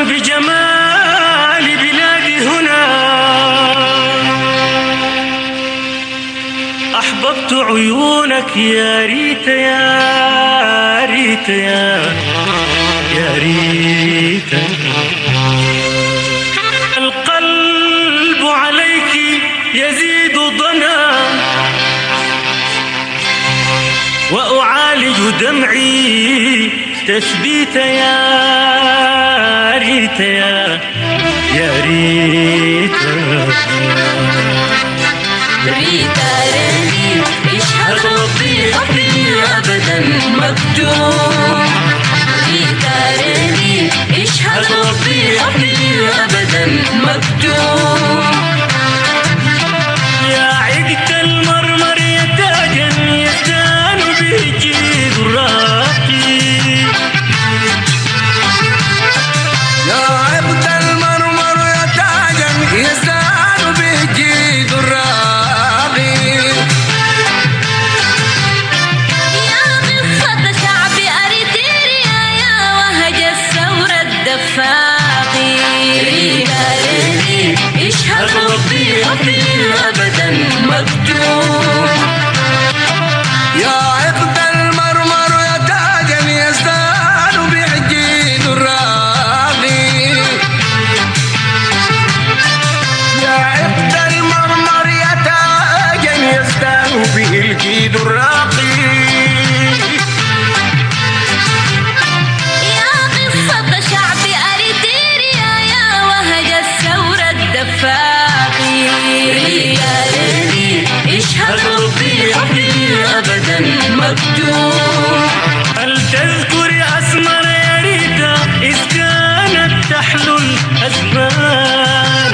بجمال بلادي هنا. أحببت عيونك يا ريتا، يا ريتا، يا، يا ريتا. القلب عليك يزيد ضنا، وأعالج دمعي تثبيت يا ريتا، يا، يا ريتا. ريتا ريني، يشهد ربي حبي أبدا مكتوب. ريتا ريني، يشهد ربي حبي أبدا مكتوب. يا عقد المرمر يا تاجا يزدان به الجيد الراقي. يا عقد المرمر يا تاجا يزدان به الجيد الراقي. يا قصة شعب أريتريا، يا وهج الثورة الدفاقي. ريتا ريني، يشهد ربي حبي أبدا مكتوب. يا عقد المرمر يا تاجا يزدان به الجيد الراقي. يا عقد المرمر يا تاجا يزدان به الجيد الراقي. يا قصة شعب أريتريا، يا وهج الثورة الدفاقي. ريتا ريني، يشهد ربي حبي أبدا مكتوب. هل تذكر أسمر يا ريتا إذ كانت تحلو الأزمان؟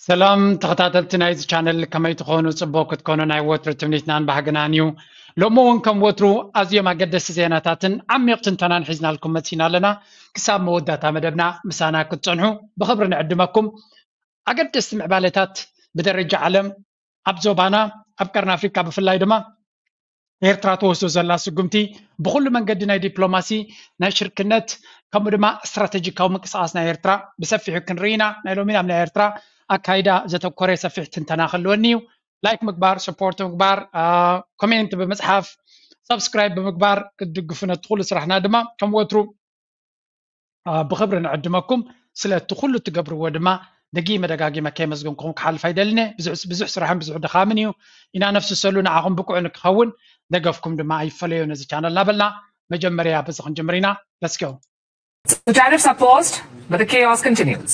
ሰላም ተኸታተልቲ ናይዚ ቻነል፣ ከመይ ትኾኑ? ጽቡቕ ክትኮኑ ናይ ወትሩ ትምኒትናን ባህግናን እዩ። ሎሚ እውን ከም ወትሩ ኣዝዮም ኣገደስቲ ዜናታትን ዓሚቕ ትንተናን ሒዝናልኩም መጺና ኣለና። ክሳብ መወዳእታ መደብና ምሳና ክትጸንሑ ብኽብሪ ንዕድመኩም። ኣገደስቲ ምዕባለታት ብደረጃ ዓለም፣ ኣብ ዞባና፣ ኣብ ቀርኒ ኣፍሪካ ብፍላይ ድማ ኤርትራ ትወስዶ ዘላ ስጉምቲ ብኹሉ መንገዲ ናይ ዲፕሎማሲ፣ ናይ ሽርክነት፣ ከምኡ ድማ ስትራተጂካዊ ምንቅስቃስ ናይ ኤርትራ ብሰፊሑ ክንርኢ ኢና። ናይ ሎሚ ናብ ናይ ኤርትራ ኣካይዳ ዘተኮረ ሰፊሕ ትንተና ክህልወኒ እዩ። ላይክ ምግባር፣ ሰፖርት ምግባር፣ አ፣ ኮሜንት ብምጽሓፍ፣ ሰብስክራይብ ብምግባር ክትድግፉ ነቲ ኩሉ ስራሕና ድማ ከም ወትሩ አ፣ ብኽብሪ ንዕድመኩም። ስለቲ ኩሉ እትገብርዎ ድማ ደጊመ ደጋጊመ ከየመስገንኩኹም ክሓልፍ ኣይደልን እየ። ብዙሕ፣ ብዙሕ ስራሕን ብዙሕ ድኻምን እዩ። ኢና ነፍስሰሉ፣ ንዓኹም ብቁዕ ንክኸውን ደገፍኩም ድማ ኣይፈለዮ ነዚ ቻነል እናበልና መጀመርያ በዚ ክንጅምር ኢና። Let's go. So tariffs are paused, but the chaos continues.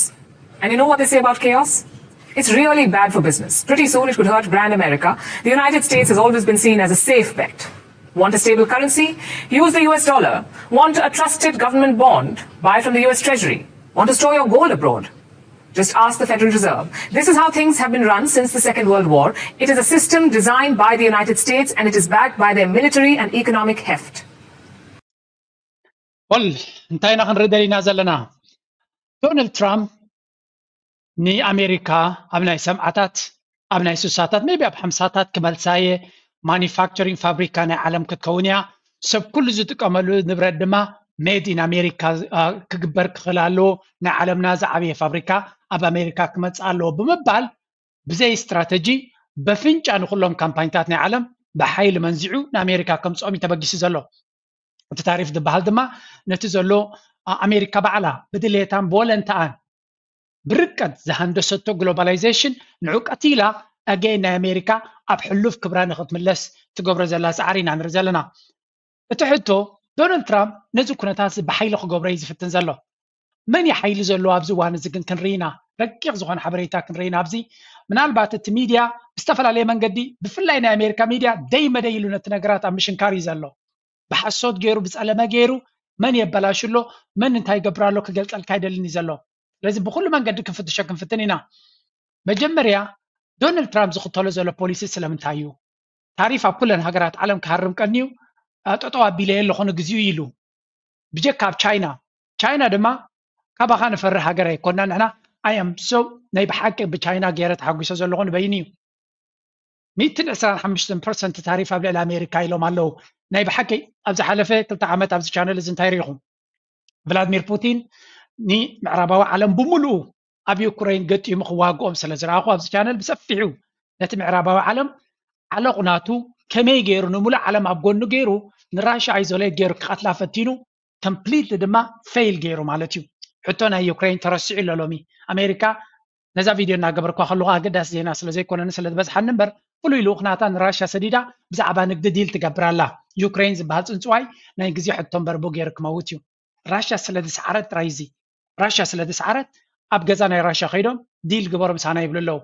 And you know what they say about chaos? It's really bad for business. Pretty soon it could hurt brand America. The United States has always been seen as a safe bet. Want a stable currency? Use the U S dollar. Want a trusted government bond? Buy from the U S Treasury. Want to store your gold abroad? Just ask the Federal Reserve. This is how things have been run since the Second World War. It is a system designed by the United States and it is backed by their military and economic heft. ወል እንታይ ኢና ክንርኢ ደሊና ዘለና? ዶናልድ ትራምፕ ንኣሜሪካ ኣብ ናይ ሰብዓታት፣ ኣብ ናይ ስሳታት፣ maybe ኣብ ሓምሳታት ክመልሳ እየ፣ ማኒፋክቸሪንግ ፋብሪካ ናይ ዓለም ክትከውን እያ፣ ሰብ ኩሉ ዝጥቀመሉ ንብረት ድማ ሜድ ኢን ኣሜሪካ ክግበር ክኽእል ኣለዎ፣ ናይ ዓለምና ዝዓበየ ፋብሪካ ኣብ ኣሜሪካ ክመፅእ ኣለዎ ብምባል ብዘይ ስትራተጂ በፍንጫ ንኩሎም ካምፓኒታት ናይ ዓለም ብሓይሊ መንዚዑ ንኣሜሪካ ከምፅኦም እዩ ተበጊሱ ዘሎ። እቲ ታሪፍ ዝበሃል ድማ ነቲ ዘሎ ኣሜሪካ ባዕላ ብድሌታን ብወለንታኣን ብርቀት ዝሃንደሰቶ ግሎባላይዜሽን ንዑ ቀቲላ ኣገይ ናይ ኣሜሪካ ኣብ ሕሉፍ ክብራ ንክትምለስ ትገብሮ ዘላ ፃዕሪ ኢና ንርኢ ዘለና። እቲ ሕቶ ዶናልድ ትራምፕ ነዚ ኩነታት እዚ ብሓይሊ ክገብሮ እዩ ዝፍትን ዘሎ። መን እዩ ሓይሊ ዘለዎ ኣብዚ እዋን እዚ ግን ክንርኢ ኢና። ረቂቕ ዝኾነ ሓበሬታ ክንርኢ ኢና ኣብዚ። ምናልባት እቲ ሚድያ ብዝተፈላለየ መንገዲ ብፍላይ ናይ ኣሜሪካ ሚድያ ደይ መደይ ኢሉ ነቲ ነገራት ኣብ ምሽንካር እዩ ዘሎ። ብሓሶት ገይሩ ብፀለመ ገይሩ መን የበላሹ ኣሎ መን እንታይ ይገብር ኣሎ ክገልፀልካ ኣይደልን እዩ ዘሎ። ስለዚ ብኩሉ መንገዲ ክንፍትሾ ክንፍትን ኢና። መጀመርያ ዶናልድ ትራምፕ ዝኽተሎ ዘሎ ፖሊሲ ስለምንታይ እዩ? ታሪፍ ኣብ ኩለን ሃገራት ዓለም ክሃርም ቀንዩ ጠጠው ኣቢለ ኣለኹ ንግዚኡ ኢሉ ብጀካ ኣብ ቻይና። ቻይና ድማ ካባኻ ንፈርህ ሃገር ኣይኮና ንሕና። ኣይ ኣም ሶ ናይ ብሓቂ ብቻይና ገይረ ተሓጒሰ ዘለኹ ንበይኑ እዩ። ሚእትን ዕስራን ሓሙሽተን ፐርሰንት ታሪፍ ኣብ ልዕሊ ኣሜሪካ ኢሎም ኣለዉ። ናይ ብሓቂ ኣብ ዝሓለፈ ክልተ ዓመት ኣብዚ ቻነል እዚ እንታይ ርኢኹም? ቭላድሚር ፑቲን ንምዕራባዊ ዓለም ብምሉኡ ኣብ ዩክሬን ገጢሙ ክዋግኦም ስለ ዝረኣኹ ኣብዚ ቻነል ብሰፊሑ ነቲ ምዕራባዊ ዓለም ዓለቑ ናቱ ከመይ ገይሩ ንምሉእ ዓለም ኣብ ጎኑ ገይሩ ንራሻ ኣይዞሌት ገይሩ ክቐትላ ፈቲኑ ኮምፕሊትሊ ድማ ፌል ገይሩ ማለት እዩ። ሕቶ ናይ ዩክሬን ተረሲዑ ኣሎ ሎሚ። ኣሜሪካ ነዛ ቪድዮ እናገበርኳ ከለኹ ኣገዳሲ ዜና ስለ ዘይኮነኒ ስለ ዝበዝሓኒ እምበር ፍሉይ ልኡኽ ናታ ንራሻ ሰዲዳ ብዛዕባ ንግዲ ዲል ትገብር ኣላ። ዩክሬን ዝበሃል ፅንፅዋይ ናይ ግዜ ሕቶ እምበር ቡ ገይሩ ክመውት እዩ። ራሻ ስለ ዝሰዓረት ጥራይ እዚ ራሻ ስለ ዝሰዓረት ኣብ ገዛ ናይ ራሻ ከይዶም ዲል ግበሩ ምሳና ይብሉ ኣለዉ።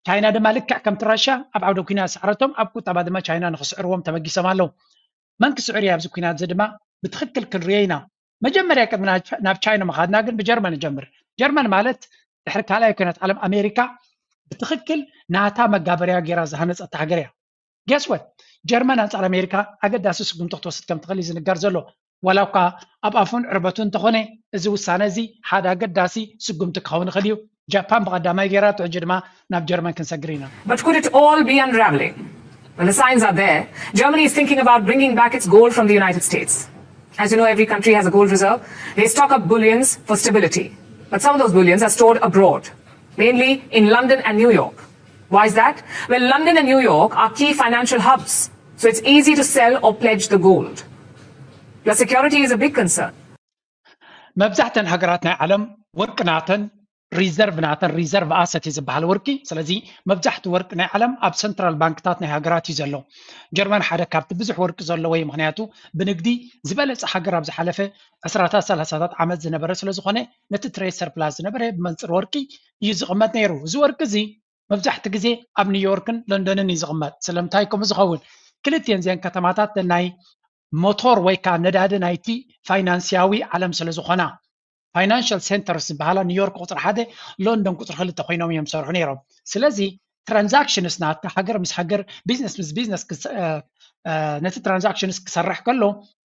ቻይና ድማ ልክዕ ከምቲ ራሻ ኣብ ዓውደ ኩናት ዝሰዓረቶም ኣብ ቁጠባ ድማ ቻይና ንክስዕርዎም ተበጊሶም ኣለዉ። መን ክስዕር እዩ ኣብዚ ኩናት እዚ ድማ ብትኽክል ክንሪኦ ኢና። መጀመርያ ቅድሚ ናብ ቻይና ምኻድና ግን ብጀርመን ንጀምር። ጀርመን ማለት ድሕሪ ካልኣይ ኩናት ዓለም ኣሜሪካ ብትኽክል ናታ መጋበርያ ገይራ ዝሃነፀት ሃገር እያ። ገስወት ጀርመን ኣንፃር ኣሜሪካ ኣገዳሲ ስጉምቲ ክትወስድ ከም ትኽእል እዩ ዝንገር ዘሎ። ዋላ እኳ ኣብ ኣፉን ዕርበቱ እንተኾነ እዚ ውሳነ እዚ ሓደ ኣገዳሲ ስጉምቲ ክኸውን ይኽእል እዩ። ጃፓን ብቐዳማይ ገይራቶ ሕጂ ድማ ናብ ጀርመን ክንሰግር ኢና። But could it all be unraveling? Well, the signs are there. Germany is thinking about bringing back its gold from the United States. As you know, every country has a gold reserve. They stock up bullions for stability. But some of those bullions are stored abroad, mainly in London and New York. Why is that? Well, London and New York are key financial hubs, so it's easy to sell or pledge the gold. Plus, security is a big concern. መብዛሕተን ሃገራት ናይ ዓለም ወርቂ ናተን ሪዘርቭ ናተን ሪዘርቭ ኣሰት እዩ ዝበሃል ወርቂ። ስለዚ መብዛሕቲ ወርቂ ናይ ዓለም ኣብ ሰንትራል ባንክታት ናይ ሃገራት እዩ ዘሎ። ጀርመን ሓደ ካብቲ ብዙሕ ወርቂ ዘለዎ እዩ። ምክንያቱ ብንግዲ ዝበለፀ ሃገር ኣብ ዝሓለፈ ዕስራታት ሰላሳታት ዓመት ዝነበረ ስለዝኾነ ነቲ ትሬድ ሰርፕላስ ዝነበረ ብመንፅር ወርቂ እዩ ዝቕመጥ ነይሩ። እዚ ወርቂ እዚ መብዛሕቲ ግዜ ኣብ ኒውዮርክን ለንደንን እዩ ዝቕመጥ። ስለምንታይ ከምኡ ዝኸውን? ክልቲኤን እዚአን ከተማታት ናይ ሞቶር ወይ ከዓ ነዳዲ ናይቲ ፋይናንስያዊ ዓለም ስለ ዝኾና ፋይናንሽል ሴንተርስ ዝበሃላ ኒውዮርክ ቁፅሪ ሓደ፣ ሎንደን ቁፅሪ ክልተ ኮይኖም እዮም ዝሰርሑ ነይሮም። ስለዚ ትራንዛክሽንስ ናታ ሃገር ምስ ሃገር ቢዝነስ ምስ ቢዝነስ ነቲ ትራንዛክሽንስ ክሰርሕ ከሎ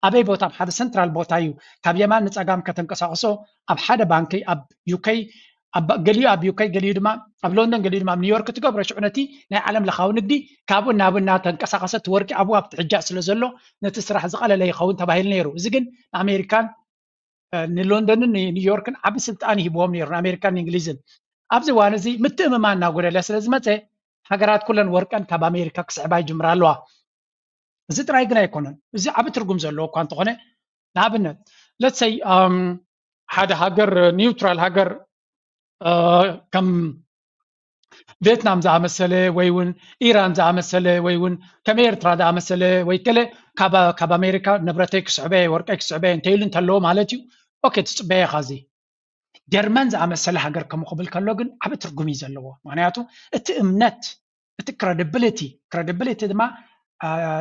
ኣበይ ቦታ ኣብ ሓደ ሰንትራል ቦታ እዩ ካብ የማን ንፀጋም ከተንቀሳቅሶ ኣብ ሓደ ባንኪ ኣብ ዩኬ ገሊኡ ኣብ ዩኬ ገሊኡ ድማ ኣብ ሎንደን ገሊኡ ድማ ኣብ ኒውዮርክ ትገብሮ ሽዑ ነቲ ናይ ዓለም ለኻዊ ንግዲ ካብኡ ናብ እናተንቀሳቀሰ እቲ ወርቂ ኣብኡ ኣብቲ ሕጃ ስለ ዘሎ ነቲ ስራሕ ዝቐለለ ይኸውን ተባሂሉ ነይሩ። እዚ ግን ንኣሜሪካን ንሎንደንን ንኒውዮርክን ዓቢ ስልጣን ይህብዎም ነይሩ ንኣሜሪካን ንእንግሊዝን። ኣብዚ እዋን እዚ ምትእምማን እናጎደለ ስለ ዝመፀ ሃገራት ኩለን ወርቀን ካብ ኣሜሪካ ክስዕባ ይጅምራ ኣለዋ። እዚ ጥራይ ግን ኣይኮነን። እዚ ዓቢ ትርጉም ዘለዎ እኳ እንተኾነ ንኣብነት ለትሰይ ሓደ ሃገር ኒውትራል ሃገር ከም ቬትናም ዝኣመሰለ ወይ እውን ኢራን ዝኣመሰለ ወይ እውን ከም ኤርትራ ዝኣመሰለ ወይ ገለ ካብ ኣሜሪካ ንብረተይ ክስዕበ ወርቀይ ክስዕበ እንተይሉ እንተለዎ ማለት እዩ። ኦኬ ትፅበየ ካዚ ጀርመን ዝኣመሰለ ሃገር ከምኡ ክብል ከሎ ግን ዓቢ ትርጉም እዩ ዘለዎ። ምክንያቱ እቲ እምነት እቲ ክረዲብሊቲ ክረዲብሊቲ ድማ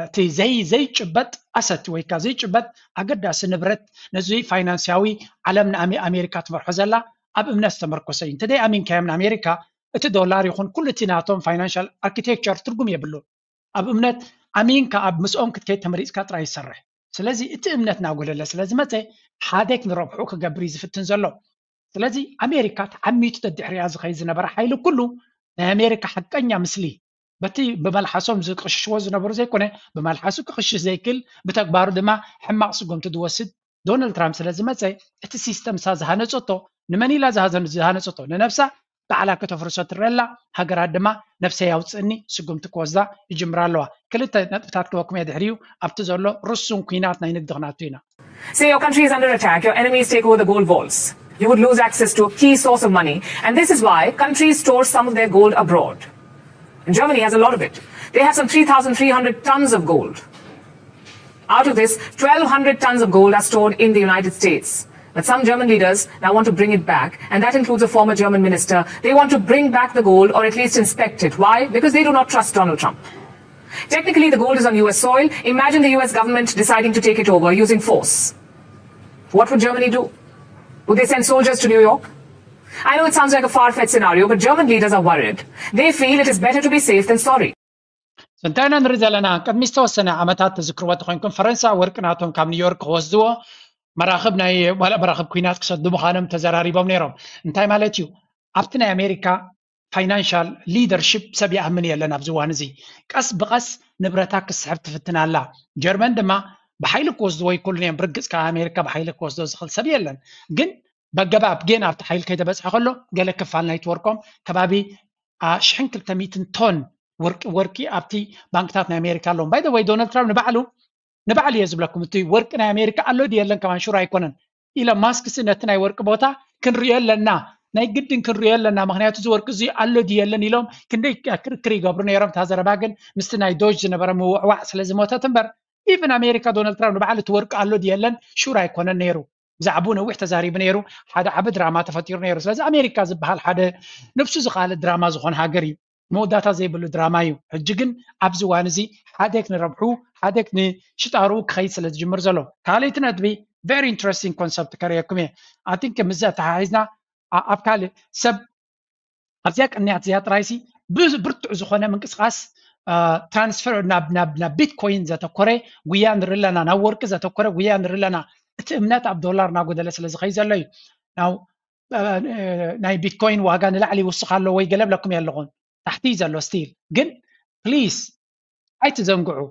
እቲ ዘይ ዘይጭበጥ ኣሰት ወይ ከዓ ዘይጭበጥ ኣገዳሲ ንብረት ነዚ ፋይናንስያዊ ዓለም ንኣሜሪካ ትመርሖ ዘላ ኣብ እምነት ዝተመርኮሰ እዩ። እንተደይ ኣሚንካዮም ንኣሜሪካ እቲ ዶላር ይኹን ኩሉ እቲ ናቶም ፋይናንሻል ኣርኪቴክቸር ትርጉም የብሉን። ኣብ እምነት ኣሚንካ ኣብ ምስኦም ክትከይድ ተመሪፅካ ጥራይ ይሰርሕ። ስለዚ እቲ እምነት እናጎደለ ስለ ዝመፀ ሓደ ንረብሑ ክገብር እዩ ዝፍትን ዘሎ። ስለዚ ኣሜሪካ ተዓሚቱ ተድሕሪያ ዝኸይድ ዝነበረ ሓይሊ ኩሉ ናይ ኣሜሪካ ሓቀኛ ምስሊ በቲ ብመልሓሶም ዝቅሽሽዎ ዝነበሩ ዘይኮነ ብመልሓሱ ክቅሽሽ ዘይክእል ብተግባሩ ድማ ሕማቕ ስጉምቲ ዝወስድ ዶናልድ ትራምፕ ስለ ዝመፀ እቲ ሲስተም እሳ ዝሃነፀቶ ንመን ኢላ ዝሃነፀቶ ንነብሳ ባዕላ ከተፍርሶ ትረላ ሃገራት ድማ ነብሰይ ኣውፅእኒ ስጉምቲ ክወስዳ ይጅምራ ኣለዋ። ክልተ ነጥብታት ክበኩም እየ ድሕሪኡ ኣብቲ ዘሎ ርሱን ኩናት ናይ ንግዲ ክናቱ ኢና። Say your country is under attack, your enemies take over the gold vaults. You would lose access to a key source of money, and this is why countries store some of their gold abroad. And Germany has a lot of it. They have some three thousand three hundred tons of gold. Out of this, twelve hundred tons of gold are stored in the United States. But some German leaders now want to bring it back, and that includes a former German minister. They want to bring back the gold or at least inspect it. Why? Because they do not trust Donald Trump. Technically, the gold is on U S soil. Imagine the U S government deciding to take it over using force. What would Germany do? Would they send soldiers to New York? I know it sounds like a far fetched scenario, but German leaders are worried. They feel it is better to be safe than sorry. እንታይ ኢና ንርኢ ዘለና? ቅድሚ ዝተወሰነ ዓመታት ትዝክርዎ ተኮይንኩም ፈረንሳ ወርቂ ናቶም ካብ ኒውዮርክ ክወስድዎ መራኽብ ናይ ዋላ መራኽብ ኩናት ክሰዱ ምዃኖም ተዘራሪቦም ነይሮም። እንታይ ማለት እዩ? ኣብቲ ናይ ኣሜሪካ ፋይናንሻል ሊደርሽፕ ሰብ ይኣምን የለን ኣብዚ እዋን እዚ። ቀስ ብቐስ ንብረታ ክስሕብ ትፍትን ኣላ። ጀርመን ድማ ብሓይሊ ክወስድዎ ይክእሉን እዮም። ብርግፅ ካብ ኣሜሪካ ብሓይሊ ክወስዶ ዝኽእል ሰብ የለን። ግን በገባብ ግን ኣብቲ ሓይሊ ከይተበፅሐ ከሎ ገለ ክፋል ናይቲ ወርቆም ከባቢ ሽሕን ክልተ ሚእትን ቶን ወርቂ ወርቂ ኣብቲ ባንክታት ናይ ኣሜሪካ ኣለዎም። ባይ ወይ ዶናልድ ትራምፕ ንባዕሉ ንባዕሉ እየ ዝብለኩም፣ እቲ ወርቂ ናይ ኣሜሪካ ኣሎ ድዩ የለን ከማን ሹር ኣይኮነን። ኢሎን ማስክ ሲ ነቲ ናይ ወርቂ ቦታ ክንሪኦ ኣለና፣ ናይ ግድን ክንሪኦ ኣለና፣ ምክንያቱ እዚ ወርቂ እዚ ኣሎ ድዩ የለን ኢሎም ክንደይ ክርክር ይገብሩ ነይሮም። እታ ዘረባ ግን ምስቲ ናይ ዶጅ ዝነበረ ምውዕዋዕ ስለ ዝሞተት እምበር፣ ኢቨን ኣሜሪካ ዶናልድ ትራምፕ ንባዕሉ እቲ ወርቂ ኣሎ ድዩ የለን ሹር ኣይኮነን ነይሩ። ብዛዕባኡ ነዊሕ ተዛሪቡ ነይሩ። ሓደ ዓቢ ድራማ ተፈጢሩ ነይሩ። ስለዚ ኣሜሪካ ዝበሃል ሓደ ነብሱ ዝኻለ ድራማ ዝኾነ ሃገር እዩ። መወዳእታ ዘይብሉ ድራማ እዩ። ሕጂ ግን ኣብዚ እዋን እዚ ሓደክ ንረብሑ ሓደክ ንሽጣሩ ክኸይድ ስለ ዝጅምር ዘሎ። ካልኣይቲ ነጥቢ very interesting concept ከርእየኩም እየ። I think ምስ ኣተሓሒዝና ኣብ ካልእ ሰብ ኣብዚኣ ቅንያት እዚኣ ጥራይሲ ብርቱዕ ዝኾነ ምንቅስቃስ ትራንስፈር ናብ ቢትኮይን ዘተኮረ ጉያ ንርኢ ኣለና፣ ናብ ወርቂ ዘተኮረ ጉያ ንርኢ ኣለና። እቲ እምነት ኣብ ዶላር እናጎደለ ስለ ዝኸይ ዘሎ እዩ። ናይ ቢትኮይን ዋጋ ንላዕሊ ይውስኽ ኣሎ ወይ ገለ ብለኩም ኣለኹን ታሕቲ እዩ ዘሎ ስቲል። ግን ፕሊስ ኣይትዘንግዑ።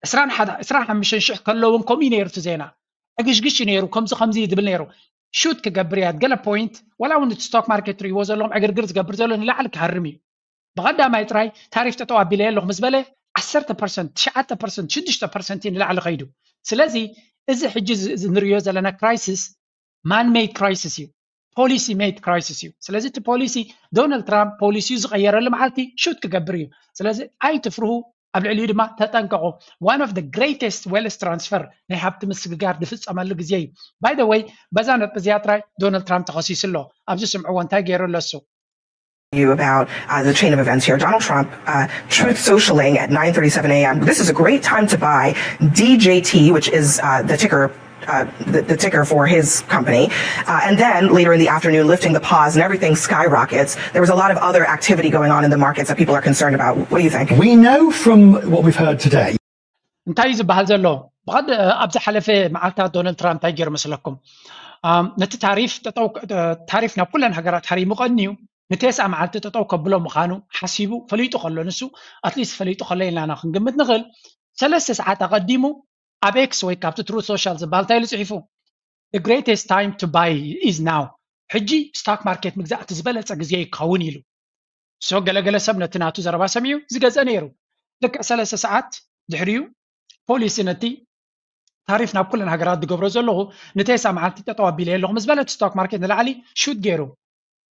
ዕስራን ሓምሽተን ሽሕ ከለውን ከምኡ እዩ ነይሩ እቲ ዜና። ዕግሽግሽ እዩ ነይሩ፣ ከምዚ ከምዚ እዩ ዝብል ነይሩ። ሹት ክገብር እያ ገለ ፖይንት፣ ዋላ እውን እቲ ስቶክ ማርኬት ትርእይዎ ዘለኹም ዕግርግር ዝገብር ዘሎ ንላዕሊ ክሃርም እዩ። ብቐዳማይ ጥራይ ታሪፍ ጠጠው ኣቢለ ኣለኹ ምስ በለ ዓሰርተ ፐርሰንት፣ ትሽዓተ ፐርሰንት፣ ሽዱሽተ ፐርሰንት እዩ ንላዕሊ ከይዱ። ስለዚ እዚ ሕጂ ንርእዮ ዘለና ክራይሲስ ማን ሜድ ክራይሲስ እዩ፣ ፖሊሲ ሜድ ክራይሲስ እዩ። ስለዚ እቲ ፖሊሲ ዶናልድ ትራምፕ ፖሊሲዩ ዝቐየረሉ መዓልቲ ሹት ክገብር እዩ። ስለዚ ኣይትፍርሁ፣ ኣብ ልዕሊኡ ድማ ተጠንቀቑ። One of the greatest wealth transfer ናይ ሃብቲ ምስግጋር ዝፍጸመሉ ግዜ እዩ። By the way በዛ ነጥቢ እዚኣ ጥራይ ዶናልድ ትራምፕ ተኸሲሱ ኣሎ። ኣብዚ ስምዕዎ እንታይ ገይሩ ኣሎ እሱ። You about uh, the chain of events here. Donald Trump, uh, Truth Socialing at nine thirty-seven a.m. This is a great time to buy D J T, which is uh, the ticker uh, the, the ticker for his company. Uh, and then later in the afternoon, lifting the pause and everything skyrockets. There was a lot of other activity going on in the markets that people are concerned about. What do you think? We know from what we've heard today. እንታይ እዩ ዝበሃል ዘሎ? ብቐድ ኣብ ዝሓለፈ መዓልታት ዶናልድ ትራምፕ እንታይ ገይሩ መስለኩም? ነቲ ታሪፍ ታሪፍ ናብ ኩለን ሃገራት ሓሪሙ ቀንዩ ንቴስዓ መዓልቲ ጠጠው ከብሎ ምዃኑ ሓሲቡ ፈሊጡ ከሎ፣ ንሱ ኣትሊስት ፈሊጡ ከሎ ኢልና ክንግምት ንኽእል። ሰለስተ ሰዓት ኣቐዲሙ ኣብ ኤክስ ወይ ካብቲ ትሩዝ ሶሻል ዝበሃል እንታይ ኢሉ ጽሒፉ? Greatest time to buy is now. ሕጂ ስታክ ማርኬት ምግዛእ እቲ ዝበለጸ ግዜ ይኸውን ኢሉ። ሶ ገለገለ ሰብ ነቲ ናቱ ዘረባ ሰሚዑ ዝገዝአ ነይሩ። ልክዕ ሰለስተ ሰዓት ድሕሪኡ ፖሊሲ ነቲ ታሪፍ ናብ ኩለን ሃገራት ዝገብሮ ዘለኹ ንቴስዓ መዓልቲ ጠጠው ኣቢለ ኣለኹ ምስ በለ እቲ ስቶክ ማርኬት ንላዕሊ ሹት ገይሩ።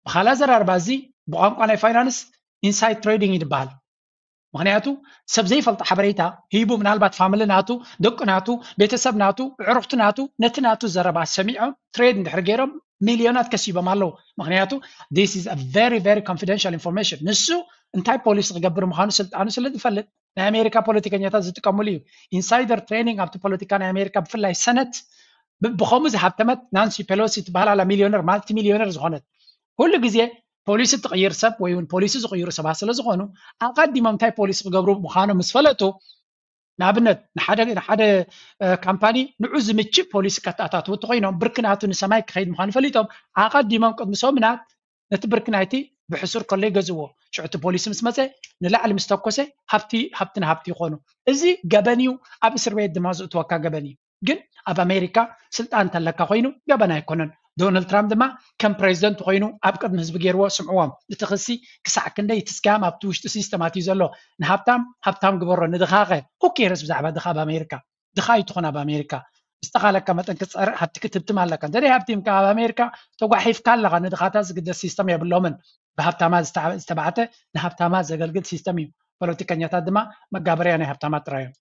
ብኻልእ ኣዘራርባ እዚ ብቋንቋ ናይ ፋይናንስ ኢንሳይድ ትሬዲንግ እዩ ዝበሃል። ምክንያቱ ሰብ ዘይፈልጦ ሓበሬታ ሂቡ ምናልባት ፋምሊ ናቱ ደቂ ናቱ ቤተሰብ ናቱ ዕሩኽቲ ናቱ ነቲ ናቱ ዘረባ ሰሚዖም ትሬድ እንድሕር ገይሮም ሚልዮናት ከሲቦም ኣለዉ። ምክንያቱ this is a very very confidential information። ንሱ እንታይ ፖሊሲ ክገብር ምዃኑ ስልጣኑ ስለ ዝፈልጥ ናይ ኣሜሪካ ፖለቲከኛታት ዝጥቀምሉ እዩ። ኢንሳይደር ትሬኒንግ ኣብቲ ፖለቲካ ናይ ኣሜሪካ ብፍላይ ሰነት ብከምኡ ዝሃብተመት ናንሲ ፔሎሲ ትበሃል ኣላ ሚልዮነር ማልቲ ሚልዮነር ዝኾነት ኩሉ ግዜ ፖሊሲ ትቕይር ሰብ ወይ እውን ፖሊሲ ዝቕይሩ ሰባት ስለ ዝኾኑ ኣቐዲሞም እንታይ ፖሊሲ ክገብሩ ምዃኖም ምስ ፈለጡ ንኣብነት ንሓደ ንሓደ ካምፓኒ ንዑ ዝምችእ ፖሊሲ ከተኣታትዉ እንተኮይኖም ብርኪ ናቱ ንሰማይ ክኸይድ ምዃኑ ፈሊጦም ኣቐዲሞም ቅድሚ ሰሙናት ነቲ ብርኪ ናይቲ ብሕሱር ከሎ ይገዝዎ ሽዑ እቲ ፖሊሲ ምስ መፀ ንላዕሊ ምስ ተኮሰ ሃብቲ ሃብቲ ንሃብቲ ይኾኑ። እዚ ገበን እዩ። ኣብ እስር ቤት ድማ ዝእትወካ ገበን እዩ። ግን ኣብ ኣሜሪካ ስልጣን እንተለካ ኮይኑ ገበን ኣይኮነን። ዶናልድ ትራምፕ ድማ ከም ፕሬዚደንት ኮይኑ ኣብ ቅድሚ ህዝቢ ገይርዎ ስምዕዎም። እቲ ክሲ ክሳዕ ክንደይ እቲ ስካም ኣብቲ ውሽጢ ሲስተም ኣትዩ ዘሎ። ንሃብታም ሃብታም ግበሮ ንድኻ ኸ who cares ብዛዕባ ድኻ ኣብ ኣሜሪካ። ድኻ ኣይትኹን ኣብ ኣሜሪካ። ዝተኻለካ መጠን ክትፀርእ ሃብቲ ክትህብትም ኣለካ። እንተደይ ሃብቲምካ ኣብ ኣሜሪካ ተጓሒፍካ ኣለኻ። ንድኻታት ዝግደስ ሲስተም የብሎምን። ብሃብታማ ዝተባዕተ ንሃብታማ ዘገልግል ሲስተም እዩ። ፖለቲከኛታት ድማ መጋበርያ ናይ ሃብታማት ጥራይ እዮም።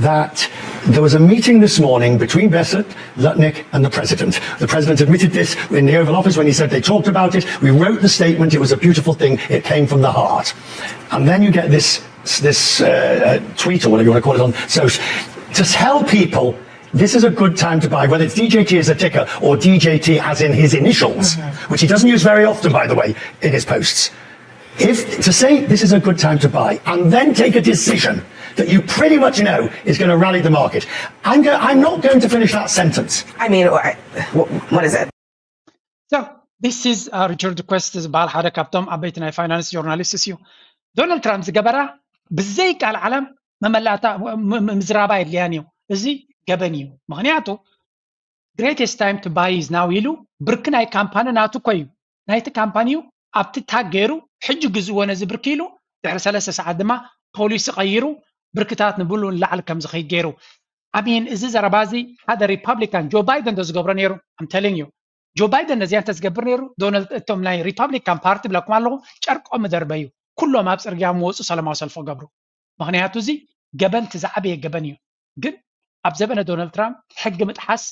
That there was a meeting this morning between Besset, Lutnick and the president. The president admitted this in the Oval Office when he said they talked about it. We wrote the statement. It was a beautiful thing. It came from the heart. And then you get this this uh, uh, tweet or whatever you want to call it on social to tell people this is a good time to buy, whether it's D J T as a ticker or D J T as in his initials, mm-hmm. which he doesn't use very often, by the way, in his posts. If to say this is a good time to buy and then take a decision that you pretty much know is going to rally the market. I'm, go- I'm not going to finish that sentence. I mean, what is it? So, This is Richard Quest ዝበሃል ሓደ ካብቶም ዓበይቲ ናይ ፋይናንስ ጆርናሊስትስ እዩ። ዶናልድ ትራምፕ ዝገበራ ብዘይ ቃል ዓለም መመላእታ ምዝራባ የድልያን እዩ። እዚ ገበን እዩ። ምክንያቱ greatest time to buy is now ኢሉ ብርኪ ናይ ካምፓኒ ናቱ እኮ እዩ። ናይቲ ካምፓኒ እዩ ኣብቲ ታግ ገይሩ ሕጂ ግዝዎ ነዚ ብርኪ ኢሉ ድሕሪ ሰለስተ ሰዓት ድማ ፖሊሲ ቀይሩ ብርክታት ንብሉ ንላዕሊ ከም ዝኸይድ ገይሩ። ኣሚን እዚ ዘረባ እዚ ሓደ ሪፓብሊካን ጆ ባይደን ዶ ዝገብሮ ነይሩ? ኣምተልን እዩ ጆ ባይደን ነዚኣ እንተዝገብር ነይሩ ዶናልድ እቶም ናይ ሪፓብሊካን ፓርቲ ብለኩም ኣለኹ ጨርቆም ምደርበዩ ኩሎም ኣብ ፅርግያ ምወፁ ሰላማዊ ሰልፎ ገብሩ። ምክንያቱ እዚ ገበንቲ ዝዓበየ ገበን እዩ። ግን ኣብ ዘበነ ዶናልድ ትራምፕ ሕጊ ምጥሓስ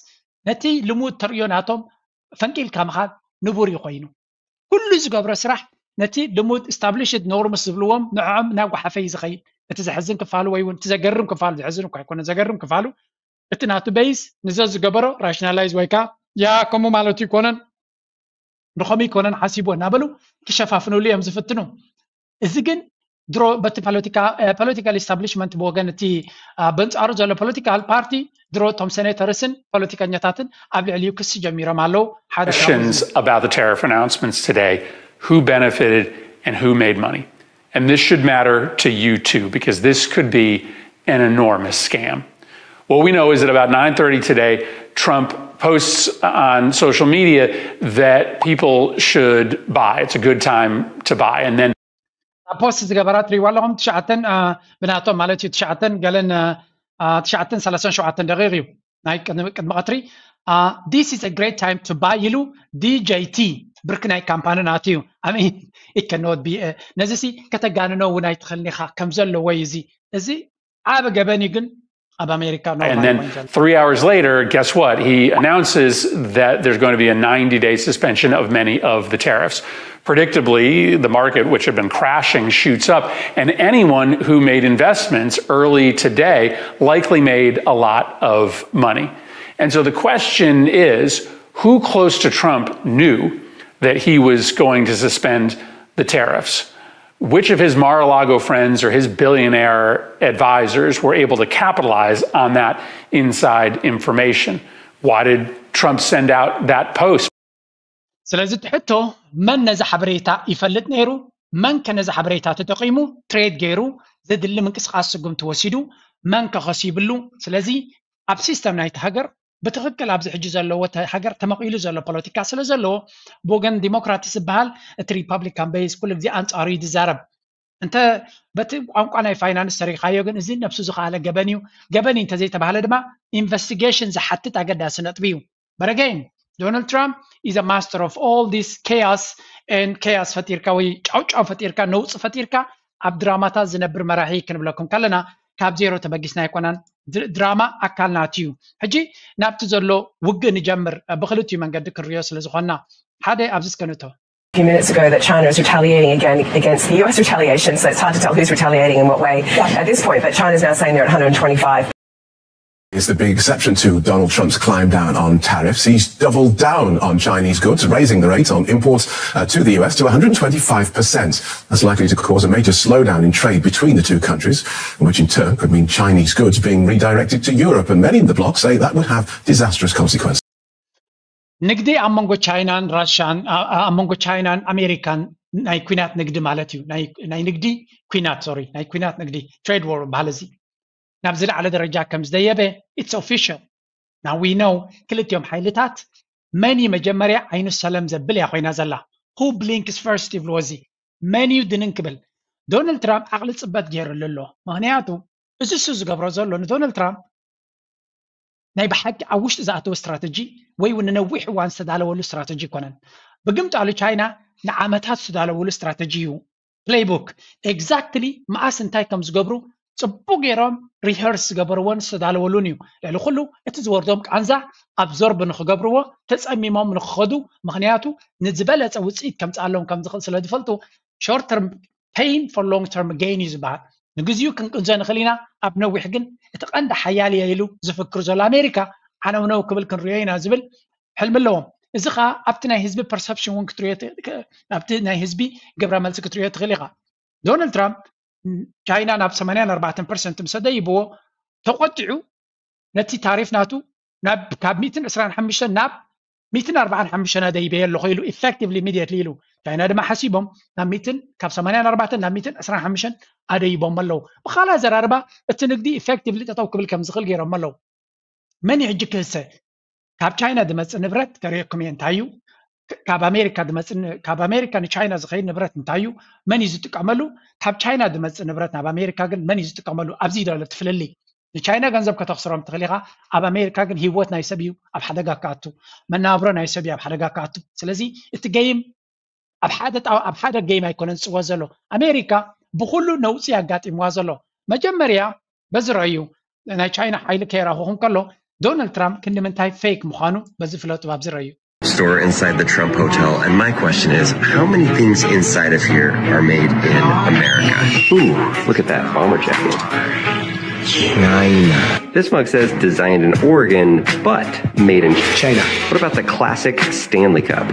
ነቲ ልሙድ ተርእዮ ናቶም ፈንቂልካ ምኻድ ንቡር እዩ ኮይኑ። ኩሉ ዝገብሮ ስራሕ ነቲ ልሙድ ስታብሊሽድ ኖርምስ ዝብልዎም ንዕኦም እናጓሓፈ እዩ ዝኸይድ። እቲ ዘሕዝን ክፋሉ ወይ እውን እቲ ዘገርም ክፋሉ፣ ዘሕዝን እኳ ኣይኮነ፣ ዘገርም ክፋሉ እቲ ናቱ በይስ ንዘ ዝገበሮ ራሽናላይዝ ወይ ከዓ ያ ከምኡ ማለት ይኮነን ብኸመይ ይኮነን ሓሲቡ እናበሉ ክሸፋፍንሉ እዮም ዝፍትኑ። እዚ ግን ድሮ በቲ ፖለቲካል ኢስታብሊሽመንት ብወገን እቲ በንፃሩ ዘሎ ፖለቲካል ፓርቲ ድሮ እቶም ሴኔተርስን ፖለቲከኛታትን ኣብ ልዕሊኡ ክሲ ጀሚሮም ኣለዉ። ሓደ questions about the tariff announcements today. Who benefited and who made money? And this should matter to you too, because this could be an enormous scam. What we know is that about nine thirty today, Trump posts on social media that people should buy. It's a good time to buy. And then ፖስት ዝገበራ ትሪእዋ ኣለኹም ትሽዓተን ብናቶም ማለት እዩ ትሽዓተን ገለን ትሽዓተን ሰላሳን ሸውዓተን ደቂቕ እዩ ናይ ቅድሚ ቀትሪ this is a great time to buy ኢሉ ዲጀይቲ ብርክ ናይ ካምፓኒ ናት እዩ። I mean it cannot be ነዚ ሲ ከተጋንኖ እውን ኣይትኽእልን ኢኻ ከም ዘለዎ እዩ እዚ እዚ ዓብ ገበን እዩ ግን ኣብ ኣሜሪካ And then three hours later, guess what? He announces that there's going to be a ninety day suspension of many of the tariffs. Predictably, the market, which had been crashing, shoots up, and anyone who made investments early today likely made a lot of money. And so the question is, who close to Trump knew that he was going to suspend the tariffs? Which of his Mar-a-Lago friends or his billionaire advisors were able to capitalize on that inside information? Why did Trump send out that post? ስለዚ ትሕቶ መን ነዚ ሓበሬታ ይፈልጥ ነይሩ? መን ከ ነዚ ሓበሬታ ተጠቂሙ ትሬድ ገይሩ ዘድሊ ምንቅስቃስ ስጉምቲ ወሲዱ? መን ከ ከሲብሉ? ስለዚ ኣብ ሲስተም ናይቲ ሃገር ብትኽክል ኣብዚ ሕጂ ዘለዎ ሃገር ተመቒሉ ዘሎ ፖለቲካ ስለ ዘለዎ ብወገን ዲሞክራትስ ዝበሃል እቲ ሪፓብሊካን በይስ ኩሉ ግዜ ኣንፃሩ እዩ ዝዛረብ። እንተ በቲ ቋንቋ ናይ ፋይናንስ ሰሪኻዮ ግን እዚ ነብሱ ዝኸኣለ ገበን እዩ። ገበን እዩ እንተዘይተባሃለ ድማ ኢንቨስቲጌሽን ዝሓትት ኣገዳሲ ነጥቢ እዩ። But again Donald Trump is a master of all this chaos and chaos ፈጢርካ ወይ ጫውጫው ፈጢርካ ነውፂ ፈጢርካ ኣብ ድራማታት ዝነብር መራሒ ክንብለኩም ከለና ካብ ዜሮ ተበጊስና ኣይኮናን። ድራማ ኣካል ናት እዩ። ሕጂ ናብቲ ዘሎ ውግእ ንጀምር። ብክልቲኡ መንገዲ ክንሪኦ ስለ ዝኾንና ሓደ ኣብዚ እስከ ንእቶ few minutes ago that China is retaliating again against the U S retaliation, so it's hard to tell who's retaliating in what way at this point, but China's now saying they're at one hundred twenty-five. Is the big exception to Donald Trump's climb down on tariffs. He's doubled down on Chinese goods, raising the rate on imports uh, to the U S to one hundred twenty-five percent. That's likely to cause a major slowdown in trade between the two countries, which in turn could mean Chinese goods being redirected to Europe. And many in the bloc say that would have disastrous consequences. ንግዲ ኣብ መንጎ ቻይናን ራሽያን ኣብ መንጎ ቻይናን ኣሜሪካን ናይ ኩናት ንግዲ ማለት እዩ። ናይ ንግዲ ኩናት ሶሪ ናይ ኩናት ንግዲ ትሬድ ዎር በሃል እዚ ናብ ዝለዓለ ደረጃ ከም ዝደየበ it's official። Now we know ክልቲኦም ሓይልታት መን እዩ መጀመርያ ዓይኑ ሰለም ዘብል እያ ኮይና ዘላ። Who blinks first ይብልዎ እዚ መን እዩ ድንን ክብል። ዶናልድ ትራምፕ ዓቕሊ ፅበት ገይሩሉ ኣሎ። ምክንያቱ እዚ እሱ ዝገብሮ ዘሎ ንዶናልድ ትራምፕ ናይ ብሓቂ ኣብ ውሽጢ ዝኣተወ ስትራተጂ ወይ እውን ንነዊሕ እዋን ዝተዳለወሉ ስትራተጂ ኣይኮነን። ብግምጣሉ ቻይና ንዓመታት ዝተዳለወሉ ስትራተጂ እዩ። Playbook exactly መኣስ እንታይ ከም ዝገብሩ ፅቡቅ ገይሮም rehearse ዝገበርዎን ዝተዳለወሉን እዩ። ልዕሊ ኩሉ እቲ ዝወርዶም ቃንዛ absorb ንክገብርዎ ተፀሚሞም ንክኸዱ። ምክንያቱ ንዝበለፀ ውፅኢት ከምፅኣሎም ከም ዝኽእል ስለ ዝፈልጡ short term pain for long term gain እዩ ዝበሃል። ንግዚኡ ክንቅንዞ ንኽእል ኢና፣ ኣብ ነዊሕ ግን እቲ ቀንዲ ሓያል እየ ኢሉ ዝፍክር ዘሎ ኣሜሪካ ዓነውነው ክብል ክንሪኦ ኢና ዝብል ሕልሚ ኣለዎም። እዚ ከዓ ኣብቲ ናይ ህዝቢ perception እውን ክትሪኦ ኣብቲ ናይ ህዝቢ ግብረ መልሲ ክትሪኦ ትኽእል ኢኻ። ዶናልድ ትራምፕ ቻይና ናብ ሰማንያን ኣርባዕተን ፐርሰንት ምስ ኣደይብዎ ተቆጢዑ ነቲ ታሪፍ ናቱ ናብ ካብ ሚእትን ዕስራን ሓሙሽተን ናብ ሚትን ኣርባዓን ሓሙሽተን ኣደይበየ ኣለኹ ኢሉ ኢፌክቲቭሊ ኢሚድየትሊ ኢሉ። ቻይና ድማ ሓሲቦም ናብ ሚትን ካብ ሰማንያን ኣርባዕተን ናብ ሚትን ዕስራን ሓሙሽተን ኣደይቦም ኣለዉ። ብኻልእ ኣዘራርባ እቲ ንግዲ ኢፌክቲቭሊ ጠጠው ክብል ከም ዝኽእል ገይሮም ኣለዉ። መን እዩ ሕጂ ክህሰ? ካብ ቻይና ዝመፅእ ንብረት ከርእየኩም እየ እንታይ እዩ። ካብ ኣሜሪካ ዝመፅእ ን- ካብ ኣሜሪካ ንቻይና ዝኸይድ ንብረት እንታይ እዩ? መን እዩ ዝጥቀመሉ? ካብ ቻይና ዝመፅእ ንብረት ናብ ኣሜሪካ ግን መን እዩ ዝጥቀመሉ? ኣብዚ ዘሎ እቲ ፍልልይ። ንቻይና ገንዘብ ከተኽስሮም ትኽእል ኢኻ። ኣብ ኣሜሪካ ግን ህይወት ናይ ሰብ እዩ ኣብ ሓደጋ ክኣቱ፣ መናብሮ ናይ ሰብ እዩ ኣብ ሓደጋ ክኣቱ። ስለዚ እቲ ገይም ኣብ ሓደ ጣው- ኣብ ሓደ ገይም ኣይኮነን ዝፅወ ዘሎ። ኣሜሪካ ብኩሉ ነውፂ ኣጋጢምዋ ዘሎ። መጀመርያ በዚ ረእዩ፣ ናይ ቻይና ሓይሊ ከየራኹኹም ከሎ ዶናልድ ትራምፕ ክንዲ ምንታይ ፌክ ምዃኑ በዚ ፍለጡ። ኣብዚ ረእዩ። Store inside the Trump Hotel, and my question is, how many things inside of here are made in America? Ooh, look at that bomber jacket. China. This mug says designed in Oregon, but made in China. What about the classic Stanley Cup?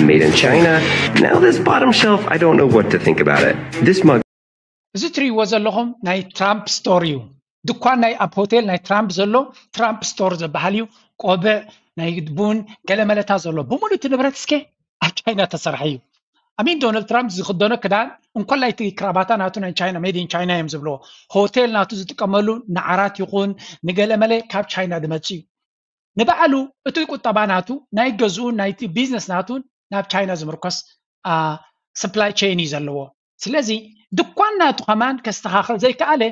Made in China. Now this bottom shelf, I don't know what to think about it. This mug እዚ ትርእይዎ ዘለኹም ናይ ትራምፕ ስቶር እዩ። ድኳን ናይ ኣብ ሆቴል ናይ ትራምፕ ዘሎ ትራምፕ ስቶር ዝበሃል እዩ። ቆብዕ፣ ናይ ቡን፣ ገለመለታ ዘሎ ብምሉእ እቲ ንብረት እስከ ኣብ ቻይና ተሰርሐ እዩ። ኣሚን ዶናልድ ትራምፕ ዝኽደኖ ክዳን እንኮላይ እቲ ክራባታ ናቱ ናይ ቻይና፣ ሜድ ኢን ቻይና እዮም ዝብልዎ። ሆቴል ናቱ ዝጥቀመሉ ንዓራት ይኹን ንገለመለ ካብ ቻይና ዝመጽእ እዩ። ንባዕሉ እቲ ቁጠባ ናቱ ናይ ገዝኡ ናይቲ ቢዝነስ ናቱን ናብ ቻይና ዝምርኮስ supply chain እዩ ዘለዎ። ስለዚ ድኳን ናቱ ከማን ከስተኻኽል ዘይከኣለ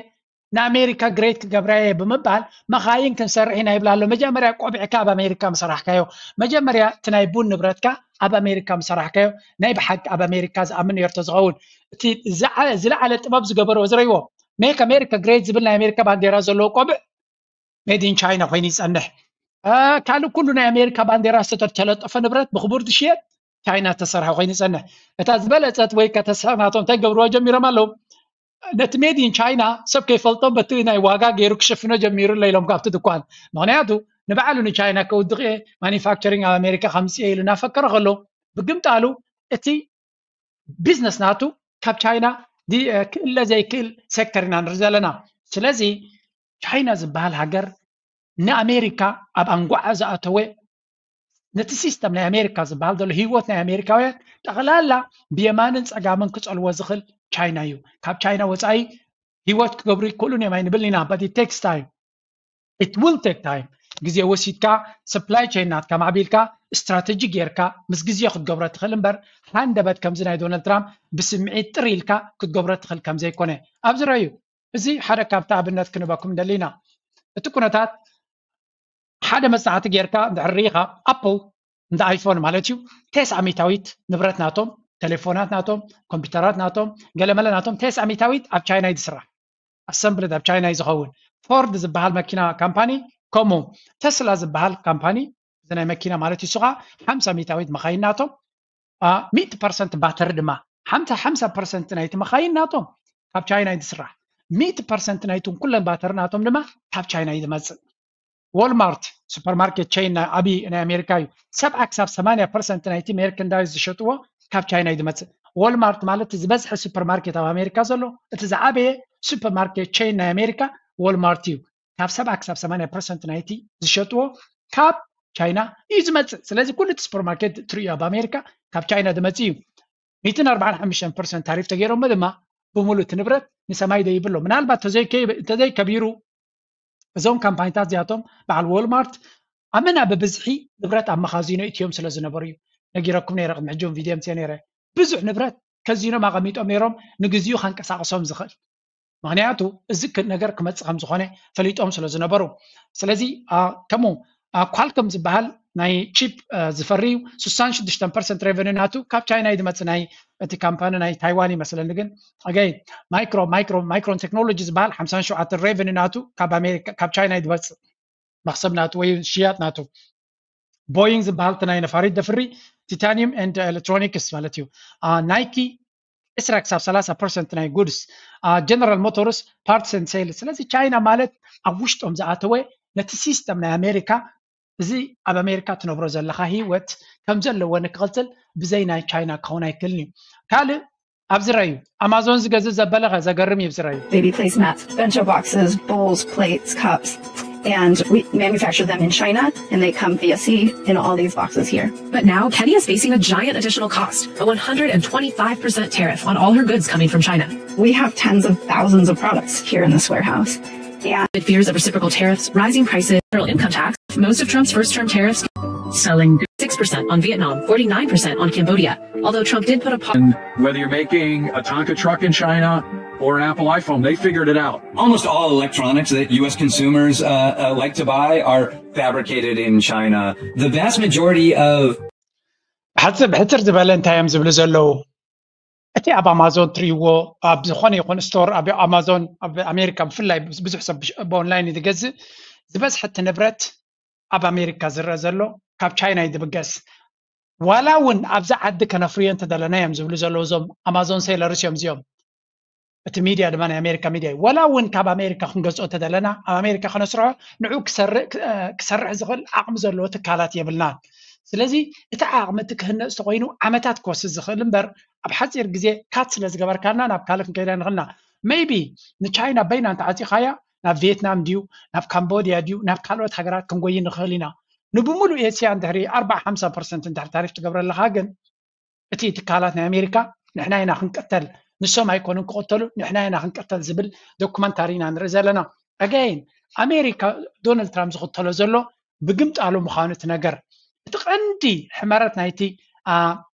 ንኣሜሪካ ግሬት ክገብራ እየ ብምባል መኻይን ክንሰርሕ ኢና ይብል ኣሎ። መጀመርያ ቆቢዕካ ኣብ ኣሜሪካ ምሰራሕካዮ፣ መጀመርያ እቲ ናይ ቡን ንብረትካ ኣብ ኣሜሪካ ምሰራሕካዮ፣ ናይ ብሓቂ ኣብ ኣሜሪካ ዝኣምን ነርቶ ዝኸውን እቲ ዝዓ- ዝለዓለ ጥበብ ዝገበሮ ዝረይዎ ሜክ ኣሜሪካ ግሬት ዝብል ናይ ኣሜሪካ ባንዴራ ዘለዎ ቆብዕ ሜድ ኢን ቻይና ኮይኑ ይጸንሕ። ካልእ ኩሉ ናይ ኣሜሪካ ባንዴራ ዝተተለጠፈ ንብረት ብክቡር ዝሽየጥ ቻይና ዝተሰርሐ ኮይኑ ይጸንሕ። እታ ዝበለጸት ወይ ከተስሕቕ ናቶም እንታይ ገብርዋ ጀሚሮም ኣለዉ? ነቲ ሜድ ኢን ቻይና ሰብ ከይፈልጦም በቲ ናይ ዋጋ ገይሩ ክሸፍኖ ጀሚሩ ኣሎ ኢሎም ካብቲ ድኳን። ምክንያቱ ንባዕሉ ንቻይና ከውድቕ እየ ማኒፋክቸሪንግ ኣብ ኣሜሪካ ከምፅእ እየ ኢሉ እናፈከረ ከሎ ብግምጣሉ እቲ ቢዝነስ ናቱ ካብ ቻይና ክእለ ዘይክእል ሴክተር ኢና ንርኢ ዘለና። ስለዚ ቻይና ዝበሃል ሃገር ንኣሜሪካ ኣብ ኣንጓዓ ዝኣተወ ነቲ ሲስተም ናይ ኣሜሪካ ዝበሃል ዘሎ ህይወት ናይ ኣሜሪካውያን ጠቕላላ ብየማንን ፀጋምን ክፀልዎ ዝኽእል ቻይና እዩ። ካብ ቻይና ወፃኢ ህይወት ክገብሩ ይክእሉን እዮም ኣይንብልን ኢና። But it takes time. It will take time. ግዜ ወሲድካ supply chain ናትካ ማዕቢልካ ስትራተጂ ጌርካ ምስ ግዜ ክትገብሮ ትኽእል እምበር ሃንደበት ከምዚ ናይ ዶናልድ ትራምፕ ብስምዒት ጥር ኢልካ ክትገብሮ ትኽእል ከምዘይኮነ ኣብዚ ረዩ። እዚ ሓደ ካብቲ ኣብነት ክንበኩም ደሊና። እቲ ኩነታት ሓደ መጽናዕቲ ጌርካ እንድሕር ርኢኻ ኣፕል እንደ ኣይፎን ማለት እዩ ቴስዓ ሚታዊት ንብረት ናቶም ቴሌፎናት ናቶም ኮምፒውተራት ናቶም ገለመለ ናቶም ቴስዓ ሚታዊት ኣብ ቻይና እዩ ዝስራሕ። ኣሰምብልድ ኣብ ቻይና እዩ ዝኸውን። ፎርድ ዝበሃል መኪና ካምፓኒ ከምኡ ተስላ ዝበሃል ካምፓኒ እዚ ናይ መኪና ማለት እዩ እሱኻ ሓምሳ ሚታዊት መኻይን ናቶም ሚእቲ ፐርሰንት ባተሪ ድማ ሓምሳ ሓምሳ ፐርሰንት ናይቲ መኻይን ናቶም ካብ ቻይና እዩ ዝስራሕ። ሚእቲ ፐርሰንት ናይቱን ኩለን ባተሪ ናቶም ድማ ካብ ቻይና እዩ ዝመፅእ። ዎልማርት ሱፐርማርኬት ቸይን ናይ ዓብዪ ናይ ኣሜሪካ እዩ። ሰብዓ ክሳብ ሰማንያ ፐርሰንት ናይቲ ሜርክንዳይዝ ዝሸጥዎ ካብ ቻይና እዩ ዝመፅእ። ዎልማርት ማለት ዝበዝሐ ሱፐርማርኬት ኣብ ኣሜሪካ ዘሎ እቲ ዝዓበየ ሱፐርማርኬት ቸይን ናይ ኣሜሪካ ዎልማርት እዩ። ካብ ሰብዓ ክሳብ ሰማንያ ፐርሰንት ናይቲ ዝሸጥዎ ካብ ቻይና እዩ ዝመፅእ። ስለዚ ኩሉ እቲ ሱፐርማርኬት ትርእዩ ኣብ ኣሜሪካ ካብ ቻይና ዝመፅእ እዩ። ሚእትን ኣርባዓን ሓሙሽተን ፐርሰንት ታሪፍ ተገይሮሞ ድማ ብምሉእ እቲ ንብረት ንሰማይ ደይብሎ። ምናልባት ተዘይከ- ተዘይከቢሩ እዞም ካምፓኒታት እዚኣቶም በዓል ዎልማርት ኣመና ብብዝሒ ንብረት ኣብ መኻዚኖ እትዮም ስለ ዝነበሩ እዩ። ነጊረኩም ነይረ ቅድሚ ሕጂ እውን ቪድዮ ምፅእ ነይረ። ብዙሕ ንብረት ከዚኖም ኣቐሚጦም ነይሮም ንግዚኡ ከንቀሳቕሶም ዝኽእል። ምክንያቱ እዚ ክ- ነገር ክመፅእ ከም ዝኾነ ፈሊጦም ስለ ዝነበሩ። ስለዚ አ፣ ከምኡ ኳልኮም ዝበሃል ናይ ቺፕ ዝፈሪ እዩ። ስሳን ሽዱሽተን ፐርሰንት ሬቨኒ ናቱ ካብ ቻይና እዩ ዝመፅእ። ናይ እቲ ካምፓኒ ናይ ታይዋን ይመስለኒ ግን ኣገይ ማይክሮ ማይክሮ ማይክሮን ቴክኖሎጂ ዝበሃል ሓምሳን ሸውዓተን ሬቨኒ ናቱ ካብ ኣሜሪካ ካብ ቻይና እዩ ዝመፅእ። መክሰብ ናቱ ወይ ሽያጥ ናቱ። ቦይንግ ዝበሃል እቲ ናይ ነፋሪት ደፍሪ ቲታኒየም ኤንድ ኤሌክትሮኒክስ ማለት እዩ። ናይኪ ዕስራ ክሳብ ሰላሳ ፐርሰንት ናይ ጉድስ ጀነራል ሞቶርስ ፓርትስ ኤንድ ሴልስ። ስለዚ ቻይና ማለት ኣብ ውሽጦም ዝኣተወ ነቲ ሲስተም ናይ ኣሜሪካ እዚ ኣብ ኣሜሪካ ትነብሮ ዘለካ ህይወት ከም ዘለዎ ንክቕፅል ብዘይ ናይ ቻይና ክኸውን ኣይክእልን እዩ። ካልእ ኣብዚ ረዩ ኣማዞን ዝገዝእ ዘበለኸ ዘገርም እዩ። ኣብዚ ረዩ Baby placemats, bento boxes, bowls, plates, cups. And we manufacture them in China, and they come via sea in all these boxes here. But now Kenny is facing a giant additional cost, a one hundred twenty-five percent tariff on all her goods coming from China. We have tens of thousands of products here in this warehouse. And with fears of reciprocal tariffs, rising prices, federal income tax, most of Trump's first term tariffs, selling six percent on Vietnam, forty-nine percent on Cambodia. Although Trump did put a pause. And whether you're making a Tonka truck in China or an Apple iPhone, they figured it out. Almost all electronics that U S consumers uh, uh, like to buy are fabricated in China. The vast majority of ብሕፅር ዝበለ እንታይ እዮም ዝብሉ ዘለዉ? እቲ ኣብ ኣማዞን ትሪእዎ፣ ኣብ ዝኾነ ይኹን ስቶር፣ ኣብ ኣማዞን ኣብ ኣሜሪካ ብፍላይ ብዙሕ ሰብ ብኦንላይን እዩ ዝገዝእ። ዝበዝሐ እቲ ንብረት ኣብ ኣሜሪካ ዝረአ ዘሎ ካብ ቻይና እዩ ዝብገስ። ዋላ እውን ኣብዚ ዓዲ ከነፍርዮ እንተደለና እዮም ዝብሉ ዘለዉ እዞም ኣማዞን ሴለርስ እዮም እዚኦም። እቲ ሚድያ ድማ ናይ ኣሜሪካ ሚድያ እዩ። ዋላ እውን ካብ ኣሜሪካ ክንገዝኦ እንተደለና ኣብ ኣሜሪካ ከነስርሖ ንዑ ክሰርሕ ዝኽእል ዓቕሚ ዘለዎ ትካላት የብልናን። ስለዚ እቲ ዓቕሚ እቲ ክህነፅ ተኮይኑ ዓመታት ክወስድ ዝኽእል እምበር ኣብ ሓፂር ግዜ ካት ስለ ዝገበርካልና ናብ ካልእ ክንከይዳ ንኽልና። ሜይቢ ንቻይና በይና እንተዓፂኻያ ናብ ቪየትናም ድዩ ናብ ካምቦድያ ድዩ ናብ ካልኦት ሃገራት ክንጎይ ንኽእል ኢና። ንብሙሉእ ኤስያ እንድሕሪ ኣርባዓ ሓምሳ ፐርሰንት እንድሕሪ ታሪፍ ትገብረለኻ ግን እቲ ትካላት ናይ ኣሜሪካ ንሕና ኢና ክንቀተል ንሶም ኣይኮኑን ክቐተሉ ንሕና ኢና ክንቀተል ዝብል ዶኩመንታሪ ኢና ንርኢ ዘለና። ኣጋይን ኣሜሪካ ዶናልድ ትራምፕ ዝኽተሎ ዘሎ ብግምጣሉ ምዃኑ እቲ ነገር እቲ ቀንዲ ሕመረት ናይቲ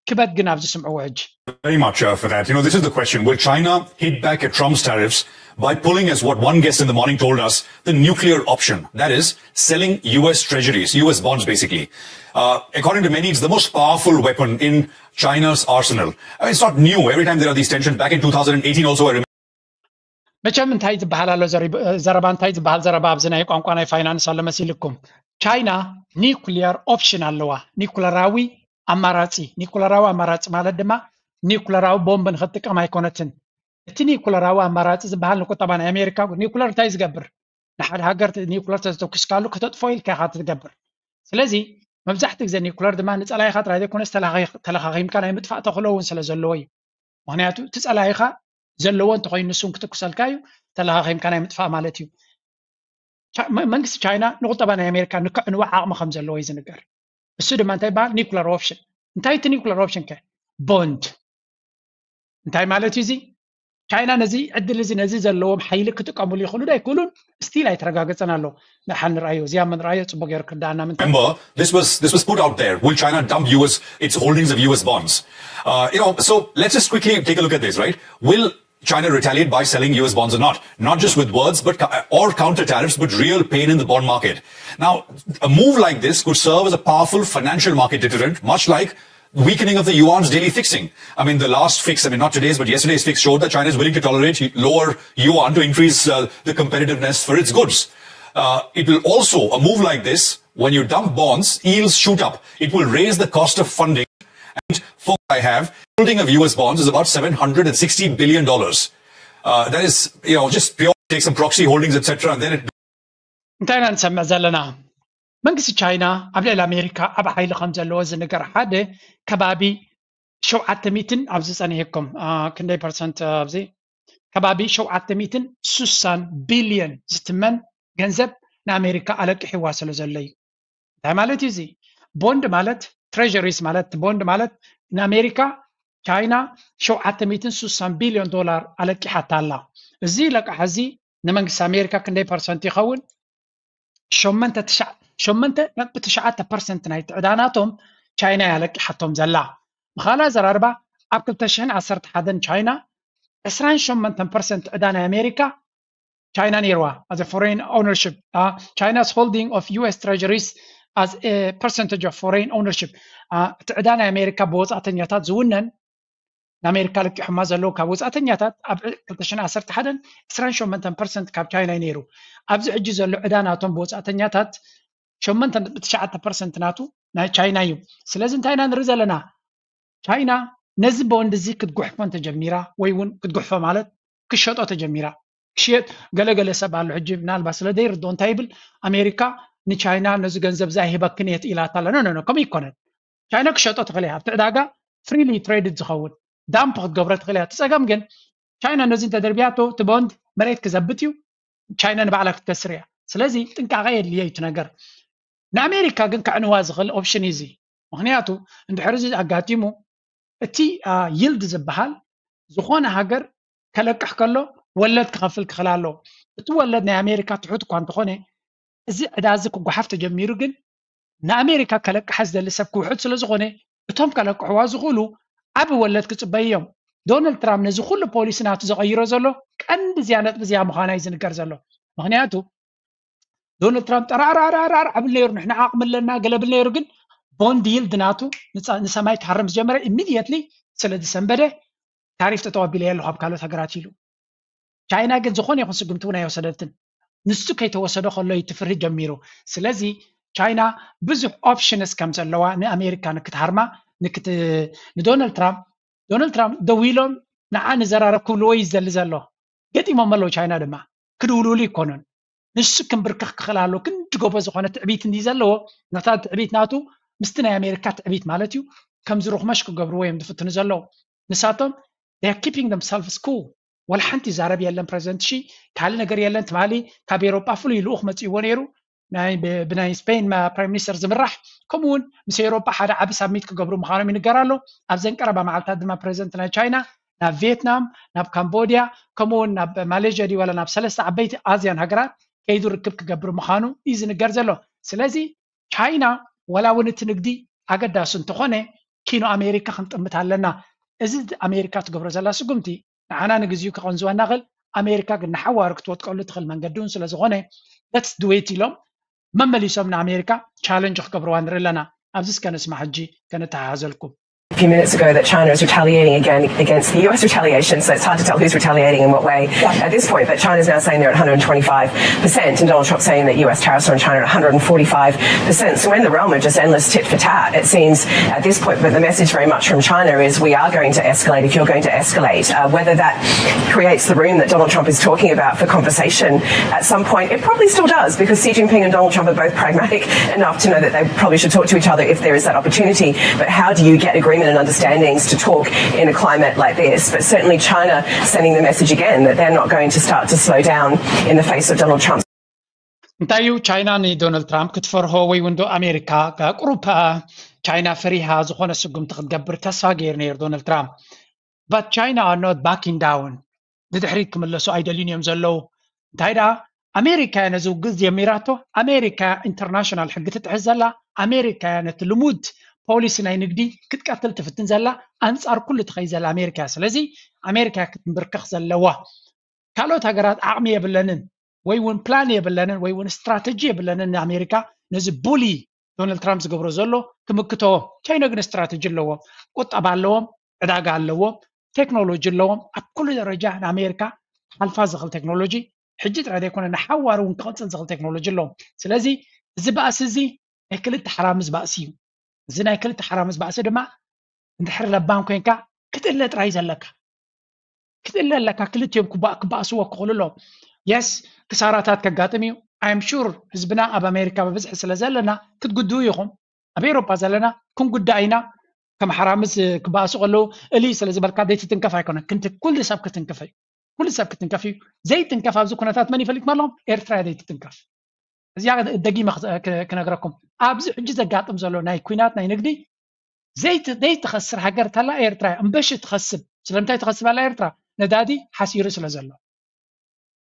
ክበት ግን ኣብዚ ስምዕዎ ሕጂ Very much uh, for that. You know, this is the question. Will China hit back at Trump's tariffs by pulling, as what one guest in the morning told us, the nuclear option? That is, selling U S treasuries, U S bonds, basically. Uh, according to many, it's the most powerful weapon in China's arsenal. Uh, it's not new. Every time there are these tensions, back in two thousand eighteen also, I remember. መቸም እንታይ ዝበሃል ኣሎ ዘረባ እንታይ ዝበሃል ዘረባ ኣብዚ ናይ ቋንቋ ናይ ፋይናንስ ኣሎ መሲልኩም። ቻይና ኒኩሊየር ኦፕሽን ኣለዋ። ኒኩለራዊ ኣማራፂ ኒኩለራዊ ኣማራፂ ማለት ድማ ኒኩለራዊ ቦምብ ንክትጥቀም ኣይኮነትን። እቲ ኒኩለራዊ ኣማራፂ ዝበሃል ንቁጠባ ናይ ኣሜሪካ ኒኩለር እንታይ ዝገብር ንሓደ ሃገር ኒኩለር ተተኩስካሉ ከተጥፎ ኢልካ ኢካ ትገብር። ስለዚ መብዛሕትኡ ግዜ ኒኩለር ድማ ንፀላኢካ ጥራይ ዘይኮነስ ተለኻኺምካ ናይ ምጥፋእ ተኽእሎ እውን ስለ ዘለዎ እዩ። ምክንያቱ እቲ ፀላኢካ ዘለዎ እንተኮይኑ ንሱን ክትኩሰልካ እዩ። ተለኻኺምካ ናይ ምጥፋእ ማለት እዩ። መንግስቲ ቻይና ንቁጠባ ናይ ኣሜሪካ ንክዕንዋ ዓቕሚ ከም ዘለዎ እዩ ዝንገር። እሱ ድማ እንታይ ይበሃል ኒኩለር ኦፕሽን። እንታይ እቲ ኒኩለር ኦፕሽን ከ ቦንድ እንታይ ማለት እዩ እዚ? ቻይና ነዚ ዕድል እዚ ነዚ ዘለዎም ሓይሊ ክጥቀምሉ ይኽእሉ ዶ ኣይክእሉን ስቲል ኣይተረጋገፀን ኣሎ። ንሓ ንርኣዮ እዚኣ ምንርኣዮ ፅቡቅ ገይሩ ክርዳኣና ምንታይ Remember, this was this was put out there. Will China dump U S its holdings of U S bonds? Uh, you know, so let's just quickly take a look at this, right? Will China retaliate by selling U S bonds or not? Not just with words, but or counter tariffs, but real pain in the bond market. Now, a move like this could serve as a powerful financial market deterrent, much like weakening of the yuan's daily fixing. I mean, the last fix, I mean, not today's, but yesterday's fix showed that China is willing to tolerate lower yuan to increase uh, the competitiveness for its goods. Uh, it will also, a move like this, when you dump bonds, yields shoot up. It will raise the cost of funding. And for I have, holding of U S bonds is about seven hundred and sixty billion dollars. Uh, that is, you know, just pure take some proxy holdings, et cetera. And then it እንታይ ኢና ንሰምዕ ዘለና? መንግስቲ ቻይና ኣብ ልዕሊ ኣሜሪካ ዓቢ ሓይሊ ከም ዘለዎ ዝንገር ሓደ ከባቢ ሸውዓተ ሚእትን ኣብዚ ጸኒሕኩም ክንደይ ፐርሰንት ኣብዚ ከባቢ ሸውዓተ ሚእትን ስሳን ቢልዮን ዝትመን ገንዘብ ንኣሜሪካ ኣለቂሕዋ ስለ ዘሎ እዩ። እንታይ ማለት እዩ እዚ? ቦንድ ማለት ትሬዥሪስ ማለት ቦንድ ማለት ንኣሜሪካ ቻይና ሸውዓተ ሚእትን ስሳን ቢልዮን ዶላር ኣለቂሓታ ኣላ። እዚ ለቃሕ እዚ ንመንግስቲ ኣሜሪካ ክንደይ ፐርሰንት ይኸውን? ሸመንተ ነጥቢ ትሽዓተ ፐርሰንት ናይ ትዕዳናቶም ቻይና እያ ለቂሓቶም ዘላ። ብኻልእ ኣዘራርባ ኣብ ክልተ ሽሕን ዓሰርተ ሓደን ቻይና ዕስራን ሸሞንተን ፐርሰንት ዕዳ ናይ ኣሜሪካ ቻይና ነይርዋ as a foreign ownership. China's holding of U S treasuries as a percentage of foreign ownership. እቲ ዕዳ ናይ ኣሜሪካ ብወፃእተኛታት ዝውነን ንኣሜሪካ ለቂሖማ ዘለዉ ካብ ወፃእተኛታት ኣብ ክልተ ሽሕን ዓሰርተ ሓደን ዕስራን ሸሞንተን ፐርሰንት ካብ ቻይና እዩ ነይሩ። ኣብዚ ሕጂ ዘሎ ዕዳ ናቶም ብወፃእተኛታት ሸሞንተ ነጥቢ ትሽዓተ ፐርሰንት ናቱ ናይ ቻይና እዩ። ስለዚ እንታይ ኢና ንርኢ ዘለና? ቻይና ነዚ ቦንድ እዚ ክትጉሕፎ እንተጀሚራ ወይ እውን ክትጉሕፎ ማለት ክሸጦ ተጀሚራ ክሽየጥ ገለገለ ሰብ ኣሎ። ሕጂ ምናልባት ስለ ዘይርድኦ እንታይ ይብል ኣሜሪካ ንቻይና ነዚ ገንዘብ እዚ ኣይህበክን እየ ኢላታ ኣላ። ኖ ኖ ከምኡ ይኮነን። ቻይና ክሸጦ ትኽእል እያ ኣብቲ ዕዳጋ ፍሪሊ ትሬድድ ዝኸውን ዳምፕ ክትገብሮ ትኽእል እያ። እቲ ፀገም ግን ቻይና ነዚ እንተደርቢያቶ እቲ ቦንድ መሬት ክዘብጥ እዩ። ቻይና ንባዕላ ክትከስር እያ። ስለዚ ጥንቃቐ የድልዮ እዩ እቲ ነገር። ንኣሜሪካ ግን ከዕንዋ ዝኽእል ኦፕሽን እዩ እዚ። ምኽንያቱ እንድሕር እዚ ኣጋጢሙ እቲ ይልድ ዝበሃል ዝኾነ ሃገር ከለቅሕ ከሎ ወለድ ክኸፍል ክኽእል ኣለዎ። እቲ ወለድ ናይ ኣሜሪካ ትሑት እኳ እንተኾነ እዚ ዕዳ እዚ ክጓሓፍ ተጀሚሩ ግን ንኣሜሪካ ከለቅሓ ዝደሊ ሰብ ክውሕድ ስለ ዝኾነ እቶም ከለቅሕዋ ዝኽእሉ ዓቢ ወለድ ክጽበዩ እዮም። ዶናልድ ትራምፕ ነዚ ኩሉ ፖሊሲ ናቱ ዘቐይሮ ዘሎ ቀንዲ እዚኣ ነጥቢ እዚኣ ምዃና እዩ ዝንገር ዘሎ። ምኽንያቱ ዶናልድ ትራምፕ ጠራራራራር ዓብል ነይሩ፣ ንሕና ዓቕሚ ኣለና ገለ ብል ነይሩ፣ ግን ቦንድ ይልድ ናቱ ንሳ- ንሰማይ ክሃርም ዝጀመረ ኢሚድየትሊ ስለ ዝሰንበደ ታሪፍ ጠጠው ኣቢለ ኣለኹ ኣብ ካልኦት ሃገራት ኢሉ። ቻይና ግን ዝኾነ ይኹን ስጉምቲ እውን ኣይወሰደትን። ንሱ ከይተወሰዶ ከሎ እዩ እቲ ፍርሂ ጀሚሩ። ስለዚ ቻይና ብዙሕ ኦፕሽንስ ከም ዘለዋ ንኣሜሪካ ንክትሃርማ ንክት ንዶናልድ ትራምፕ ዶናልድ ትራምፕ ደው ኢሎም ንዓ ንዘራረብ ክብልዎ እዩ ዝደሊ ዘሎ። ገጢሞም ኣለዉ። ቻይና ድማ ክድውልውሉ ይኮኑን። ንሱ ክንብርከኽ ክኽእል ኣለዎ። ክንዲ ጎቦ ዝኾነ ትዕቢት እንዲ ዘለዎ ነታ ትዕቢት ናቱ ምስቲ ናይ ኣሜሪካ ትዕቢት ማለት እዩ ከም ዝርኽመሽ ክገብርዎ እዮም ዝፍትኑ ዘለዉ። ንሳቶም they are keeping themselves cool። ወላ ሓንቲ ይዛረብ የለን ፕሬዚደንት ሺ፣ ካልእ ነገር የለን። ትማሊ ካብ ኤሮጳ ፍሉይ ልኡኽ መጺእዎ ነይሩ፣ ናይ ብ- ብናይ ስፔን ማ- ፕራይም ሚኒስተር ዝምራሕ፣ ከምኡ እውን ምስ ኤሮጳ ሓደ ዓቢ ሳሚት ክገብሩ ምዃኖም ይንገር ኣሎ። ኣብዘን ቀረባ መዓልታት ድማ ፕሬዚደንት ናይ ቻይና ናብ ቪየትናም፣ ናብ ካምቦድያ፣ ከምኡ እውን ናብ ማሌዥያ ድዩ ዋላ ናብ ሰለስተ ዓበይቲ ኣዝያን ሃገራት ከይዱ ርክብ ክገብር ምዃኑ እዩ ዝንገር ዘሎ። ስለዚ ቻይና ዋላ እውን እቲ ንግዲ ኣገዳሲ እንተኾነ ኪኖ ኣሜሪካ ክንጥምት ኣለና። እዚ ኣሜሪካ ትገብሮ ዘላ ስጉምቲ ንዓና ንግዚኡ ከቐንዝወና ኽእል፣ ኣሜሪካ ግን ንሓዋሩ ክትወጥቀሉ ትኽእል መንገዲ እውን ስለ ዝኾነ let's do it ኢሎም መመሊሶም ንኣሜሪካ ቻለንጅ ክገብርዋ ንርኢ ኣለና። ኣብዚ እስከ ንስማ ሕጂ ከነተሓሓዘልኩም። A few minutes ago that China is retaliating again against the U S retaliation, so it's hard to tell who's retaliating in what way at this point. But China's now saying they're at one hundred twenty-five percent, and Donald Trump saying that U S tariffs on China are one hundred forty-five percent. So we're in the realm of just endless tit for tat, it seems, at this point. But the message very much from China is, we are going to escalate if you're going to escalate. Uh, whether that creates the room that Donald Trump is talking about for conversation at some point, it probably still does, because Xi Jinping and Donald Trump are both pragmatic enough to know that they probably should talk to each other if there is that opportunity. But how do you get agreement and understandings to talk in a climate like this? But certainly China sending the message again that they're not going to start to slow down in the face of Donald Trump. እንታይ እዩ ቻይና ንዶናልድ ትራምፕ ክትፈርሆ ወይ እውን ዶ ኣሜሪካ ቁሩብ ቻይና ፈሪሃ ዝኾነ ስጉምቲ ክትገብር ተስፋ ገይሩ ነይሩ ዶናልድ ትራምፕ። But China are not backing down። ንድሕሪት ክምለሱ ኣይደልዩን እዮም ዘለዉ። እንታይ ደኣ ኣሜሪካ እያ ነዚ ውግእ ጀሚራቶ። ኣሜሪካ ኢንተርናሽናል ሕጊ ትጥሕስ ዘላ። ኣሜሪካ እያ ነቲ ልሙድ ፖሊሲ ናይ ንግዲ ክትቀትል ትፍትን ዘላ። ኣንጻር ኩሉ ትኸይ ዘላ ኣሜሪካ እያ። ስለዚ ኣሜሪካ ክትንብርከኽ ዘለዋ። ካልኦት ሃገራት ዓቕሚ የብለንን ወይ እውን ፕላን የብለንን ወይ እውን ስትራተጂ የብለንን ንኣሜሪካ ነዚ ቡሊ ዶናልድ ትራምፕ ዝገብሮ ዘሎ ክምክቶ። ቻይና ግን ስትራተጂ ኣለዎም፣ ቁጠባ ኣለዎም፣ ዕዳጋ ኣለዎም፣ ቴክኖሎጂ ኣለዎም። ኣብ ኩሉ ደረጃ ንኣሜሪካ ሓልፋ ዝኽእል ቴክኖሎጂ ሕጂ ጥራይ ዘይኮነ ንሓዋር እውን ክቐፅል ዝኽእል ቴክኖሎጂ ኣለዎም። ስለዚ እዚ ባእሲ እዚ ናይ ክልተ ሓራምዝ ባእሲ እዩ። እዚ ናይ ክልተ ሓራምዝ ባእሲ ድማ እንድሕር ለባም ኮይንካ ክትእለ ጥራይ ዘለካ ክትእለ ኣለካ። ክልቲኦም ክባእስዎ ክኽእሉ ኣለዎም። የስ ክሳራታት ከጋጥም እዩ። I'm sure ህዝብና ኣብ ኣሜሪካ ብብዝሒ ስለ ዘለና ክትጉድኡ ኢኹም። ኣብ ኤውሮጳ ዘለና ክንጉዳእ ኢና። ከም ሓራምዝ ክባእሱ ከለዉ እሊ ስለ ዝበልካ ዘይትትንከፍ ኣይኮነን። ኩሉ ሰብ ክትንከፍ እዩ። ኩሉ ሰብ ክትንከፍ እዩ። ዘይትንከፍ ኣብዚ ኩነታት መን ይፈልጥ ኣለኹም? ኤርትራ ዘይትትንከፍ። እዚኣ ደጊመ ክነግረኩም ኣብዚ ሕጂ ዘጋጥም ዘሎ ናይ ኩናት ናይ ንግዲ ዘይትኸስር ሃገር ተላ ኤርትራ እምበሺ ትኸስብ። ስለምንታይ ትኸስብ ኣላ ኤርትራ? ነዳዲ ሓሲሩ ስለ ዘሎ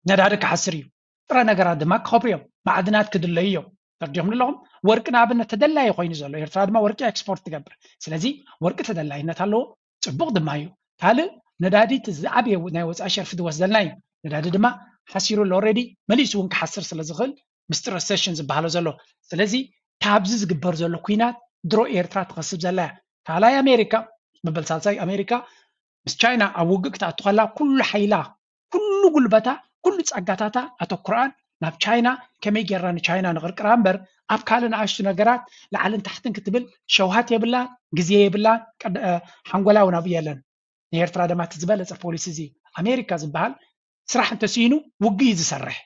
ነዳዲ ክሓስር እዩ። ጥረ ነገራት ድማ ክኸብሩ እዮም። ማዕድናት ክድለዩ እዮም። ተርዲኹም ኣለኹም። ወርቂ ንኣብነት ተደላዩ ኮይኑ ዘሎ ኤርትራ ድማ ወርቂ ኤክስፖርት ትገብር። ስለዚ ወርቂ ተደላይነት ኣለዎ፣ ፅቡቕ ድማ እዩ። ካልእ ነዳዲ ዝዓበየ ናይ ወፃኢ ሸርፊ ዝወስደልና እዩ። ነዳዲ ድማ ሓሲሩ ኣሎ ኦልሬዲ መሊሱ እውን ክሓስር ስለ ዝኽእል ምስጢር ረሰሽን ዝበሃሎ ዘሎ። ስለዚ ካብዚ ዝግበር ዘሎ ኩናት ድሮ ኤርትራ ትኸስብ ዘላ እያ። ካልኣይ ኣሜሪካ መበል ሳልሳይ ኣሜሪካ ምስ ቻይና ኣብ ውግእ ክትኣቱ ከላ ኩሉ ሓይላ ኩሉ ጉልበታ ኩሉ ጸጋታታ ኣተኩረኣን ናብ ቻይና ከመይ ጌርና ንቻይና ንቕርቅራ እምበር ኣብ ካልእ ንኣሽቱ ነገራት ላዕልን ታሕትን ክትብል ሸውሃት የብላን፣ ግዜ የብላን፣ ሓንጎላ እውን ኣብኡ የለን። ንኤርትራ ድማ እቲ ዝበለጸ ፖሊሲ እዚ ኣሜሪካ ዝበሃል ስራሕ እንተስኢኑ ውግእ እዩ ዝሰርሕ።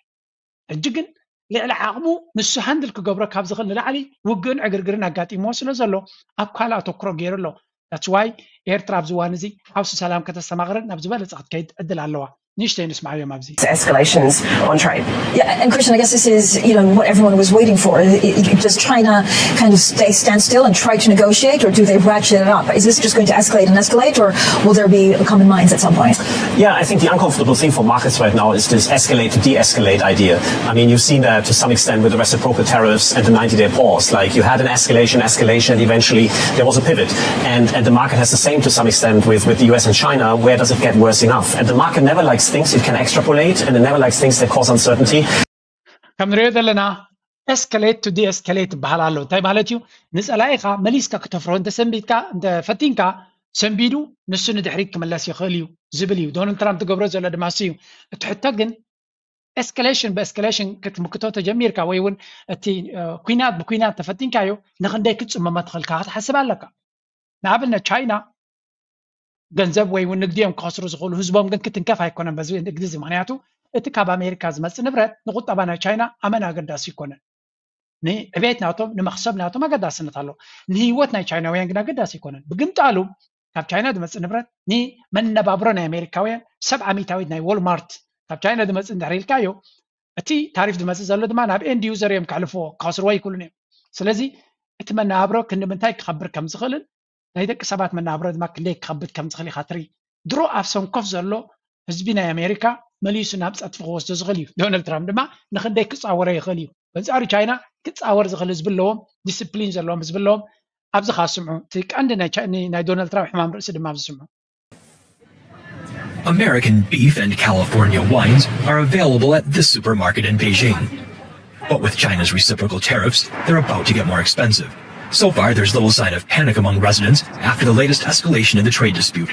ሕጂ ግን ልዕሊ ዓቕሙ ንሱ ሃንድል ክገብሮ ካብ ዝኽእል ንላዕሊ ውግእን ዕግርግርን ኣጋጢምዎ ስለ ዘሎ ኣብ ካልእ ኣተኩሮ ገይሩ ኣሎ። That's why ኤርትራ ኣብዚ እዋን እዚ ሓውሲ ሰላም ከተስተማቕርን ናብ ዝበለጸ ክትከይድ ዕድል ኣለዋ። ንእሽተይ ንስማዓዮም ኣብዚ። Escalations on trade. Yeah, and Christian, I guess this is, you know, what everyone was waiting for. Does China kind of stay stand still and try to negotiate, or do they ratchet it up? Is this just going to escalate and escalate, or will there be common minds at some point? Yeah, I think the uncomfortable thing for markets right now is this escalate to de-escalate idea. I mean, you've seen that to some extent with the reciprocal tariffs and the ninety-day pause. Like, you had an escalation, escalation, and eventually there was a pivot. And, and the market has the same to some extent with, with the U S and China. Where does it get worse enough? And the market never likes things it can extrapolate, and it never likes things that cause uncertainty. ከም ንሪኦ ዘለና escalate to de-escalate ይበሃል ኣሎ። እንታይ ማለት እዩ? ንጸላኢኻ መሊስካ ክተፍሮ እንተሰንቢድካ እንተፈቲንካ፣ ሰንቢዱ ንሱ ንድሕሪት ክምለስ ይኽእል እዩ ዝብል እዩ። ዶናልድ ትራምፕ ዝገብሮ ዘሎ ድማ እሱ እዩ። እቲ ሕቶ ግን escalation ብescalation ክትምክቶ ተጀሚርካ ወይ እውን እቲ ኩናት ብኩናት ተፈቲንካዮ፣ ንኽንደይ ክትጽመሞ ትኽእልካ ክትሓስብ ኣለካ። ንኣብነት ቻይና ገንዘብ ወይ እውን ንግዲ እዮም ክኸስሩ ዝኽእሉ፣ ህዝቦም ግን ክትንከፍ ኣይኮነን በዚ ንግዲ እዚ። ምክንያቱ እቲ ካብ ኣሜሪካ ዝመፅእ ንብረት ንቁጠባ ናይ ቻይና ኣመና ኣገዳሲ ይኮነን። ንዕቤት ናቶም ንመክሰብ ናቶም ኣገዳስነት ኣሎ። ንህይወት ናይ ቻይናውያን ግን ኣገዳሲ ይኮነን። ብግምጣሉ ካብ ቻይና ዝመፅእ ንብረት ንመነባብሮ ናይ ኣሜሪካውያን ሰብዓ ሚታዊት ናይ ዎልማርት ካብ ቻይና ዝመፅእ እንድሕር ኢልካዮ፣ እቲ ታሪፍ ዝመፅእ ዘሎ ድማ ናብ end user እዮም ከሕልፍዎ፣ ክኸስርዎ ኣይክእሉን እዮም። ስለዚ እቲ መነባብሮ ክንዲ ምንታይ ክኸብር ከም ዝኽእልን ናይ ደቂ ሰባት መነባብሮ ድማ ክንደይ ክኸብድ ከም ዝኽእል ኢኻ ትርኢ። ድሮ ኣብ ሰንኮፍ ዘሎ ህዝቢ ናይ ኣሜሪካ መሊሱ ናብ ፀጥፊ ክወስዶ ዝኽእል እዩ። ዶናልድ ትራምፕ ድማ ንክንደይ ክፃወሮ ይኽእል እዩ። በንፃሩ ቻይና ክፃወር ዝኽእል ህዝቢ ኣለዎም፣ ዲስፕሊን ዘለዎም ህዝቢ ኣለዎም። ኣብዚ ከዓ ስምዑ፣ እቲ ቀንዲ ናይ ቻ- ናይ ዶናልድ ትራምፕ ሕማም ርእሲ ድማ ኣብዚ ስምዑ። American beef and California wines are available at this supermarket in Beijing. But with China's reciprocal tariffs, they're about to get more expensive. So far, there's little sign of panic among residents after the latest escalation in the trade dispute.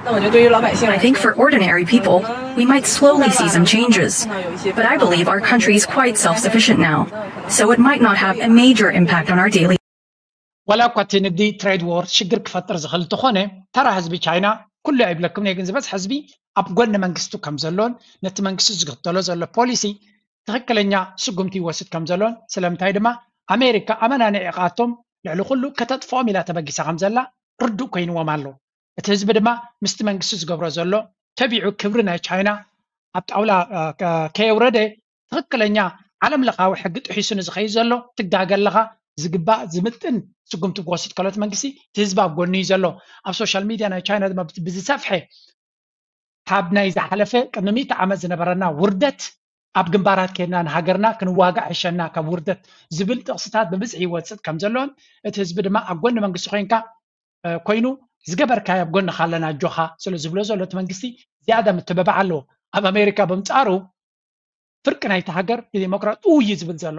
I think for ordinary people, we might slowly see some changes. But I believe our country is quite self sufficient now, so it might not have a major impact on our daily ዋላ እኳ እቲ ንግዲ ትሬድ ዎር ሽግር ክፈጥር ዝኽእል እንተኾነ፣ ተራ ህዝቢ ቻይና ኩሉ ኣይብለኩም እየ፣ ግን ዝበዝሐ ህዝቢ ኣብ ጎኒ መንግስቱ ከም ዘሎን ነቲ መንግስቱ ዝኽተሎ ዘሎ ፖሊሲ ትኽክለኛ ስጉምቲ ይወስድ ከም ዘሎን፣ ስለምንታይ ድማ ኣሜሪካ ኣመና ንዒቓቶም ልዕሊ ኩሉ ከተጥፍኦም ኢላ ተበጊሳ ከም ዘላ ርዱእ ኮይንዎም ኣሎ። እቲ ህዝቢ ድማ ምስቲ መንግስቲ ዝገብሮ ዘሎ ተቢዑ ክብሪ ናይ ቻይና ኣብ ጣውላ ከየውረደ ትኽክለኛ ዓለም ለኻዊ ሕጊ ጥሒሱ ንዝኸይድ ዘሎ ትጋገ ኣለኻ፣ ዝግባእ ዝምጥን ስጉምቲ ክወስድ ከሎ እቲ መንግስቲ እቲ ህዝቢ ኣብ ጎኑ እዩ ዘሎ። ኣብ ሶሻል ሚድያ ናይ ቻይና ድማ ብዝሰፍሐ ካብ ናይ ዝሓለፈ ቅድሚ ሚእቲ ዓመት ዝነበረና ውርደት ኣብ ግንባራት ከድና ንሃገርና ክንዋጋእ ሕሸና ካብ ውርደት ዝብል ጥቕስታት ብብዝሒ ይወፅእ ከም ዘሎን እቲ ህዝቢ ድማ ኣብ ጎኒ መንግስቲ ኮይንካ ኮይኑ ዝገበርካዮ ኣብ ጎንኻ ኣለና ኣጆኻ ስለ ዝብሎ ዘሎ እቲ መንግስቲ ዝያዳ ምትብባዕ ኣለዎ። ኣብ ኣሜሪካ ብምፃሩ ፍርቂ ናይቲ ሃገር ንዲሞክራት ኡ እዩ ዝብል ዘሎ።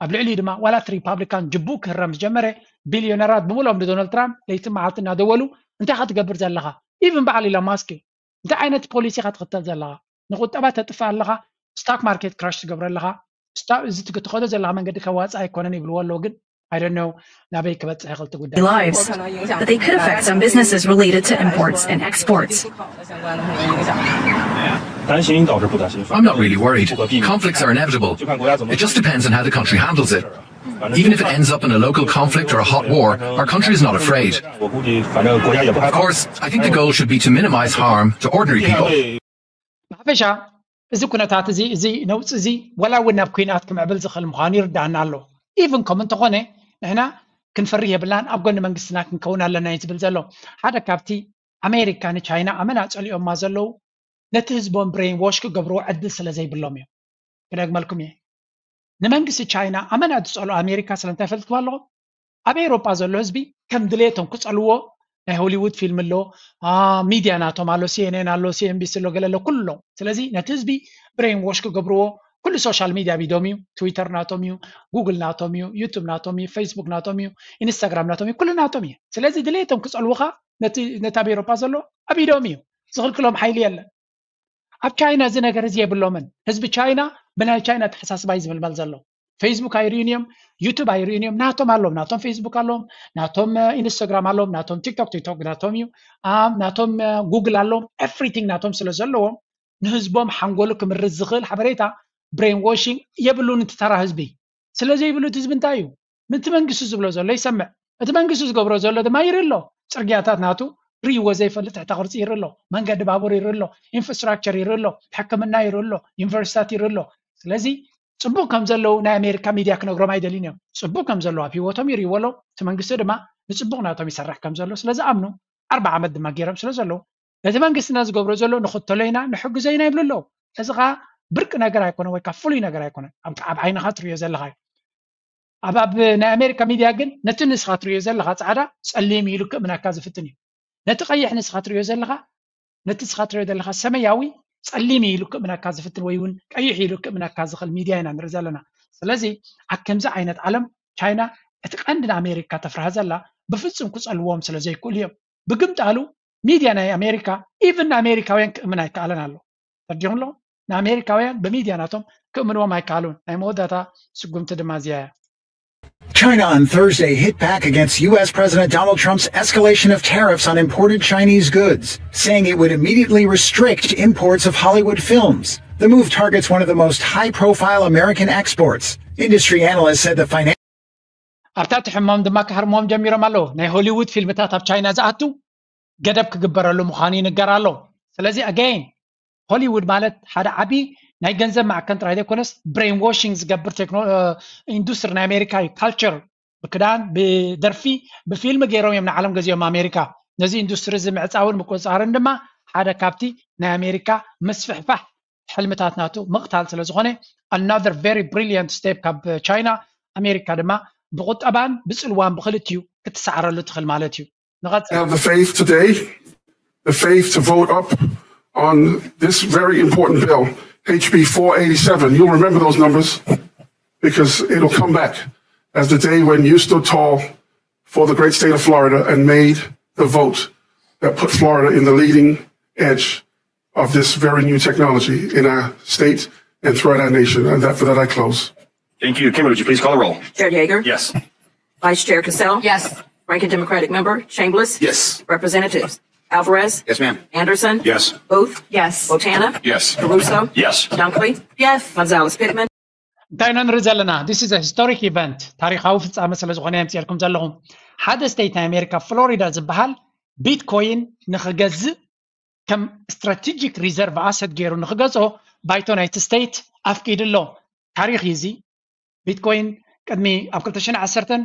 ኣብ ልዕሊኡ ድማ ዋላ እቲ ሪፓብሊካን ጅቡኡ ክህረም ዝጀመረ ቢልዮነራት ብምልኦም ንዶናልድ ትራምፕ ለይቲ መዓልቲ እናደወሉ እንታይ ኢኻ ትገብር ዘለኻ? ኢቭን በዓል ኢሎን ማስክ እዩ እንታይ ዓይነት ፖሊሲ ኢኻ ትኽተል ዘለኻ? ንቁጠባ ተጥፍእ ኣለኻ፣ ስታክ ማርኬት ክራሽ ትገብር ኣለኻ፣ እዚ ትኸዶ ዘለኻ መንገዲ ከዋፅእ ኣይኮነን ይብልዎ ኣለዉ። ግን I don't know ናበይ ክበፅሕ ይኽእል እቲ ጉዳይ። lives, but they could affect some businesses related to imports and exports. I'm not really worried. Conflicts are inevitable. It just depends on how the country handles it. Even if it ends up in a local conflict or a hot war, our country is not afraid. Of course, I think the goal should be to minimize harm to ordinary people. ብሓፈሻ እዚ ኩነታት እዚ እዚ ነውፂ እዚ ዋላ እውን ናብ ኩናት ክምዕብል ዝኽእል ምዃኑ ይርዳእና ኣሎ። ኢቭን ከምኡ እንተኾነ ንሕና ክንፈርህ የብልናን፣ ኣብ ጎኒ መንግስትና ክንከውን ኣለና እዩ ዝብል ዘሎ። ሓደ ካብቲ ኣሜሪካ ንቻይና ኣመና ፀሊኦማ ዘለዉ ነቲ ህዝቦም ብሬን ዎሽ ክገብርዎ ዕድል ስለ ዘይብሎም እዮም። ክደግመልኩም እየ። ንመንግስቲ ቻይና ኣመና ዝፀልኦ ኣሜሪካ ስለምንታይ ፈልጥኩም ኣለኹም? ኣብ ኤውሮጳ ዘሎ ህዝቢ ከም ድሌቶም ክፀልዎ ናይ ሆሊውድ ፊልም ኣሎ፣ ሚድያ ናቶም ኣሎ፣ ሲኤንኤን ኣሎ፣ ሲኤንቢሲ ኣሎ፣ ገለ ኣሎ፣ ኩሉ ኣለዉ። ስለዚ ነቲ ህዝቢ ብሬን ዎሽ ክገብርዎ ኩሉ ሶሻል ሚድያ ኣብ ኢዶም እዩ። ትዊተር ናቶም እዩ፣ ጉግል ናቶም እዩ፣ ዩቱብ ናቶም እዩ፣ ፌስቡክ ናቶም እዩ፣ ኢንስታግራም ናቶም እዩ፣ ኩሉ ናቶም እዩ። ስለዚ ድሌቶም ክፀልውኻ ነቲ ነቲ ኣብ ኤውሮጳ ዘሎ ኣብ ኢዶም እዩ። ዝኽልክሎም ሓይሊ የለን። ኣብ ቻይና እዚ ነገር እዚ የብሎምን። ህዝቢ ቻይና ብናይ ቻይና ኣተሓሳስባ እዩ ዝምልመል ዘሎ። ፌስቡክ ኣይርእዩን እዮም፣ ዩቱብ ኣይርእዩን እዮም። ናቶም ኣለዎም፣ ናቶም ፌስቡክ ኣለዎም፣ ናቶም ኢንስታግራም ኣለዎም፣ ናቶም ቲክቶክ ቲክቶክ ናቶም እዩ፣ ናቶም ጉግል ኣለዎም። ኤቭሪቲንግ ናቶም ስለ ዘለዎም ንህዝቦም ሓንጎሉ ክምርዝ ዝኽእል ሓበሬታ ብሬን ዎሺንግ የብሉን። እቲ ተራ ህዝቢ ስለ ዘይብሉ እቲ ህዝቢ እንታይ እዩ ምንቲ መንግስቱ ዝብሎ ዘሎ ይሰምዕ። እቲ መንግስቱ ዝገብሮ ዘሎ ድማ ይርኢ ኣሎ። ፅርግያታት ናቱ ርእይዎ ዘይፈልጥ ትሕተ ቅርፂ ይርኢ ኣሎ። መንገዲ ባቡር ይርኢ ኣሎ። ኢንፍራስትራክቸር ይርኢ ኣሎ። ሕክምና ይርኢ ኣሎ። ዩኒቨርሲታት ይርኢ ኣሎ። ስለዚ ፅቡቅ ከም ዘለዉ ናይ ኣሜሪካ ሚድያ ክነግሮም ኣይደልን እዮም። ፅቡቅ ከም ዘለዉ ኣብ ሂወቶም ይርእይዎ ኣለዉ። እቲ መንግስቲ ድማ ንፅቡቅ ናቶም ይሰርሕ ከም ዘሎ ስለ ዝኣምኑ ኣርባ ዓመት ድማ ገይሮም ስለ ዘለዉ ነቲ መንግስትና ዝገብሮ ዘሎ ንኽተሎ ኢና ንሕግዞ ኢና ይብሉ ኣለዉ። እዚ ከዓ ብርቂ ነገር ኣይኮነ ወይ ከዓ ፍሉይ ነገር ኣይኮነ። ኣብ ዓይንኻ ትርእዮ ዘለኻ እዩ። ኣብ ኣብ ናይ ኣሜሪካ ሚድያ ግን ነቲ ንስኻ ትርእዮ ዘለኻ ፃዕዳ ፀሊም ኢሉ ክእምነካ ዝፍትን እዩ። ነቲ ቀይሕ ንስኻ ትርእዮ ዘለኻ ነቲ ንስኻ ትርእዮ ዘለኻ ሰማያዊ ፀሊም ኢሉ ክእምነካ ዝፍትን ወይ እውን ቀይሕ ኢሉ ክእምነካ ዝኽእል ሚድያ ኢና ንርኢ ዘለና። ስለዚ ኣብ ከምዚ ዓይነት ዓለም ቻይና እቲ ቀንዲ ንኣሜሪካ ተፍርሃ ዘላ ብፍፁም ክፀልዎም ስለ ዘይክእሉ እዮም። ብግምጣሉ ሚድያ ናይ ኣሜሪካ ኢቭን ንኣሜሪካውያን ክእምን ኣይከኣለን ኣሎ። ተረዲኹም ኣሎ ንኣሜሪካውያን ብሚድያ ናቶም ክእምንዎም ኣይከኣሉን። ናይ መወዳእታ ስጉምቲ ድማ እዚያ እያ። China on Thursday hit back against U S President Donald Trump's escalation of tariffs on imported Chinese goods, saying it would immediately restrict imports of Hollywood films. The move targets one of the most high profile American exports. Industry analysts said the financial ኣብታ እቲ ሕሞም ድማ ክሃርምዎም ጀሚሮም ኣለዉ። ናይ ሆሊውድ ፊልምታት ኣብ ቻይና ዝኣቱ ገደብ ክግበረሉ ምዃኑ ይንገር ኣሎ። ስለዚ ኣገይን ሆሊውድ ማለት ሓደ ዓቢ ናይ ገንዘብ ማዕከን ጥራይ ዘይኮነስ ብሬን ዋሽንግ ዝገብር ኢንዱስትሪ ናይ ኣሜሪካ እዩ። ካልቸር ብክዳን ብደርፊ ብፊልም ገይሮም እዮም ንዓለም ገዚኦም ኣሜሪካ። ነዚ ኢንዱስትሪ እዚ ምዕፃውን ምቁፅፃርን ድማ ሓደ ካብቲ ናይ ኣሜሪካ ምስፍሕፋሕ ሕልምታት ናቱ ምቕታል ስለ ዝኾነ another very brilliant step ካብ ቻይና። ኣሜሪካ ድማ ብቁጠባን ብፅልዋን ብክልቲኡ ክትሰዓረሉ ትኽእል ማለት እዩ። ንቐፅል። have the faith today, the faith to vote up on this very important bill, H B four eighty-seven. You'll remember those numbers because it'll come back as the day when you stood tall for the great state of Florida and made the vote that put Florida in the leading edge of this very new technology in our state and throughout our nation. And that, for that, I close. Thank you. Kimberly, would you please call the roll? Chair Yeager? Yes. Vice Chair Cassell? Yes. Ranking Democratic Member Chambliss? Yes. Representatives Alvarez? Yes, ma'am. Anderson? Yes. Booth? Yes. Botana? Yes. Caruso? Yes. Dunkley? Yes. Gonzalez Pittman? እንታይ ኢና ንርኢ ዘለና? This is a historic event። ታሪኻዊ ፍጻመ ስለ ዝኾነ እየ ኣምፅኤልኩም ዘለኹ። ሓደ ስቴት ናይ ኣሜሪካ ፍሎሪዳ ዝበሃል ቢትኮይን ንኽገዝእ ከም ስትራቴጂክ ሪዘርቭ ኣሰት ገይሩ ንኽገዝኦ ባይቶ ናይቲ ስቴት ኣፍቂዱ ኣሎ። ታሪኽ እዩ እዚ። ቢትኮይን ቅድሚ ኣብ ክልተ ሽሕን ዓሰርተን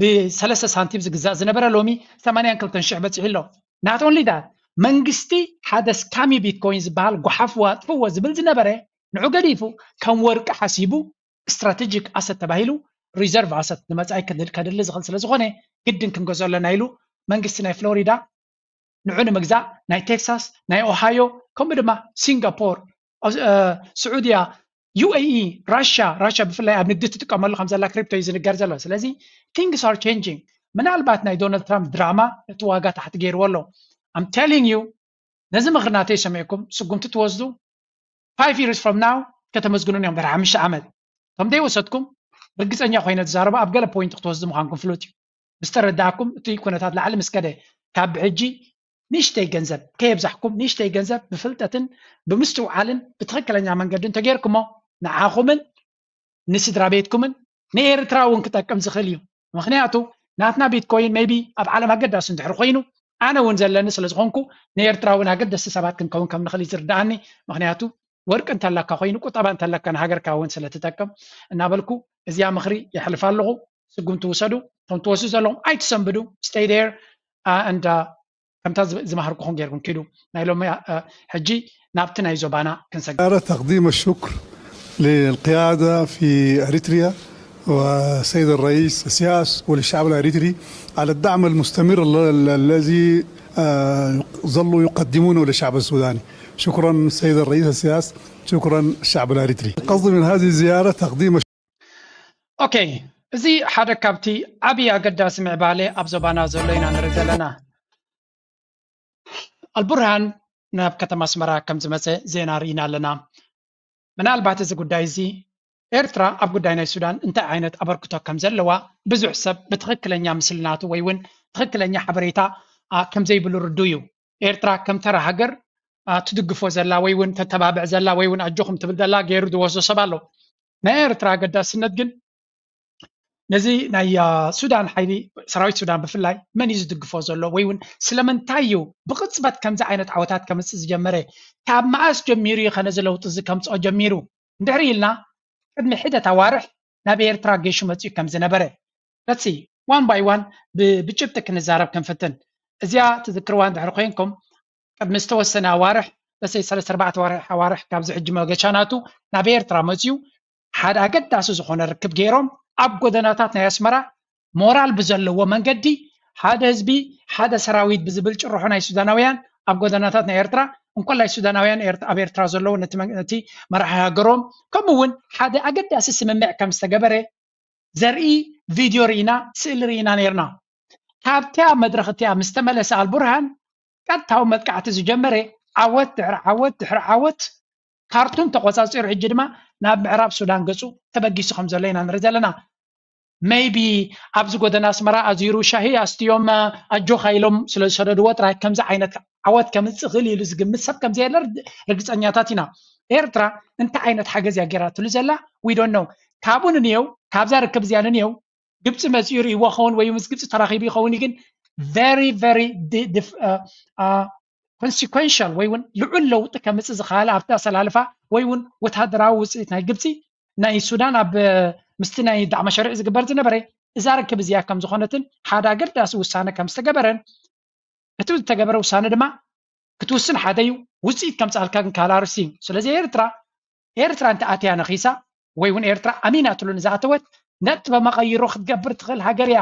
ብሰለስተ ሳንቲም ዝግዛእ ዝነበረ ሎሚ ሰማንያን ክልተን ሽሕ በፂሑ ኣሎ። Not only that መንግስቲ ሓደ ስካሚ ቢትኮይን ዝበሃል ጓሓፍዎ ኣጥፍዎ ዝብል ዝነበረ ንዑ ገዲፉ ከም ወርቂ ሓሲቡ ስትራቴጂክ ኣሰት ተባሂሉ ሪዘርቭ ኣሰት ንመፃኢ ከድሊ ዝኽእል ስለ ዝኾነ ግድን ክንገዝኦ ኣለና ኢሉ መንግስቲ ናይ ፍሎሪዳ ንዑ ንምግዛእ ናይ ቴክሳስ ናይ ኦሃዮ ከምኡ ድማ ሲንጋፖር ስዑድያ ዩ ኤ ኢ ራሻ ራሻ ብፍላይ ኣብ ንግዲ ትጥቀመሉ ከም ዘላ ክሪፕቶ እዩ ዝንገር ዘሎ። ስለዚ things are changing። ምናልባት ናይ ዶናልድ ትራምፕ ድራማ እቲ ዋጋ ታሕቲ ገይርዎ ኣሎ። I'm telling you ነዚ ምኽሪ ናተይ ሰሚዕኩም ስጉምቲ ትወስዱ five years from now ከተመስግኑኒ እዮም። ድሕሪ ሓሙሽተ ዓመት ከም ዘይወሰድኩም ርግፀኛ ኮይነ ዝዛረቡ ኣብ ገለ ፖይንት ክትወስዱ ምዃንኩም ፍሉጥ እዩ። ምስ ተረዳእኩም እቲ ኩነታት ላዕሊ ምስ ከደ ካብ ብሕጂ ንእሽተይ ገንዘብ ከየብዛሕኩም ንእሽተይ ገንዘብ ብፍልጠትን ብምስትውዓልን ብትኽክለኛ መንገዲ እንተገይርኩሞ ንዓኹምን ንስድራ ቤትኩምን ንኤርትራ እውን ክጠቅም ዝኽእል እዩ። ምኽንያቱ ናትና ቢትኮይን maybe ኣብ ዓለም ኣገዳሲ እንድሕር ኮይኑ ኣነ እውን ዘለኒ ስለ ዝኾንኩ ንኤርትራ እውን ኣገደስቲ ሰባት ክንከውን ከም ንኽእል እዩ ዝርድኣኒ። ምኽንያቱ ወርቂ እንተለካ ኮይኑ ቁጠባ እንተለካ ንሃገርካ እውን ስለ ትጠቅም እናበልኩ እዚኣ ምኽሪ የሕልፍ ኣለኹ። ስጉምቲ ውሰዱ። እቶም ትወስዱ ዘለኹም ኣይትሰንብዱ። Stay there and ከምታ ዝመሃርኩኹም ጌርኩም ኪዱ። ናይ ሎሚ ሕጂ ናብቲ ናይ ዞባና ክንሰግር። تقديم الشكر للقيادة في أريتريا والسيد الرئيس السياس وللشعب الأريتري على الدعم المستمر الذي ظلوا يقدمونه للشعب السوداني. شكرا السيد الرئيس السياس، شكرا الشعب الأريتري. قصدي من هذه الزيارة تقديم ኦኬ፣ እዚ ሓደ ካብቲ ዓብዪ ኣገዳሲ ምዕባለ ኣብ ዞባና ዘሎ ኢና ንርኢ ዘለና። ኣልቡርሃን ናብ ከተማ ኣስመራ ከም ዝመፀ ዜና ርኢና ኣለና። ምናልባት እዚ ጉዳይ እዚ ኤርትራ ኣብ ጉዳይ ናይ ሱዳን እንታይ ዓይነት ኣበርክቶ ከም ዘለዋ ብዙሕ ሰብ ብትኽክለኛ ምስልናቱ ወይ እውን ትኽክለኛ ሓበሬታ ከም ዘይብሉ ርዱ እዩ። ኤርትራ ከም ተራ ሃገር ትድግፎ ዘላ ወይ እውን ተተባብዕ ዘላ ወይ እውን ኣጆኹም ትብል ዘላ ገይሩ ዝወስዶ ሰብ ኣሎ። ናይ ኤርትራ ኣገዳስነት ግን ነዚ ናይ ሱዳን ሓይሊ፣ ሰራዊት ሱዳን ብፍላይ መን እዩ ዝድግፎ ዘሎ? ወይ እውን ስለምንታይ እዩ ብቕፅበት ከምዚ ዓይነት ዓወታት ከምፅእ ዝጀመረ? ካብ መኣስ ጀሚሩ እዩ ከነዚ ለውጢ እዚ ከምፅኦ ጀሚሩ? እንድሕሪ ኢልና ቅድሚ ሒደት ኣዋርሕ ናብ ኤርትራ ገይሹ መፅኡ ከም ዝነበረ let's see one by one ብጭብጢ ክንዛረብ ክንፍትን። እዚኣ ትዝክርዋ እንድሕሪ ኮይንኩም ቅድሚ ዝተወሰነ ኣዋርሕ let's say ሰለስተ ኣርባዕተ ኣዋርሕ ካብዚ ሕጂ መገሻ ናቱ ናብ ኤርትራ መፅኡ ሓደ ኣገዳሲ ዝኾነ ርክብ ገይሮም ኣብ ጎደናታት ናይ ኣስመራ ሞራል ብዘለዎ መንገዲ ሓደ ህዝቢ ሓደ ሰራዊት ብዝብል ጭርሖ ናይ ሱዳናውያን ኣብ ጎደናታት ናይ ኤርትራ እንኮላይ ሱዳናውያን ኣብ ኤርትራ ዘለዉ ነቲ መራሒ ሃገሮም ከምኡ እውን ሓደ ኣገዳሲ ስምምዕ ከም ዝተገበረ ዘርኢ ቪድዮ ርኢና ስእሊ ርኢና ነርና። ካብቲያ መድረኽ እቲኣ ምስ ተመለሰ ኣልቡርሃን ቀጥታዊ መጥቃዕቲ ዝጀመረ ዓወት ድሕሪ ዓወት ድሕሪ ዓወት ካርቱም ተቆፃፂሩ ሕጂ ድማ ናብ ምዕራብ ሱዳን ገፁ ተበጊሱ ከም ዘሎ ኢና ንርኢ ዘለና። maybe ኣብዚ ጎደና ኣስመራ ኣዚሩ ሻሂ ኣስትዮም ኣጆኻ ኢሎም ስለ ዝሰደድዎ ጥራይ ከምዚ ዓይነት ዓወት ከምፅእ ክእል ኢሉ ዝግምት ሰብ ከም ዘየለ ርግፀኛታት ኢና። ኤርትራ እንታይ ዓይነት ሓገዝ እያ ገይራትሉ ዘላ? We don't know። ካብኡ ንንየው ካብዛ ርክብ እዚኣ ንንየው ግብፂ መፂኡ ርእይዎ ኸውን ወይ ምስ ግብፂ ተራኺቡ ይኸውን ግን very very consequential ወይ እውን ልዑል ለውጢ ከምፅእ ዝኸኣለ ኣብቲ ኣሰላልፋ ወይ እውን ወታደራዊ ውፅኢት ናይ ግብፂ ናይ ሱዳን ኣብ ምስቲ ናይ ዳዕማ ሸሪዕ ዝግበር ዝነበረ እዛ ርክብ እዚኣ ከም ዝኾነትን ሓደ ኣገዳሲ ውሳነ ከም ዝተገበረን እቲ ዝተገበረ ውሳነ ድማ ክትውስን ሓደ እዩ ውፅኢት ከምፅኣልካ ግን ካልኣርሲ እዩ። ስለዚ ኤርትራ ኤርትራ እንተ ኣትያ ነኺሳ ወይ እውን ኤርትራ ኣሚናትሉ ንዝኣተወት ነጥበ መቐይሮ ክትገብር ትኽእል ሃገር እያ።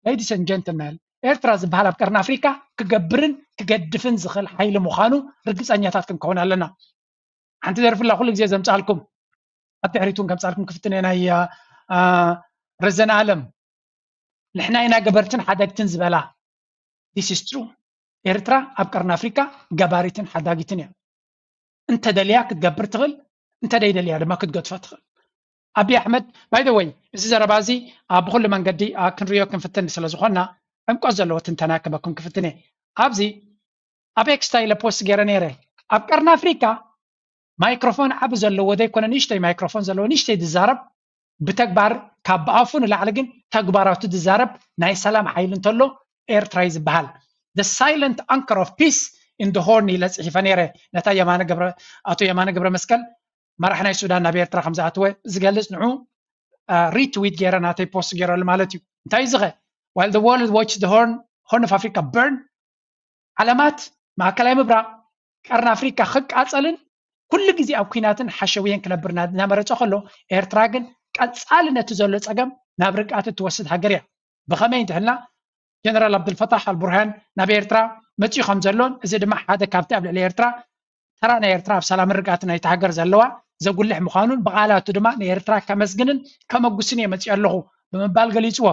Ladies and gentlemen ኤርትራ ዝበሃል ኣብ ቀርኒ ኣፍሪካ ክገብርን ክገድፍን ዝኽእል ሓይሊ ምዃኑ ርግፀኛታት ክንከውን ኣለና። ሓንቲ ደርፊ ኣላ ኩሉ ግዜ ዘምፅኣልኩም ኣብ ድሕሪት እውን ከምፅኣልኩም ክፍትን ናይ ረዘነ ኣለም ንሕና ኢና ገበርትን ሓደግትን ዝበላ this is true። ኤርትራ ኣብ ቀርኒ ኣፍሪካ ገባሪትን ሓዳጊትን እያ። እንተደልያ ክትገብር ትኽእል፣ እንተደይደልያ ድማ ክትገድፎ ትኽእል። ኣብይ ኣሕመድ by the way እዚ ዘረባ እዚ ብኩሉ መንገዲ ክንሪኦ ክንፍትን ስለ ዝኾንና ዕምቆት ዘለዎ ትንተና ክበኩም ክፍትን እየ። ኣብዚ ኣብ ኤክስ እንታይ ኢለ ፖስት ገይረ ነይረ ኣብ ቀርኒ ኣፍሪካ ማይክሮፎን ዓቢ ዘለዎ ዘይኮነ ንእሽተይ ማይክሮፎን ዘለዎ ንእሽተይ ዝዛረብ ብተግባር ካብ ብኣፉ ንላዕሊ ግን ተግባራቱ ዝዛረብ ናይ ሰላም ሓይሊ እንተሎ ኤርትራ እዩ ዝበሃል። The silent anchor of peace in the Horn ኢለ ፅሒፈ ነይረ ነታ የማነ ገብረ ኣቶ የማነ ገብረ መስቀል መራሕ ናይ ሱዳን ናብ ኤርትራ ከም ዝኣተወ ዝገልፅ ንዑ retweet ገይረ ናተይ ፖስት ገይረሉ ማለት እዩ። እንታይ እዩ ዝኸ while the world watch the Horn Horn of Africa burn ዓለማት ማእከላይ ምብራቕ ቀርኒ ኣፍሪካ ክቃፀልን ኩሉ ግዜ ኣብ ኩናትን ሓሸውየን ክነብር እናመረፀ ከሎ ኤርትራ ግን ቀፃሊ ነቲ ዘሎ ፀገም ናብ ርግኣት እትወስድ ሃገር እያ። ብኸመይ እንድሕልና ጀነራል ኣብዱልፈታሕ ኣልቡርሃን ናብ ኤርትራ መፂኡ ከም ዘሎን እዚ ድማ ሓደ ካብቲ ኣብ ልዕሊ ኤርትራ ተራ ናይ ኤርትራ ኣብ ሰላምን ርግኣትን ናይቲ ሃገር ዘለዋ ዘጉልሕ ምዃኑን ብቓላቱ ድማ ንኤርትራ ከመስግንን ከመጉስን እየ መፂኡ ኣለኹ ብምባል ገሊፅዎ።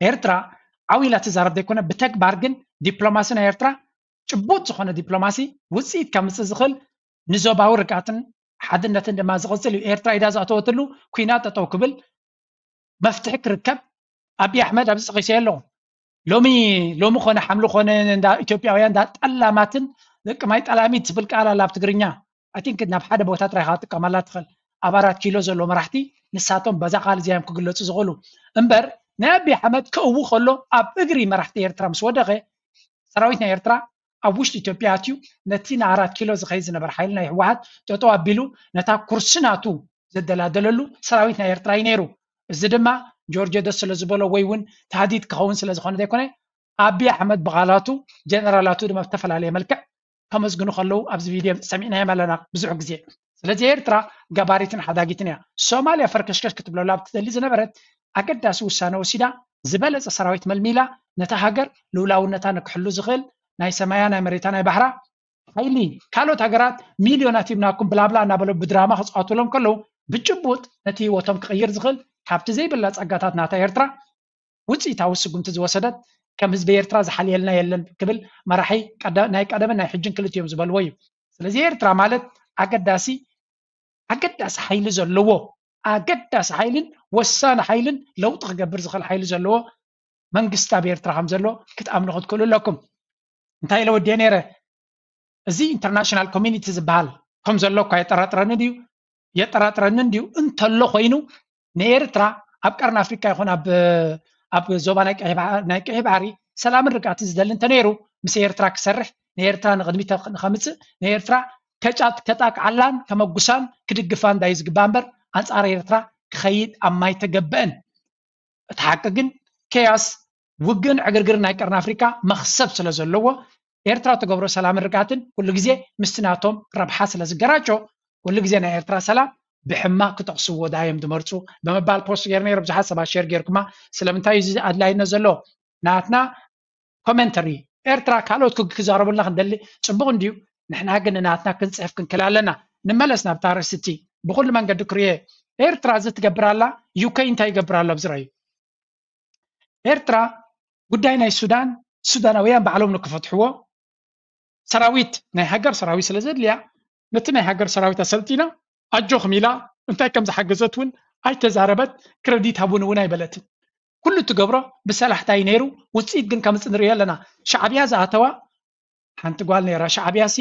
ኤርትራ ዓው ኢላ ትዛረብ ዘይኮነ ብተግባር ግን ዲፕሎማሲ ናይ ኤርትራ ጭቡጥ ዝኾነ ዲፕሎማሲ ውፅኢት ከምፅእ ዝኽእል ንዞባዊ ርግኣትን ሓድነትን ድማ ዝቕፅል እዩ። ኤርትራ ኢዳ ዝኣተወትሉ ኩናት ጠጠው ክብል መፍትሒ ክርከብ ኣብይ ኣሕመድ ኣብዚ ፀቒሰዮ ኣለኹ። ሎሚ ሎሚ ኮነ ሓምሊ ኮነ እንዳ ኢትዮጵያውያን እንዳ ጠላማትን ደቂ ማይ ጠላሚት ትብል ቃል ኣላ ኣብ ትግርኛ I think ናብ ሓደ ቦታ ጥራይ ኢኻ ትጥቀመላ ትኽእል ኣብ ኣራት ኪሎ ዘሎ መራሕቲ ንሳቶም በዛ ቃል እዚኣ እዮም ክግለፁ ዝኽእሉ እምበር ናይ ኣብይ ኣሕመድ ክእዊ ከሎ ኣብ እግሪ መራሕቲ ኤርትራ ምስ ወደቐ ሰራዊት ናይ ኤርትራ ኣብ ውሽጢ ኢትዮጵያ ኣትዩ ነቲ ንኣራት ኪሎ ዝኸይድ ዝነበረ ሓይሊ ናይ ህወሓት ጠጠው ኣቢሉ ነታ ኩርሲ ናቱ ዘደላደለሉ ሰራዊት ናይ ኤርትራ እዩ ነይሩ። እዚ ድማ ጆርጆ ደስ ስለ ዝበሎ ወይ እውን ታህዲድ ክኸውን ስለ ዝኾነ ዘይኮነ ኣብይ ኣሕመድ ብቓላቱ ጀነራላቱ ድማ ብዝተፈላለየ መልክዕ ከመስግኑ ከለዉ ኣብዚ ቪድዮ ሰሚዕናዮም ኣለና ብዙሕ ግዜ። ስለዚ ኤርትራ ገባሪትን ሓዳጊትን እያ። ሶማልያ ፈርከሽከሽ ክትብለሉ ኣብ ትደሊ ዝነበረት ኣገዳሲ ውሳነ ወሲዳ ዝበለፀ ሰራዊት መልሚላ ነታ ሃገር ልኡላውነታ ንክሕሉ ዝኽእል ናይ ሰማያ ናይ መሬታ ናይ ባሕራ ሓይሊ ካልኦት ሃገራት ሚልዮናት ሂብናኩም ብላብላ እናበለ ብድራማ ክፃወትሎም ከለዉ ብጭቡጥ ነቲ ህይወቶም ክቕይር ዝኽእል ካብቲ ዘይብላ ፀጋታት ናታ ኤርትራ ውፅኢታዊ ስጉምቲ ዝወሰደት ከም ህዝቢ ኤርትራ ዝሓልየልና የለን ክብል መራሒ ናይ ቀደምን ናይ ሕጅን ክልቲኦም ዝበልዎ እዩ። ስለዚ ኤርትራ ማለት ኣገዳሲ ኣገዳሲ ሓይሊ ዘለዎ ኣገዳሲ ሓይልን ወሳኒ ሓይልን ለውጢ ክገብር ዝኽእል ሓይሊ ዘለዎ መንግስቲ ኣብ ኤርትራ ከም ዘሎ ክትኣምኑ ክትክእሉ ኣለኩም። እንታይ ኢለ ወዲአ ነይረ? እዚ ኢንተርናሽናል ኮሚኒቲ ዝበሃል ከም ዘሎ እኳ የጠራጥረኒ ድዩ? የጠራጥረኒ እንድዩ። እንተሎ ኮይኑ ንኤርትራ ኣብ ቀርኒ ኣፍሪካ ይኹን ኣብ ኣብ ዞባ ናይ ቀይሕ ባሕሪ ሰላምን ርግኣትን ዝደሊ እንተነይሩ ምስ ኤርትራ ክሰርሕ፣ ንኤርትራ ንቕድሚት ከምፅእ፣ ንኤርትራ ከጫት ከጣቅዓላን ከመጉሳን ክድግፋን ዳዩ ዝግባእ እምበር ኣንፃር ኤርትራ ክኸይድ ኣብ ማይ ተገብአን። እቲ ሓቂ ግን ኬያስ ውግእን ዕግርግርን ናይ ቀርኒ ኣፍሪካ መኽሰብ ስለ ዘለዎ ኤርትራ ትገብሮ ሰላምን ርግኣትን ኩሉ ግዜ ምስቲ ናቶም ረብሓ ስለ ዝገራጮ ኩሉ ግዜ ናይ ኤርትራ ሰላም ብሕማቅ ክጠቕስዎ ዳዮም ዝመርፁ ብምባል ፖስት ገይረ ነይረ። ብዙሓት ሰባት ሸር ገይርኩማ። ስለምንታይ እዚ ኣድላይነት ዘሎ ናትና ኮመንተሪ ኤርትራ ካልኦት ክዛረቡልና ክንደሊ ፅቡቅ እንድዩ። ንሕና ግን ንናትና ክንፅሕፍ ክንክል ኣለና። ንመለስ ናብታ ርእስቲ ብኩሉ መንገዲ ክርየ ኤርትራ እዚ ትገብር ኣላ። ዩኬ እንታይ ይገብር ኣሎ ኣብዚ ረዩ። ኤርትራ ጉዳይ ናይ ሱዳን ሱዳናውያን ባዕሎም ንክፈትሕዎ ሰራዊት ናይ ሃገር ሰራዊት ስለ ዘድልያ ነቲ ናይ ሃገር ሰራዊት ኣሰልጢና ኣጆኹም ኢላ እንታይ ከም ዝሓገዘት እውን ኣይተዛረበት። ክረዲት ሃቡን እውን ኣይበለትን። ኩሉ ትገብሮ ብሰላሕታ እዩ ነይሩ። ውፅኢት ግን ከምፅ ንሪኦ ኣለና። ሻዕብያ ዝኣተዋ ሓንቲ ጓል ነይራ። ሻዕብያ ሲ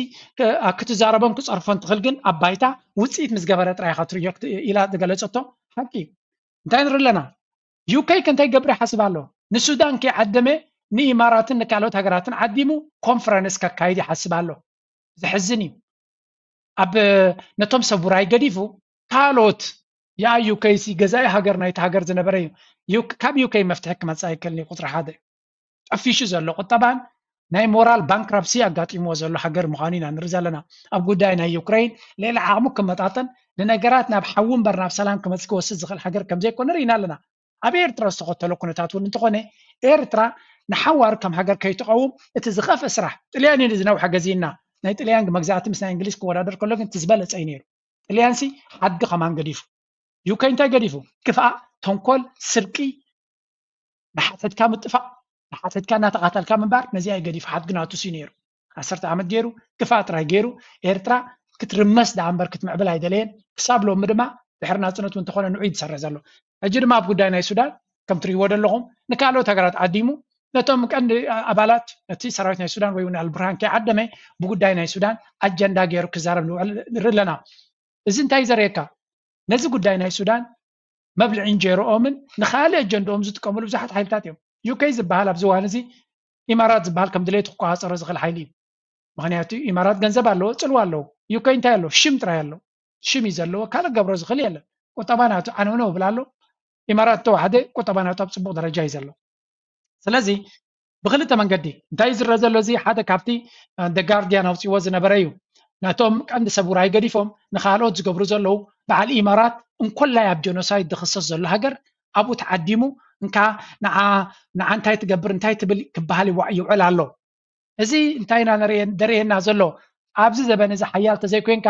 ክትዛረቦን ክፀርፎን ትኽእል ግን ኣብ ባይታ ውፅኢት ምስ ገበረ ጥራይ ኢኻ ትርእዮ ኢላ ዝገለፀቶ ሓቂ እዩ። እንታይ ንርኢ ኣለና? ዩኬ ከ እንታይ ገብር ይሓስብ ኣሎ? ንሱዳን ከይዓደመ ንኢማራትን ንካልኦት ሃገራትን ዓዲሙ ኮንፈረንስ ከካይድ ይሓስብ ኣሎ። ዘሕዝን እዩ። ኣብ ነቶም ሰብ ውራይ ገዲፉ ካልኦት ያ ዩኬ ሲ ገዛኢ ሃገር ናይቲ ሃገር ዝነበረ እዩ። ካብ ዩኬ መፍትሒ ክመፅእ ኣይክእልን እዩ። ቁፅሪ ሓደ ጠፊሹ ዘሎ ቁጠባን ናይ ሞራል ባንክራፕሲ ኣጋጢምዎ ዘሎ ሃገር ምዃኑ ኢና ንርኢ ዘለና። ኣብ ጉዳይ ናይ ዩክሬን ልዕሊ ዓቕሙ ክመጣጠን ንነገራት ናብ ሓዊ እምበር ናብ ሰላም ክመፅእ ክወስድ ዝኽእል ሃገር ከምዘይኮነ ርኢና ኣለና። ኣብ ኤርትራ ዝተኸተሎ ኩነታት እውን እንተኾነ ኤርትራ ንሓዋር ከም ሃገር ከይትቐውም እቲ ዝኸፍእ ስራሕ ጥልያን እዩ ዝነውሐ ገዚእና ናይ ጥልያን መግዛእቲ ምስ ናይ እንግሊዝ ክወዳደር ከሎ ግን እቲ ዝበለፀ እዩ ነይሩ። ጥልያን ሲ ሓድጊ ከማን ገዲፉ ዩኬ እንታይ ገዲፉ ክፍኣ ተንኮል ስርቂ ንሓተትካ ምጥፋእ ንሓተትካ እናተቓተልካ ምንባር ነዚኣ ገዲፉ ሓድጊ ናቱ ሲ ነይሩ። ዓሰርተ ዓመት ገይሩ ክፍኣ ጥራይ ገይሩ ኤርትራ ክትርመስ ደኣ እምበር ክትምዕብል ኣይደለየን። ክሳብ ሎሚ ድማ ድሕሪ ናፅነቱ እንተኾነ ንዑ እዩ ዝሰረ ዘሎ። ሕጂ ድማ ኣብ ጉዳይ ናይ ሱዳን ከም ትርእይዎ ዘለኹም ንካልኦት ሃገራት ዓዲሙ ነቶም ቀንዲ ኣባላት ነቲ ሰራዊት ናይ ሱዳን ወይ እውን ኣልቡርሃን ከይዓደመ ብጉዳይ ናይ ሱዳን ኣጀንዳ ገይሩ ክዛረብ ንውዕል ንርኢ ኣለና። እዚ እንታይ ዘርእየካ ነዚ ጉዳይ ናይ ሱዳን መብልዒ እንጀርኦምን ንካልእ ኣጀንድኦም ዝጥቀምሉ ብዙሓት ሓይልታት እዮም። ዩኬ ዝበሃል ኣብዚ እዋን እዚ ኢማራት ዝበሃል ከም ድሌቱ ክቆፃፀሮ ዝኽእል ሓይሊ እዩ። ምክንያቱ ኢማራት ገንዘብ ኣለዎ፣ ፅልዋ ኣለዎ። ዩኬ እንታይ ኣለዎ? ሽም ጥራይ ኣለዎ። ሽም እዩ ዘለዎ፣ ካልእ ገብሮ ዝኽእል የለን። ቁጠባ ናቱ ዓነውነው ይብል ኣሎ። ኢማራት ተዋሕደ ቁጠባ ናቱ ኣብ ፅቡቅ ደረጃ እዩ ዘሎ። ስለዚ ብክልተ መንገዲ እንታይ ዝረአ ዘሎ እዚ ሓደ ካብቲ ደ ጋርዲያን ኣውፅዎ ዝነበረ እዩ። ነቶም ቀንዲ ሰብ ውራይ ገዲፎም ንካልኦት ዝገብሩ ዘለዉ በዓል ኢማራት እንኮላይ ኣብ ጀኖሳይድ ዝኽሰስ ዘሎ ሃገር ኣብኡ ተዓዲሙ እንካ ንዓ እንታይ ትገብር እንታይ ትብል ክበሃል ይውዕል ኣሎ። እዚ እንታይ ኢና ደርእየና ዘሎ ኣብዚ ዘበን እዚ ሓያል ተዘይኮንካ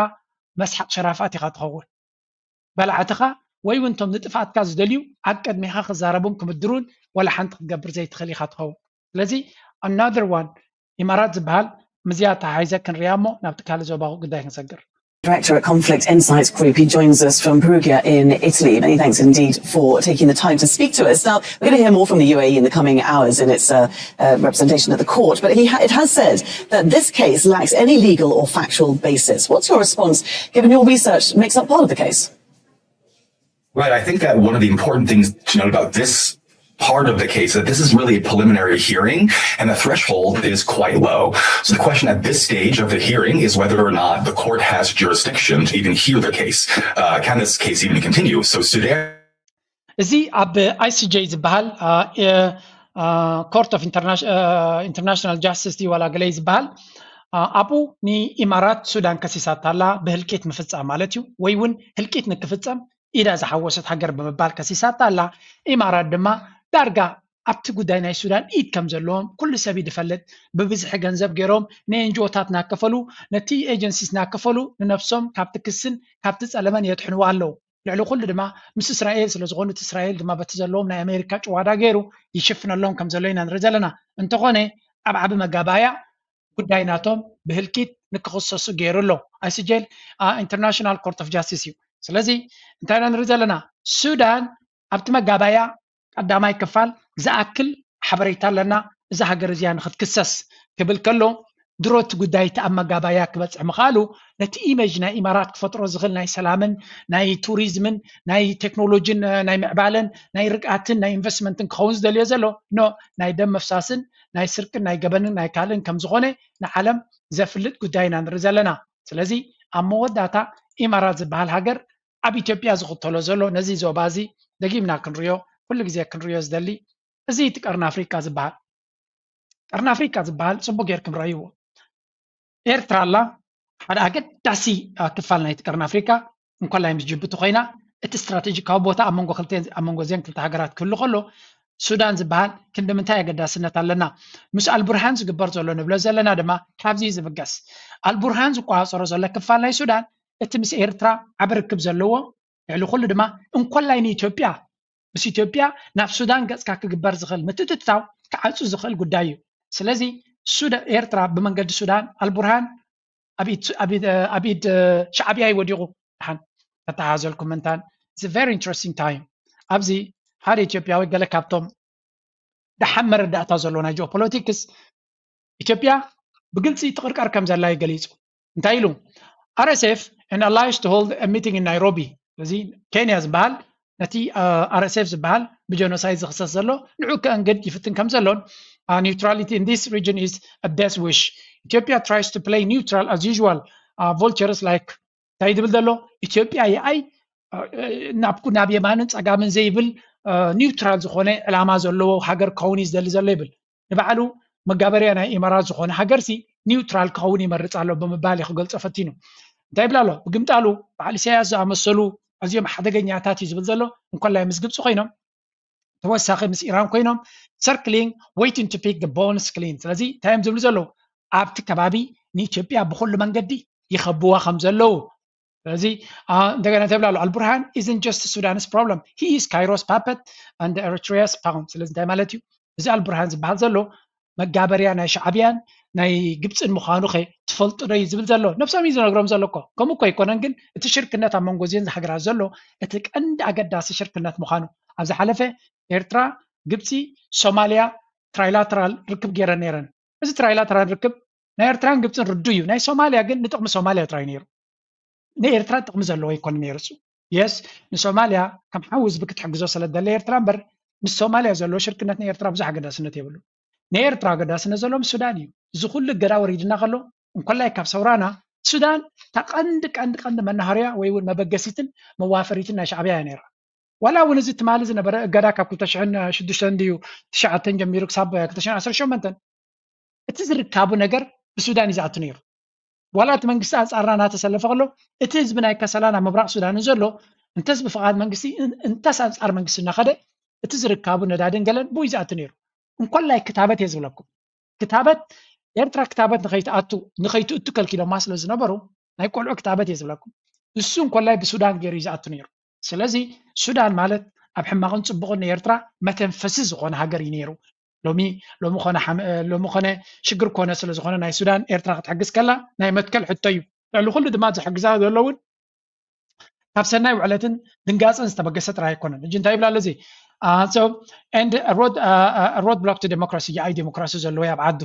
መስሓቅ ሸራፋት ኢኻ ትኸውን። በላዕትኻ ወይ እውን እቶም ንጥፍኣትካ ዝደልዩ ኣብ ቅድሚኻ ክዛረቡን ክምድሩን ወላ ሓንቲ ክትገብር ዘይትኽእል ኢኻ ትኸውን። ስለዚ ኣናደር ዋን ኢማራት ዝበሃል ምዝያ ተሓሒዘ ክንሪያ እሞ ናብቲ ካልእ ዞባዊ ጉዳይ ክንሰግር። Director at Conflict Insights Group. He joins us from Perugia in Italy. Many thanks indeed for taking the time to speak to us. Now, we're going to hear more from the U A E in the coming hours in its uh, uh, representation at the court, but he ha- it has said that this case lacks any legal or factual basis. What's your response, given your research makes up part of the case? Right. I think that one of the important things to note about this part of the case that this is really a preliminary hearing and the threshold is quite low. So the question at this stage of the hearing is whether or not the court has jurisdiction to even hear the case. Uh, can this case even continue? So Sudan. እዚ ኣብ ICJ ዝበሃል Court of International Justice ድዩ ዋላ ገለይ ዝበሃል ኣብኡ ንኢማራት ሱዳን ከሲሳታ ኣላ ብህልቂት ምፍፃም ማለት እዩ ወይ እውን ህልቂት ንክፍፀም ኢዳ ዝሓወሰት ሃገር ብምባል ከሲሳታ ኣላ። ኢማራት ድማ ዳርጋ ኣብቲ ጉዳይ ናይ ሱዳን ኢድ ከም ዘለዎም ኩሉ ሰብ እዩ ዝፈልጥ። ብብዝሒ ገንዘብ ገይሮም ንኤንጂኦታት እናከፈሉ ነቲ ኤጀንሲስ እናከፈሉ ንነብሶም ካብቲ ክስን ካብቲ ፀለመን የድሕንዋ ኣለዉ። ልዕሊ ኩሉ ድማ ምስ እስራኤል ስለ ዝኾኑ እቲ እስራኤል ድማ በቲ ዘለዎም ናይ ኣሜሪካ ጭዋዳ ገይሩ ይሽፍነሎም ከም ዘሎ ኢና ንርኢ ዘለና። እንተኾነ ኣብ ዓቢ መጋባያ ጉዳይ ናቶም ብህልቂት ንክኽሰሱ ገይሩ ኣሎ። ኣይስጀል ኢንተርናሽናል ኮርት ኦፍ ጃስቲስ እዩ። ስለዚ እንታይ ኢና ንርኢ ዘለና? ሱዳን ኣብቲ መጋባያ ቀዳማይ ክፋል ዝኣክል ሓበሬታ ኣለና እዛ ሃገር እዚኣ ንክትክሰስ ክብል ከሎ ድሮ እቲ ጉዳይ እቲ ኣብ መጋባያ ክበፅሕ ምኽኣሉ ነቲ ኢሜጅ ናይ ኢማራት ክፈጥሮ ዝኽእል ናይ ሰላምን ናይ ቱሪዝምን ናይ ቴክኖሎጂን ናይ ምዕባለን ናይ ርግኣትን ናይ ኢንቨስትመንትን ክኸውን ዝደልዮ ዘሎ ኖ ናይ ደም መፍሳስን ናይ ስርቅን ናይ ገበንን ናይ ካልእን ከም ዝኾነ ንዓለም ዘፍልጥ ጉዳይ ኢና ንርኢ ዘለና። ስለዚ ኣብ መወዳእታ ኢማራት ዝበሃል ሃገር ኣብ ኢትዮጵያ ዝኽተሎ ዘሎ ነዚ ዞባ እዚ ደጊምና ክንሪኦ ኩሉ ግዜ ክንሪኦ ዝደሊ እዚ እቲ ቀርኒ ኣፍሪቃ ዝበሃል ቀርኒ ኣፍሪቃ ዝበሃል ፅቡቅ ጌርኩም ረእይዎ። ኤርትራ ኣላ ሓደ ኣገዳሲ ክፋል ናይቲ ቀርኒ ኣፍሪቃ እንኮላይ ምስ ጅቡቲ ኮይና እቲ ስትራቴጂካዊ ቦታ ኣብ መንጎ ክልተ ኣብ መንጎ እዚን ክልተ ሃገራት ክህሉ ከሎ ሱዳን ዝበሃል ክንዲ ምንታይ ኣገዳስነት ኣለና ምስ ኣልቡርሃን ዝግበር ዘሎ ንብሎ ዘለና ድማ ካብዚ ዝብገስ ኣልቡርሃን ዝቆፃፀሮ ዘሎ ክፋል ናይ ሱዳን እቲ ምስ ኤርትራ ዓቢ ርክብ ዘለዎ ልዕሊ ኩሉ ድማ እንኮላይ ንኢትዮጵያ ምስ ኢትዮጵያ ናብ ሱዳን ገፅካ ክግበር ዝኽእል ምትእትታው ክዓፁ ዝኽእል ጉዳይ እዩ። ስለዚ ኤርትራ ብመንገዲ ሱዳን ኣልቡርሃን ኣብ ኢድ ሻዕብያ እዩ ወዲቑ። ደሓን ተተሓዘልኩም ምንታን very interesting time ኣብዚ ሓደ ኢትዮጵያዊ ገለ ካብቶም ደሓን መረዳእታ ዘለዎ ናይ ጂኦፖለቲክስ ኢትዮጵያ ብግልፂ ትቕርቀር ከም ዘላ እዩ ገሊፁ። እንታይ ኢሉ? R S F and allies to hold a meeting in Nairobi እዚ ኬንያ ዝበሃል ነቲ R S F ዝበሃል ብጀኖሳይድ ዝኽሰስ ዘሎ ንዑ ከእንግድ ይፍትን ከም ዘሎን neutrality in this region is a death wish Ethiopia tries to play neutral as usual vultures like እንታይ ዝብል ዘሎ ኢትዮጵያ ይኣይ ናብ ናብ የማንን ፀጋምን ዘይብል ኒውትራል ዝኾነ ዕላማ ዘለዎ ሃገር ክኸውን እዩ ዝደሊ ዘሎ ይብል ንባዕሉ መጋበርያ ናይ ኢማራት ዝኾነ ሃገርሲ ኒውትራል ክኸውን ይመርፅ ኣሎ ብምባል እዩ ክገልፆ ፈቲኑ እንታይ ይብል ኣሎ ብግምጣሉ በዓል ኢሳያስ ዝኣመሰሉ ኣዝዮም ሓደገኛታት እዩ ዝብል ዘሎ እንኮላይ ምስ ግብፂ ኮይኖም ተወሳኺ ምስ ኢራን ኮይኖም circling waiting to pick the bones clean ስለዚ እንታይ እዮም ዝብሉ ዘለዉ ኣብቲ ከባቢ ንኢትዮጵያ ብኩሉ መንገዲ ይኸብዋ ከም ዘለዉ ስለዚ እንደገና ተብላ ኣሎ ኣልቡርሃን isn't just Sudan's problem he is Cairo's puppet and Eritrea's pawn ስለዚ እንታይ ማለት እዩ እዚ ኣልቡርሃን ዝበሃል ዘሎ መጋበርያ ናይ ሻዕብያን ናይ ግብፅን ምዃኑ ከ ትፈልጡ ዶ እዩ ዝብል ዘሎ ነብሶም እዩ ዝነግሮም ዘሎ እኮ ከምኡ እኮ ኣይኮነን ግን እቲ ሽርክነት ኣብ መንጎ እዚን ዝሃገራት ዘሎ እቲ ቀንዲ ኣገዳሲ ሽርክነት ምዃኑ ኣብ ዝሓለፈ ኤርትራ ግብፂ ሶማልያ trilateral ርክብ ገይረን ነይረን እዚ trilateral ርክብ ናይ ኤርትራን ግብፅን ርዱ እዩ ናይ ሶማልያ ግን ንጥቕሚ ሶማልያ ጥራይ ነይሩ ንኤርትራ ጥቕሚ ዘለዎ ኣይኮነ ነይሩ እሱ yes ንሶማልያ ከም ሓዊ ህዝቢ ክትሕግዞ ስለ ደለ ኤርትራ እምበር ምስ ሶማልያ ዘለዎ ሽርክነት ንኤርትራ ብዙሕ ኣገዳስነት የብሉ ንኤርትራ ኣገዳስነት ዘሎ ምስ ሱዳን እዩ እዚ ኩሉ እገዳ ወሪድና ከሎ እንኮላይ ካብ ሰውራና ሱዳን እታ ቀንዲ ቀንዲ ቀንዲ መናሃርያ ወይ እውን መበገሲትን መዋፈሪትን ናይ ሻዕብያ እያ ነይራ ዋላ እውን እዚ ትማሊ ዝነበረ እገዳ ካብ ክልተ ሽሕን ሽዱሽተን ድዩ ትሽዓተን ጀሚሩ ክሳብ ክልተ ሽሕን ዓሰርተ ሸሞንተን እቲ ዝርካቡ ነገር ብሱዳን እዩ ዝኣቱ ነይሩ ዋላ እቲ መንግስቲ ኣንፃርና እናተሰለፈ ከሎ እቲ ህዝቢ ናይ ከሰላ ናብ ምብራቅ ሱዳን ዘሎ እንተስ ብፍቓድ መንግስቲ እንተስ ኣንፃር መንግስቲ እናኸደ እቲ ዝርካቡ ነዳድን ገለን ብኡ እዩ ዝኣቱ ነይሩ እንኮላይ ክታበት እየ ዝብለኩም ክታበት ኤርትራ ክታበት ንኸይትኣቱ ንኸይትእቱ ከልኪሎማ ስለ ዝነበሩ ናይ ቆልዑ ክታበት እየ ዝብለኩም እሱ እንኮላይ ብሱዳን ገይሩ እዩ ዝኣቱ ነይሩ ስለዚ ሱዳን ማለት ኣብ ሕማቕን ፅቡቕን ንኤርትራ መተንፈሲ ዝኾነ ሃገር እዩ ነይሩ ሎሚ ሎሚ ኮነ ሎሚ ኮነ ሽግር ኮነ ስለ ዝኾነ ናይ ሱዳን ኤርትራ ክትሕግዝ ከላ ናይ መትከል ሕቶ እዩ ልዕሊ ኩሉ ድማ ዝሕግዛ ዘለውን ካብ ሰናይ ውዕለትን ድንጋፀን ዝተበገሰ ጥራይ ኣይኮነን ሕጂ እንታይ ይብላ ኣለዚ so and a road uh, a road block to democracy የኣይ ዲሞክራሲ ዘለዎ ኣብ ዓዱ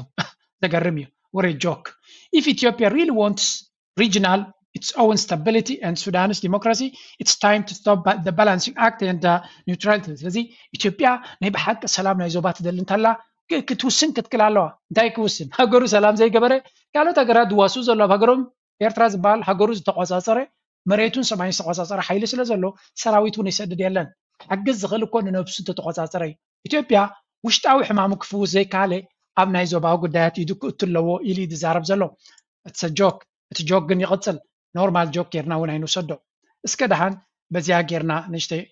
ዘገርም እዩ ወረ joke if Ethiopia really wants regional its own stability and Sudanese democracy it's time to stop the balancing act and uh, neutrality ስለዚ ኢትዮጵያ ናይ ብሓቂ ሰላም ናይ ዞባ ትደሊ እንተላ ክትውስን ክትክል ኣለዋ እንታይ ክውስን ሃገሩ ሰላም ዘይገበረ ካልኦት ሃገራት ዝዋስኡ ዘሎ ኣብ ሃገሮም ኤርትራ ዝበሃል ሃገሩ ዝተቆፃፀረ መሬቱን ሰማይን ዝተቆፃፀረ ሓይሊ ስለ ዘሎ ሰራዊት እውን ይሰድድ የለን ክሕግዝ ዝኽእል እኮ ንነብሱ እንተተቆፃፀረ እዩ ኢትዮጵያ ውሽጣዊ ሕማሙ ክፍውስ ዘይከኣለ ኣብ ናይ ዞባዊ ጉዳያት ኢዱ ክእቱ ኣለዎ ኢሉ እዩ ዝዛረብ ዘሎ it's a joke እቲ joke ግን ይቕፅል normal joke ጌርና እውን ኣይንውሰዶ እስከ ደሓን በዚኣ ጌርና ንእሽተይ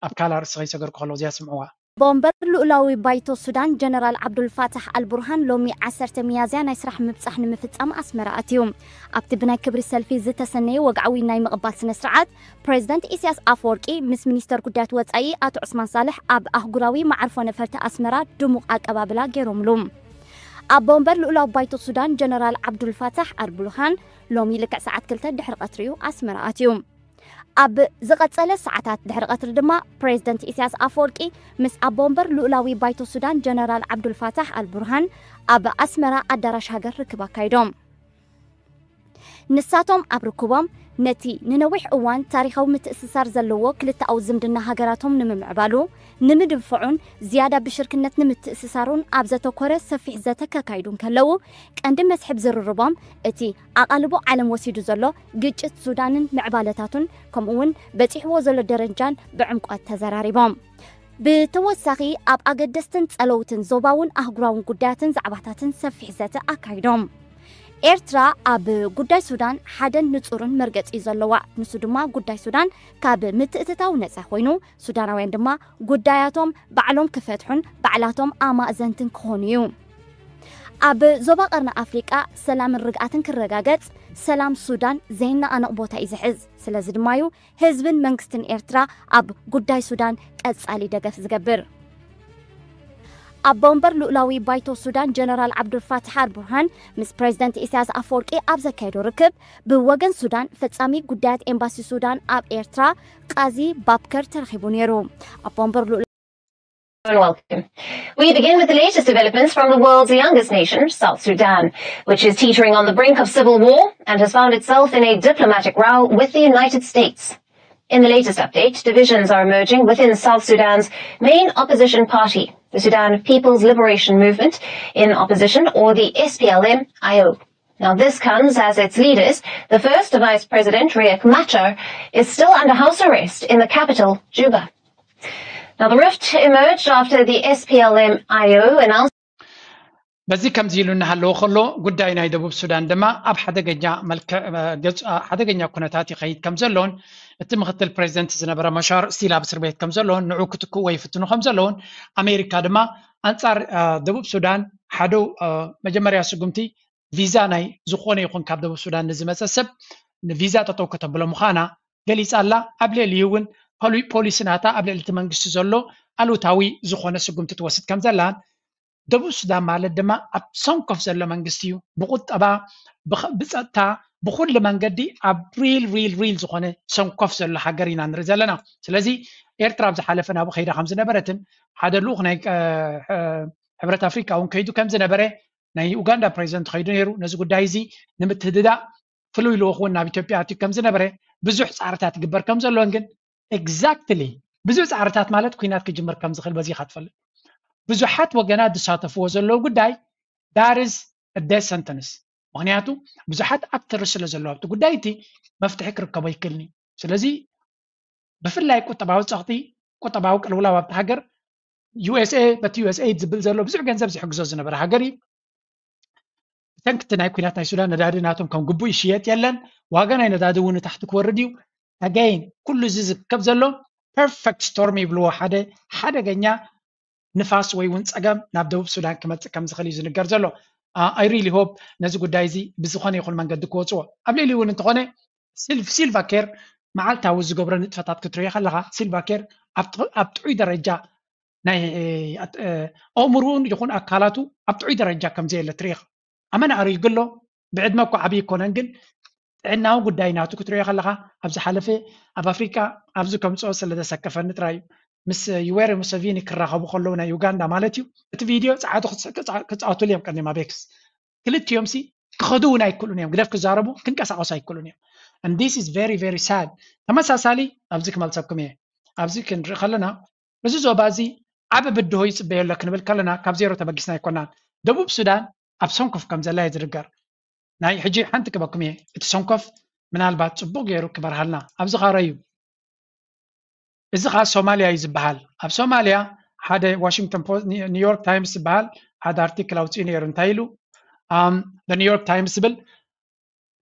ኣብ ካልእ ኣርእስቲ ከይሰገርኩ ከለኹ እዚኣ ስምዕዋ ብወንበር ልኡላዊ ባይቶ ሱዳን ጀነራል ዓብዱልፋታሕ ኣልቡርሃን ሎሚ ዓሰርተ ሚያዝያ ናይ ስራሕ ምብጻሕ ንምፍጻም ኣስመራ ኣትዩ። ኣብቲ ብናይ ክብሪ ሰልፊ ዝተሰነየ ወግዓዊ ናይ ምቕባል ስነ ስርዓት፣ ፕሬዝደንት ኢሳያስ ኣፈወርቂ ምስ ሚኒስተር ጉዳያት ወጻኢ ኣቶ ዑስማን ሳልሕ ኣብ ኣህጉራዊ መዓርፎ ነፈርቲ ኣስመራ ድሙቕ ኣቀባብላ ገይሮምሉ። ኣቦ ወንበር ልኡላዊ ባይቶ ሱዳን ጀነራል ዓብዱልፋታሕ ኣልቡርሃን ሎሚ ልክዕ ሰዓት ክልተ ድሕሪ ቀትሪ'ዩ ኣስመራ ኣትዩ። ኣብ ዝቐጸለ ሰዓታት ድሕሪ ቀትሪ ድማ ፕሬዝደንት ኢሳያስ ኣፈወርቂ ምስ ኣቦ ወንበር ልኡላዊ ባይቶ ሱዳን ጀነራል ዓብዱልፋታሕ ኣልቡርሃን ኣብ ኣስመራ ኣዳራሽ ሃገር ርክብ ኣካይዶም። ንሳቶም ኣብ ርክቦም ነቲ ንነዊሕ እዋን ታሪኻዊ ምትእስሳር ዘለዎ ክልተኣዊ ዝምድና ሃገራቶም ንምምዕባሉ ንምድንፍዑን ዝያዳ ብሽርክነት ንምትእስሳሩን ኣብ ዘተኮረ ሰፊሕ ዘተ ከካይዱ እንከለዉ፣ ቀንዲ መስሕብ ዝርርቦም እቲ ኣቓልቦ ዓለም ወሲዱ ዘሎ ግጭት ሱዳንን ምዕባለታቱን ከምኡ እውን በጺሕዎ ዘሎ ደረጃን ብዕምቆት ተዘራሪቦም። ብተወሳኺ ኣብ ኣገደስትን ጸለውትን ዞባውን ኣህጉራውን ጉዳያትን ዛዕባታትን ሰፊሕ ዘተ ኣካይዶም። ኤርትራ ኣብ ጉዳይ ሱዳን ሓደን ንጹርን መርገጺ ዘለዋ፣ ንሱ ድማ ጉዳይ ሱዳን ካብ ምትእትታው ነጻ ኮይኑ፣ ሱዳናውያን ድማ ጉዳያቶም ባዕሎም ክፈትሑን ባዕላቶም ኣማእዘንትን ክኾኑ እዩ። ኣብ ዞባ ቀርኒ ኣፍሪቃ ሰላምን ርግኣትን ክረጋገጽ፣ ሰላም ሱዳን ዘይነቓነቕ ቦታ እዩ ዝሕዝ። ስለዚ ድማ እዩ ህዝብን መንግስትን ኤርትራ ኣብ ጉዳይ ሱዳን ቀጻሊ ደገፍ ዝገብር። ኣቦ ወንበር ልኡላዊ ባይቶ ሱዳን ጀነራል ዓብዱልፋትሕ ኣልቡርሃን ምስ ፕሬዝደንት ኢሳያስ ኣፈወርቂ ኣብ ዘካየዶ ርክብ፣ ብወገን ሱዳን ፈጻሚ ጉዳያት ኤምባሲ ሱዳን ኣብ ኤርትራ ቃዚ ባብከር ተረኺቡ ነይሩ። ኣቦ ወንበር ልኡላዊ Welcome. We begin with the latest developments from the world's youngest nation, South Sudan, which is teetering on the brink of civil war and has found itself in a diplomatic row with the United States. In the latest update, divisions are emerging within South Sudan's main opposition party, the Sudan People's Liberation Movement in Opposition, or the S P L M I O. Now, this comes as its leaders, the first Vice President Riek Machar, is still under house arrest in the capital, Juba. Now, the rift emerged after the S P L M I O announced በዚ ከምዚ ኢሉ እናሃለወ ከሎ፣ ጉዳይ ናይ ደቡብ ሱዳን ድማ ኣብ ሓደገኛ መልክዕ ገጹ ሓደገኛ ኩነታት ይኸይድ ከም ዘሎን፣ እቲ ምክትል ፕሬዚደንት ዝነበረ መሻር ስቲል ኣብ እስር ቤት ከም ዘሎን፣ ንዑ ክትክእዎ ይፍትኑ ከም ዘለውን፣ ኣሜሪካ ድማ ኣንጻር ደቡብ ሱዳን ሓደ መጀመርያ ስጉምቲ ቪዛ ናይ ዝኾነ ይኹን ካብ ደቡብ ሱዳን ንዝመጸ ሰብ ንቪዛ ጠጠው ከተብሎ ምዃና ገሊጻ ኣላ። ኣብ ልዕሊኡ እውን ፖሊሲ ናታ ኣብ ልዕሊ እቲ መንግስቲ ዘሎ ኣሉታዊ ዝኾነ ስጉምቲ ትወስድ ከም ዘላን፣ ደቡብ ሱዳን ማለት ድማ ኣብ ሰንኮፍ ዘሎ መንግስቲ እዩ። ብቁጠባ፣ ብጸጥታ፣ ብኩሉ መንገዲ ኣብ ሪል ሪል ሪል ዝኾነ ሰንኮፍ ዘሎ ሃገር ኢና ንርኢ ዘለና። ስለዚ ኤርትራ ኣብ ዝሓለፈ ናብኡ ከይዳ ከም ዝነበረትን ሓደ ልኡኽ ናይ ሕብረት ኣፍሪካ እውን ከይዱ ከም ዝነበረ ናይ ኡጋንዳ ፕሬዚደንት ከይዱ ነይሩ። ነዚ ጉዳይ እዚ ንምትህድዳእ ፍሉይ ልኡኽ እውን ናብ ኢትዮጵያ ኣትዩ ከም ዝነበረ ብዙሕ ፃዕርታት ይግበር ከም ዘሎን ግን ኤግዛክትሊ ብዙሕ ፃዕርታት ማለት ኩናት ክጅምር ከም ዝኽእል በዚኻ ትፈልጥ። ብዙሓት ወገናት ዝሳተፍዎ ዘለዉ ጉዳይ ዳርዝ ደስ ሰንተንስ ምክንያቱ ብዙሓት ኣክተር ስለ ዘለዉ ኣብቲ ጉዳይ እቲ መፍትሒ ክርከቦ ይክእልኒ። ስለዚ ብፍላይ ቁጠባዊ ፀቕጢ ቁጠባዊ ቅልውላው ኣብቲ ሃገር ዩኤስኤ በቲ ዩኤስኤድ ዝብል ዘሎ ብዙሕ ገንዘብ ዝሕግዞ ዝነበረ ሃገር እዩ። ብሰንክቲ ናይ ኩናት ናይ ሱዳን ነዳዲ ናቶም ከም ግቡእ ይሽየጥ የለን። ዋጋ ናይ ነዳዲ እውን ንታሕቲ ክወርድ እዩ። ኣጋይን ኩሉ እዚ ዝርከብ ዘሎ ፐርፌክት ስቶርም ይብልዎ ሓደ ሓደገኛ ንፋስ ወይ እውን ፀገም ናብ ደቡብ ሱዳን ክመፅእ ከም ዝኽእል እዩ ዝንገር ዘሎ። ኣይ ሪሊ ሆፕ ነዚ ጉዳይ እዚ ብዝኾነ ይኹን መንገዲ ክወፅዎ ኣብ ልዕሊ እውን እንተኾነ ሲልቫ ኬር መዓልታዊ ዝገብሮ ንጥፈታት ክትሪኦ ከለኻ ሲልቫ ኬር ኣብ ጥዑይ ደረጃ ናይ ኣእምሩን ይኹን ኣካላቱ ኣብ ጥዑይ ደረጃ ከም ዘየለ ትሪኢኻ። ኣመና ኣሪጉ ኣሎ። ብዕድመ እኮ ዓብዪ ይኮነን ግን ጥዕናዊ ጉዳይ ናቱ ክትሪኦ ከለኻ ኣብ ዝሓለፈ ኣብ ኣፍሪቃ ኣብዚ ከምፅኦ ስለዘሰከፈኒ ጥራይ እዩ። ምስ ዩዌሪ ሙሰቪኒ ክራኸቡ ከለዉ ናይ ዩጋንዳ ማለት እዩ እቲ ቪድዮ ፀዓቱ ክፃወቱሉ እዮም ቀኒም ኣብ ኤክስ ክልቲኦም ሲ ክኸዱ እውን ኣይክእሉን እዮም ግደፍ ክዛረቡ ክንቀሳቀሱ ኣይክእሉን እዮም። And this is very very sad። ተመሳሳሊ ኣብዚ ክመልሰኩም እየ። ኣብዚ ክንርኢ ከለና እዚ ዞባ እዚ ዓቢ ብድሆ ይጽበዮ ኣሎ ክንብል ከለና ካብ ዜሮ ተበጊስና ኣይኮናን። ደቡብ ሱዳን ኣብ ሰንኮፍ ከም ዘላ እየ ዝርገር። ናይ ሕጂ ሓንቲ ክበኩም እየ እቲ ሰንኮፍ ምናልባት ጽቡቕ ገይሩ ክበርሃልና ኣብዚ ኻረዩ እዚ ኸዓ ሶማልያ እዩ ዝበሃል። ኣብ ሶማልያ ሓደ ዋሽንግተን ፖስት ኒውዮርክ ታይምስ ዝበሃል ሓደ ኣርቲክል ኣውፅኡ ነይሩ እንታይ ኢሉ ኒውዮርክ ታይምስ ዝብል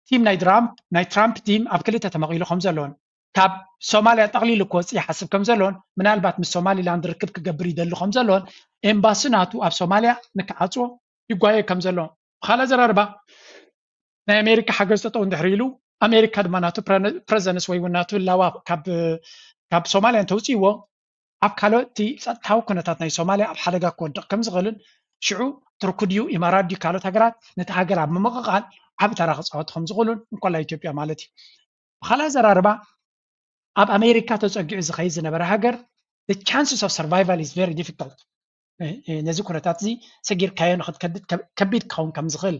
ቲም ናይ ትራምፕ ናይ ትራምፕ ቲም ኣብ ክልተ ተመቒሉ ከም ዘሎን ካብ ሶማልያ ጠቕሊሉ ክወፅእ ይሓስብ ከም ዘሎን ምናልባት ምስ ሶማሊላንድ ርክብ ክገብር ይደሊ ከም ዘሎን ኤምባሲ ናቱ ኣብ ሶማልያ ንክዓፅዎ ይጓየ ከም ዘሎ ብካልእ ኣዘራርባ ናይ ኣሜሪካ ሓገዝ ጠጠው እንድሕር ኢሉ ኣሜሪካ ድማ ናቱ ፕረዘንስ ወይ እውን ናቱ ህላዋ ካብ ሶማልያ እንተውፅእዎ ኣብ ካልኦት እቲ ፀጥታዊ ኩነታት ናይ ሶማልያ ኣብ ሓደጋ ክወድቕ ከም ዝኽእልን ሽዑ ቱርኪ ድዩ ኢማራት ድዩ ካልኦት ሃገራት ነቲ ሃገር ኣብ ምምቕቓል ዓቢ ተራ ክፃወቱ ከም ዝኽእሉን እንኮላይ ኢትዮጵያ ማለት እዩ። ብካልእ ኣዘራርባ ኣብ ኣሜሪካ ተፀጊዑ ዝኸይድ ዝነበረ ሃገር the chances of survival is very difficult። ነዚ ኩነታት እዚ ሰጊርካዮ ንክትከድድ ከቢድ ክኸውን ከም ዝኽእል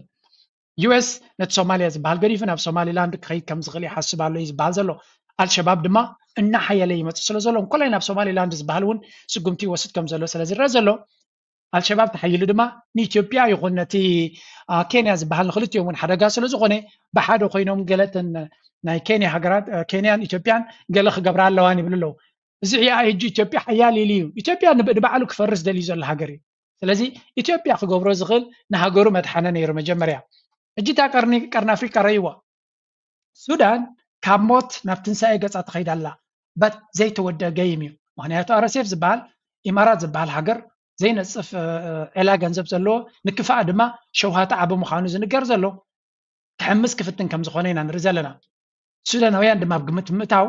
ዩ ኤስ ነቲ ሶማልያ ዝበሃል ገዲፉ ናብ ሶማሊላንድ ክኸይድ ከም ዝኽእል ይሓስብ ኣሎ እዩ ዝበሃል ዘሎ። ኣልሸባብ ድማ እናሓየለ ይመፅእ ስለ ዘሎ እንኮላይ ናብ ሶማሊላንድ ዝበሃል እውን ስጉምቲ ይወስድ ከም ዘሎ ስለ ዝረአ ዘሎ ኣልሸባብ ተሓይሉ ድማ ንኢትዮጵያ ይኹን ነቲ ኬንያ ዝበሃል ንክልቲኦም እውን ሓደጋ ስለ ዝኾነ ብሓደ ኮይኖም ገለተን ናይ ኬንያ ሃገራት ኬንያን ኢትዮጵያን ገለ ክገብራ ኣለዋን ይብሉ ኣለዉ። እዚ ሕጂ ኢትዮጵያ ሓያል ኢሉ እዩ። ኢትዮጵያ ንባዕሉ ክፈርስ ደልዩ ዘሎ ሃገር እዩ። ስለዚ ኢትዮጵያ ክገብሮ ዝኽእል ንሃገሩ መድሓነ ነይሩ መጀመርያ። ሕጂ እታ ቀርኒ ቀርኒ ኣፍሪቃ ረይዋ ሱዳን ካብ ሞት ናብ ትንሳኤ ገጻ ትኸይድ ኣላ። በት ዘይተወደ ገይም እዩ። ምክንያቱ ኣረሴፍ ዝበሃል ኢማራት ዝበሃል ሃገር ዘይነፅፍ ዔላ ገንዘብ ዘለዎ ንክፋእ ድማ ሸውሃት ዓቢ ምዃኑ ዝንገር ዘሎ ክሕምስ ክፍትን ከም ዝኾነ ኢና ንርኢ ዘለና። ሱዳናውያን ድማ ኣብ ግምት ብምእታው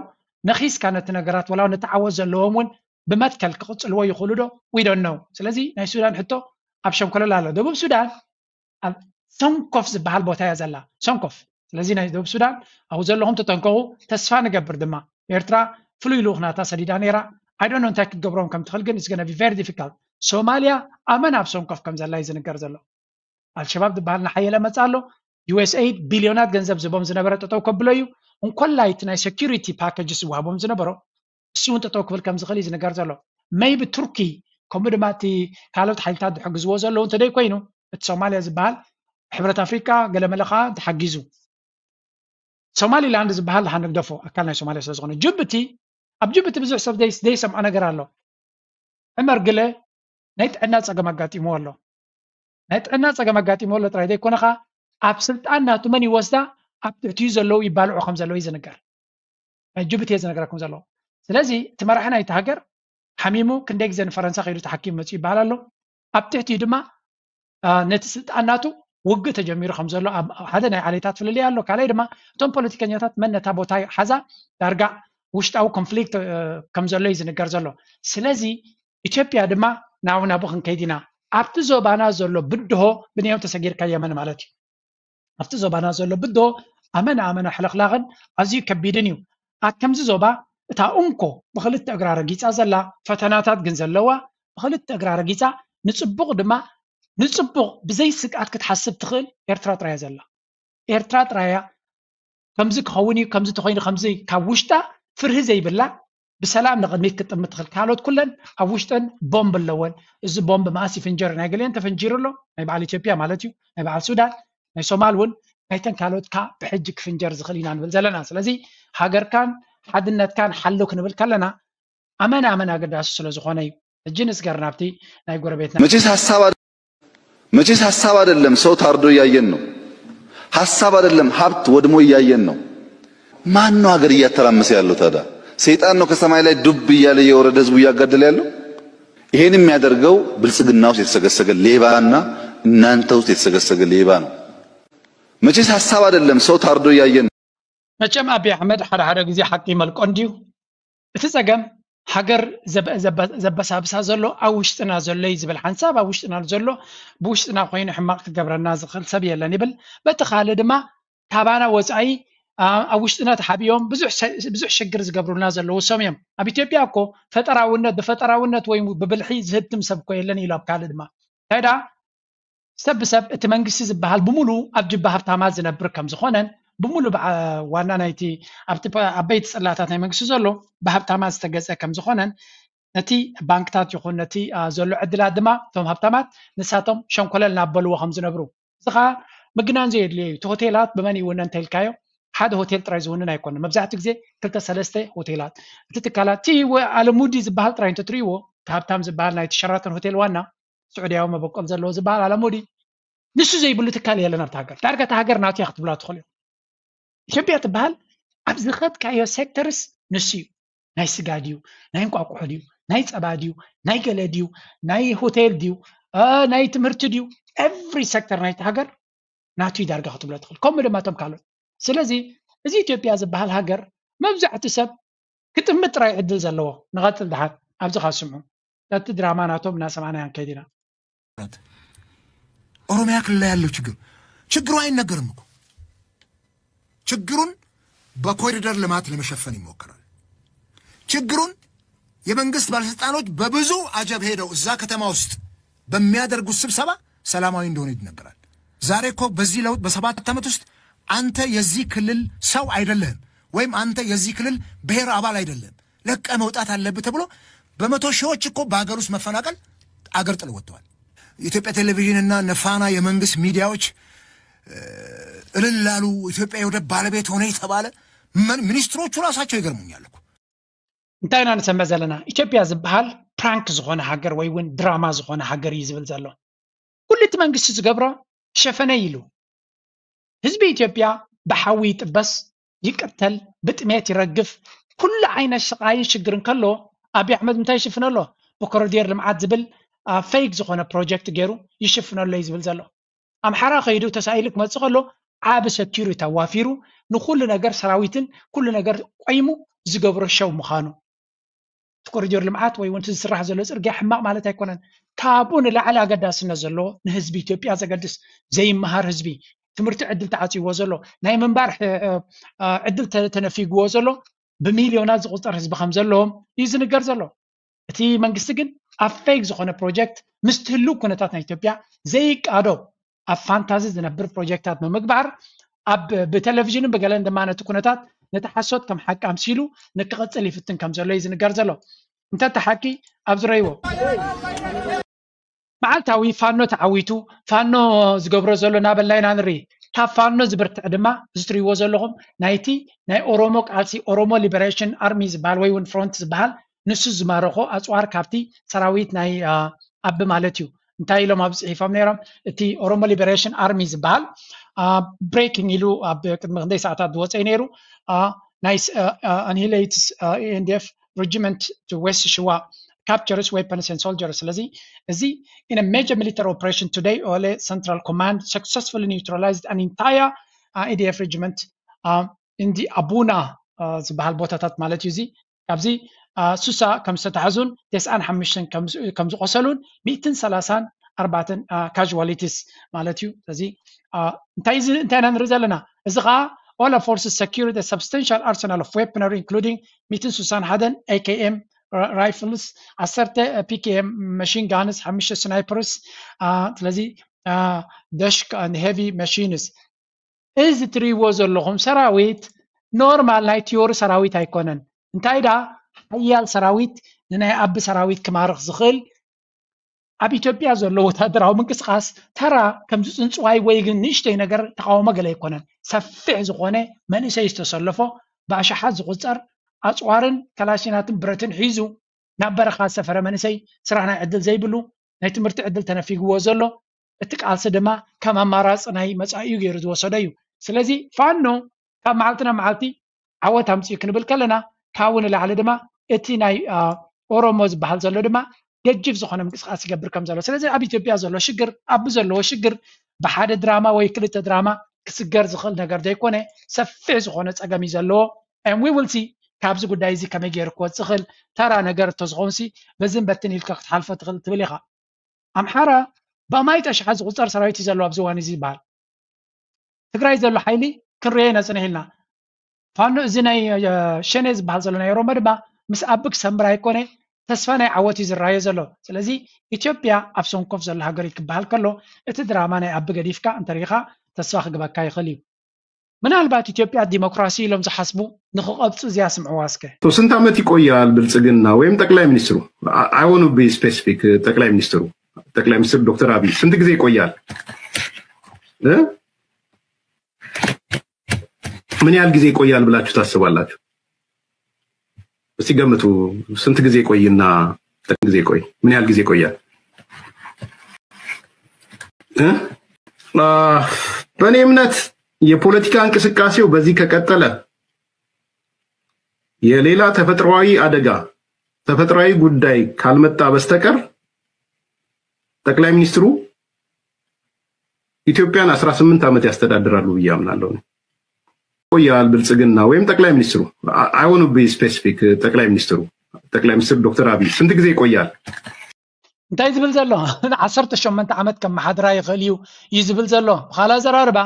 ነኺስካ ነቲ ነገራት ወላ ነቲ ዓወት ዘለዎም እውን ብመትከል ክቕፅልዎ ይኽእሉ ዶ? We don't know። ስለዚ ናይ ሱዳን ሕቶ ኣብ ሸንኮለል ኣሎ። ደቡብ ሱዳን ኣብ ሰንኮፍ ዝበሃል ቦታ እያ ዘላ። ሰንኮፍ። ስለዚ ናይ ደቡብ ሱዳን ኣብኡ ዘለኹም ተጠንቀቑ። ተስፋ ንገብር ድማ ኤርትራ ፍሉይ ልኡኽ ናታ ሰዲዳ ነይራ። I don't know እንታይ ክትገብሮም ከም ትኽእል ግን it's gonna be very difficult። ሶማልያ ኣመና ኣብ ሰንኮፍ ከም ዘላ እዩ ዝንገር ዘሎ። ኣልሸባብ ዝበሃል እናሓየለ መፅእ ኣሎ። ዩ ኤስ ኤይድ ቢልዮናት ገንዘብ ዝቦም ዝነበረ ጠጠው ከብሎ እዩ። እንኮላይ እቲ ናይ security packages ዝወሃቦም ዝነበሮ እሱ እውን ጠጠው ክብል ከም ዝኽእል እዩ ዝንገር ዘሎ። maybe ቱርኪ ከምኡ ድማ እቲ ካልኦት ሓይልታት ዝሕግዝዎ ዘለዉ እንተደይ ኮይኑ እቲ ሶማልያ ዝበሃል ሕብረት ኣፍሪቃ ገለመለ ከዓ ተሓጊዙ ሶማሊላንድ ዝበሃል ድሓን ንግደፎ ኣካል ናይ ሶማልያ ስለ ዝኾነ ጅቡቲ ኣብ ጅቡቲ ብዙሕ ሰብ ዘይሰምዖ ነገር ኣሎ። ዕመር ግለ ናይ ጥዕና ፀገም ኣጋጢምዎ ኣሎ። ናይ ጥዕና ፀገም ኣጋጢምዎ ኣሎ ጥራይ ዘይኮነ ከዓ ኣብ ስልጣን ናቱ መን ይወስዳ ኣብ ትሕቲኡ ዘለዉ ይባልዑ ከም ዘለዉ ይዝንገር። ናይ ጅቡቲ እየ ዝነግረኩም ዘለኹ። ስለዚ እቲ መራሒ ናይቲ ሃገር ሓሚሙ ክንደይ ግዜ ንፈረንሳ ከይዱ ተሓኪሙ መፅኡ ይበሃል ኣሎ። ኣብ ትሕቲኡ ድማ ነቲ ስልጣን ናቱ ውግእ ተጀሚሩ ከም ዘሎ ሓደ ናይ ዓሌታት ፍልልይ ኣሎ። ካልኣይ ድማ እቶም ፖለቲከኛታት መን ነታ ቦታ ሓዛ ዳርጋ ውሽጣዊ ኮንፍሊክት ከም ዘሎ እዩ ዝንገር ዘሎ። ስለዚ ኢትዮጵያ ድማ ናብኡ ናብኡ ክንከይድ ኢና። ኣብቲ ዞባና ዘሎ ብድሆ ብንዮም ተሰጊርካ የመን ማለት እዩ። ኣብቲ ዞባና ዘሎ ብድሆ ኣመና ኣመና ሕልኽላኽን ኣዝዩ ከቢድን እዩ። ኣብ ከምዚ ዞባ እታ እንኮ ብክልተ እግራ ረጊፃ ዘላ ፈተናታት ግን ዘለዋ ብክልተ እግራ ረጊፃ ንፅቡቕ ድማ ንፅቡቕ ብዘይ ስግኣት ክትሓስብ ትኽእል ኤርትራ ጥራይ እያ ዘላ። ኤርትራ ጥራይ እያ ከምዚ ክኸውን እዩ ከምዚ ተኮይኑ ከምዚ ካብ ውሽጣ ፍርሂ ዘይብላ ብሰላም ንቕድሚት ክትጥምት ትኽእል ካልኦት ኩለን ኣብ ውሽጠን ቦምብ ኣለወን። እዚ ቦምብ መኣስ ይፍንጀር ናይ ገሊአን ተፈንጂሩ ኣሎ ናይ በዓል ኢትዮጵያ ማለት እዩ ናይ በዓል ሱዳን ናይ ሶማል እውን ናይተን ካልኦት ከዓ ብሕጂ ክፍንጀር ዝኽእል ኢና ንብል ዘለና። ስለዚ ሃገርካን ሓድነትካን ሓሉ ክንብል ከለና ኣመና ኣመና ኣገዳሲ ስለ ዝኾነ እዩ። ሕጂ ንስገር ናብቲ ናይ ጎረቤትና መቼስ ሀሳብ መቼስ ሀሳብ አይደለም ሰው ታርዶ እያየን ነው። ሀሳብ አይደለም ሀብት ወድሞ እያየን ነው። ማን ነው ሀገር እያተራመሰ ያለው ታዲያ? ሰይጣን ነው ከሰማይ ላይ ዱብ እያለ እየወረደ ህዝቡ እያጋደለ ያለው? ይሄን የሚያደርገው ብልጽግና ውስጥ የተሰገሰገ ሌባና እናንተ ውስጥ የተሰገሰገ ሌባ ነው። መቼስ ሀሳብ አይደለም ሰው ታርዶ እያየን ነው። መቸም ኣቢ ኣሕመድ ሓደ ሓደ ግዜ ሓቂ ይመልቆ እንድዩ። እቲ ጸገም ሃገር ዘበሳብሳ ዘሎ ኣብ ውሽጥና ዘሎ እዩ ዝብል ሓንሳብ ኣብ ውሽጥና ዘሎ ብውሽጥና ኮይኑ ሕማቕ ክገብረና ዝኽእል ሰብ የለን ይብል። በቲ ካልእ ድማ ካባና ወጻኢ ኣብ ውሽጥና ተሓቢኦም ብዙሕ ሽግር ዝገብሩልና ዘለዉ ሰም እዮም። ኣብ ኢትዮጵያ እኮ ፈጠራውነት ብፈጠራውነት ወይ ብብልሒ ዝህትም ሰብ እኮ የለን ኢሉ ኣብ ካልእ ድማ እንታይ ደኣ ሰብ ብሰብ እቲ መንግስቲ ዝበሃል ብምሉ ኣብ ጅባ ሃብታማት ዝነብር ከም ዝኾነን ብምሉ ዋና ናይቲ ኣብቲ ዓበይቲ ጽላታት ናይ መንግስቲ ዘሎ ብሃብታማት ዝተገጸ ከም ዝኾነን ነቲ ባንክታት ይኹን ነቲ ዘሎ ዕድላት ድማ እቶም ሃብታማት ንሳቶም ሸንኮለል ናበልዎ ከም ዝነብሩ እዚ ኸዓ ምግናን ዘየድልዮ እዩ። እቲ ሆቴላት ብመን ይውነ እንተልካዮ ሓደ ሆቴል ጥራይ ዝውንን ኣይኮነ መብዛሕትኡ ግዜ ክልተ ሰለስተ ሆቴላት እቲ ትካላት እቲ ኣለሙዲ ዝበሃል ጥራይ እንተትርእይዎ ሃብታም ዝበሃል ናይቲ ሸራተን ሆቴል ዋና ስዑድያዊ መበቆል ዘለዎ ዝበሃል ኣለሙዲ ንሱ ዘይብሉ ትካል የለን ኣብቲ ሃገር ዳርጋ እታ ሃገር ናቱ እያ ክትብላ ትኽእል እዩ ኢትዮጵያ ትበሃል ኣብ ዝኸድካዮ ሴክተርስ ንሱ እዩ ናይ ስጋ ድዩ ናይ እንቋቁሖ ድዩ ናይ ፀባ ድዩ ናይ ገለ ድዩ ናይ ሆቴል ድዩ ናይ ትምህርቲ ድዩ every sector ናይቲ ሃገር ናቱ ዳርጋ ክትብሎ ትኽእል ከምኡ ድማ እቶም ካልኦት ስለዚ እዚ ኢትዮጵያ ዝበሃል ሃገር መብዛሕቲ ሰብ ክጥምት ጥራይ ዕድል ዘለዎ ንቐፅል ድሓር ኣብዚ ካብ ስምዑ ነቲ ድራማ ናቶም እናሰማዕናዮ ንከይድ ኢና። ኦሮሚያ ክልል ላይ ያለው ችግር ችግሩ አይነገርም እኮ ችግሩን በኮሪደር ልማት ለመሸፈን ይሞከራል። ችግሩን የመንግስት ባለስልጣኖች በብዙ አጀብ ሄደው እዛ ከተማ ውስጥ በሚያደርጉት ስብሰባ ሰላማዊ እንደሆነ ይነገራል። ዛሬ እኮ በዚህ ለውጥ በሰባት ዓመት ውስጥ አንተ የዚህ ክልል ሰው አይደለህም ወይም አንተ የዚህ ክልል ብሔር አባል አይደለህም፣ ለቀ መውጣት አለብህ ተብሎ በመቶ ሺዎች እኮ በሀገር ውስጥ መፈናቀል አገር ጥለው ወጥተዋል። የኢትዮጵያ ቴሌቪዥን እና ነፋና የመንግስት ሚዲያዎች እልል ላሉ፣ ኢትዮጵያ የወደብ ባለቤት ሆነ የተባለ ሚኒስትሮቹ ራሳቸው ይገርሙኛል እኮ። እንታይ ኢና ንሰምዕ ዘለና? ኢትዮጵያ ዝበሃል ፕራንክ ዝኾነ ሃገር ወይ እውን ድራማ ዝኾነ ሃገር እዩ ዝብል ዘሎ። ኩሉ እቲ መንግስቲ ዝገብሮ ሸፈነይ ኢሉ። ህዝቢ ኢትዮጵያ ብሓዊ ይጥበስ፣ ይቅተል፣ ብጥሜት ይረግፍ፣ ኩሉ ዓይነት ስቃይን ሽግርን ከሎ ኣብይ ኣሕመድ እንታይ ይሽፍነሎ? ብኮሪደር ልምዓት ዝብል ፌክ ዝኾነ ፕሮጀክት ገይሩ ይሽፍነሎ እዩ ዝብል ዘሎ። ኣምሓራ ከይዱ ተሳኢሉ ክመፅእ ከሎ ዓቢ ሰኪሪቲ ኣዋፊሩ ንኩሉ ነገር ሰራዊትን ኩሉ ነገር ቆይሙ ዝገብሮ ሸው ምዃኑ። እቲ ኮሪዶር ልምዓት ወይ እውን እቲ ዝስራሕ ዘሎ ፅርግያ ሕማቕ ማለት ኣይኮነን። ካብኡ ንላዕሊ ኣገዳስነት ዘለዎ ንህዝቢ ኢትዮጵያ ዘገድስ ዘይመሃር ህዝቢ ትምህርቲ ዕድል ተዓፅይዎ ዘሎ ናይ ምንባር ዕድል ተነፊግዎ ዘሎ ብሚልዮናት ዝቁፀር ህዝቢ ከም ዘለዎም እዩ ዝንገር ዘሎ። እቲ መንግስቲ ግን ኣብ ፌክ ዝኾነ ፕሮጀክት ምስቲ ህልው ኩነታት ናይ ኢትዮጵያ ዘይቃዶ ኣብ ፋንታዚ ዝነብር ፕሮጀክታት ብምግባር ኣብ ብቴሌቪዥንን ብገለን ድማ ነቲ ኩነታት ነቲ ሓሶት ከም ሓቂ ኣምሲሉ ንክቕፅል ይፍትን ከም ዘሎ እዩ ዝንገር ዘሎ። እንተ እቲ ሓቂ ኣብ ዝረይዎ መዓልታዊ ፋኖ ተዓዊቱ ፋኖ ዝገብሮ ዘሎ እናበልና ኢና ንርኢ። ካብ ፋኖ ዝብርትዕ ድማ እዚ ትሪእዎ ዘለኹም ናይቲ ናይ ኦሮሞ ቃልሲ ኦሮሞ ሊበሬሽን ኣርሚ ዝበሃል ወይ እውን ፍሮንት ዝበሃል ንሱ ዝማረኾ ኣፅዋር ካብቲ ሰራዊት ናይ ኣቢ ማለት እዩ። እንታይ ኢሎም ኣብ ፅሒፎም ነይሮም? እቲ ኦሮሞ ሊበሬሽን ኣርሚ ዝበሃል ብሬኪንግ ኢሉ ኣብ ቅድሚ ክንደይ ሰዓታት ዝወፀ ነይሩ። ናይ ኣንሂሌትስ ኤንዲኤፍ regiment to West Shua captures weapons and soldiers። ስለዚ እዚ in a major military operation today Ole Central Command successfully neutralized an entire uh, E D F regiment uh, in the Abuna ዝበሃል ቦታታት ማለት እዩ። እዚ ካብዚ ሱሳ ከም ዝተታሕዙን ተስዓን ሓሙሽተን ከም ዝቆሰሉን ሚእትን ሰላሳን ኣርባዕተን casualties ማለት እዩ። ስለዚ እንታይ እዚ እንታይ ኢና ንርኢ ዘለና? እዚ ከዓ all forces secured a substantial arsenal of weaponry including ሚእትን ስሳን ሓደን A K M rifles፣ ዓሰርተ P K M machine guns፣ ሓሙሽተ snipers፣ ስለዚ ደሽክ and heavy machines። እዚ ትሪእዎ ዘለኹም ሰራዊት ኖርማል ናይ ቲዮሪ ሰራዊት ኣይኮነን። እንታይ ዳ ሓያል ሰራዊት ንናይ ኣቢ ሰራዊት ክማርኽ ዝኽእል ኣብ ኢትዮጵያ ዘሎ ወታደራዊ ምንቅስቃስ ተራ ከምዚ ፅንፅዋይ ወይ ግን ንእሽተይ ነገር ተቃውሞ ገለ ኣይኮነን። ሰፊሕ ዝኾነ መንእሰይ ዝተሰለፎ ብኣሽሓት ዝቁፀር ኣፅዋርን ከላሽናትን ብረትን ሒዙ ናብ በረኻ ዝሰፈረ መንእሰይ ስራሕ ናይ ዕድል ዘይብሉ ናይ ትምህርቲ ዕድል ተነፊግዎ ዘሎ እቲ ቃልሲ ድማ ከም ኣማራፂ ናይ መፃኢኡ ገይሩ ዝወሰዶ እዩ። ስለዚ ፋኖ ካብ መዓልቲ ናብ መዓልቲ ዓወት ኣምፅኡ ክንብል ከለና ካብኡ ንላዕሊ ድማ እቲ ናይ ኦሮሞ ዝበሃል ዘሎ ድማ ገጅፍ ዝኾነ ምንቅስቃስ ይገብር ከም ዘሎ። ስለዚ ኣብ ኢትዮጵያ ዘሎ ሽግር ኣብ ዘለዎ ሽግር ብሓደ ድራማ ወይ ክልተ ድራማ ክስገር ዝኽእል ነገር ዘይኮነ ሰፊሕ ዝኾነ ፀገም እዩ ዘለዎ። And we will see ካብዚ ጉዳይ እዚ ከመይ ገይሩ ክወፅእ ይኽእል። ተራ ነገር እንተዝኸውን ሲ በዝን በትን ኢልካ ክትሓልፎ ትኽእል ትብል ኢኻ። ኣምሓራ ብኣማይት ኣሽሓት ዝቁፀር ሰራዊት እዩ ዘለዎ ኣብዚ እዋን እዚ ይበሃል። ትግራይ ዘሎ ሓይሊ ክንሪኦ ኢና ፅንሕ ኢልና። ፋኖ እዚ ናይ ሸኔ ዝበሃል ዘሎ ናይ ኦሮሞ ድማ ምስ ኣቢ ክሰምር ኣይኮነ ተስፋ ናይ ዓወት እዩ ዝረኣዮ ዘሎ። ስለዚ ኢትዮጵያ ኣብ ሰንኮፍ ዘሎ ሃገር እዩ ክበሃል ከሎ እቲ ድራማ ናይ ኣቢ ገዲፍካ እንተሪኢኻ ተስፋ ክግበካ ይኽእል እዩ። ምናልባት ኢትዮጵያ ዲሞክራሲ ኢሎም ዝሓስቡ ንክቐብፁ እዚኣ ስምዕዋ እስከ። ስንት ዓመት ይቆያል ብልጽግና ወይም ጠቅላይ ሚኒስትሩ? I want to be specific። ጠቅላይ ሚኒስትሩ ጠቅላይ ሚኒስትር ዶክተር አብይ ስንት ጊዜ ይቆያል? ምን ያህል ጊዜ ይቆያል ብላችሁ ታስባላችሁ? እስቲ ገምቱ። ስንት ጊዜ ቆይና ስንት ጊዜ ቆይ ምን ያህል ጊዜ ይቆያል? በእኔ እምነት የፖለቲካ እንቅስቃሴው በዚህ ከቀጠለ የሌላ ተፈጥሯዊ አደጋ ተፈጥሯዊ ጉዳይ ካልመጣ በስተቀር ጠቅላይ ሚኒስትሩ ኢትዮጵያን አስራ ስምንት ዓመት ያስተዳድራሉ ብዬ አምናለሁ። ቆያል ብልጽግና ወይም ጠቅላይ ሚኒስትሩ I want to be specific። ጠቅላይ ሚኒስትሩ ጠቅላይ ሚኒስትር ዶክተር አብይ ስንት ጊዜ ይቆያል? እንታይ ዝብል ዘሎ ዓሰርተ ሸሞንተ ዓመት ከመሓድራ ይኽእል እዩ እዩ ዝብል ዘሎ ብኻላ ዘራርባ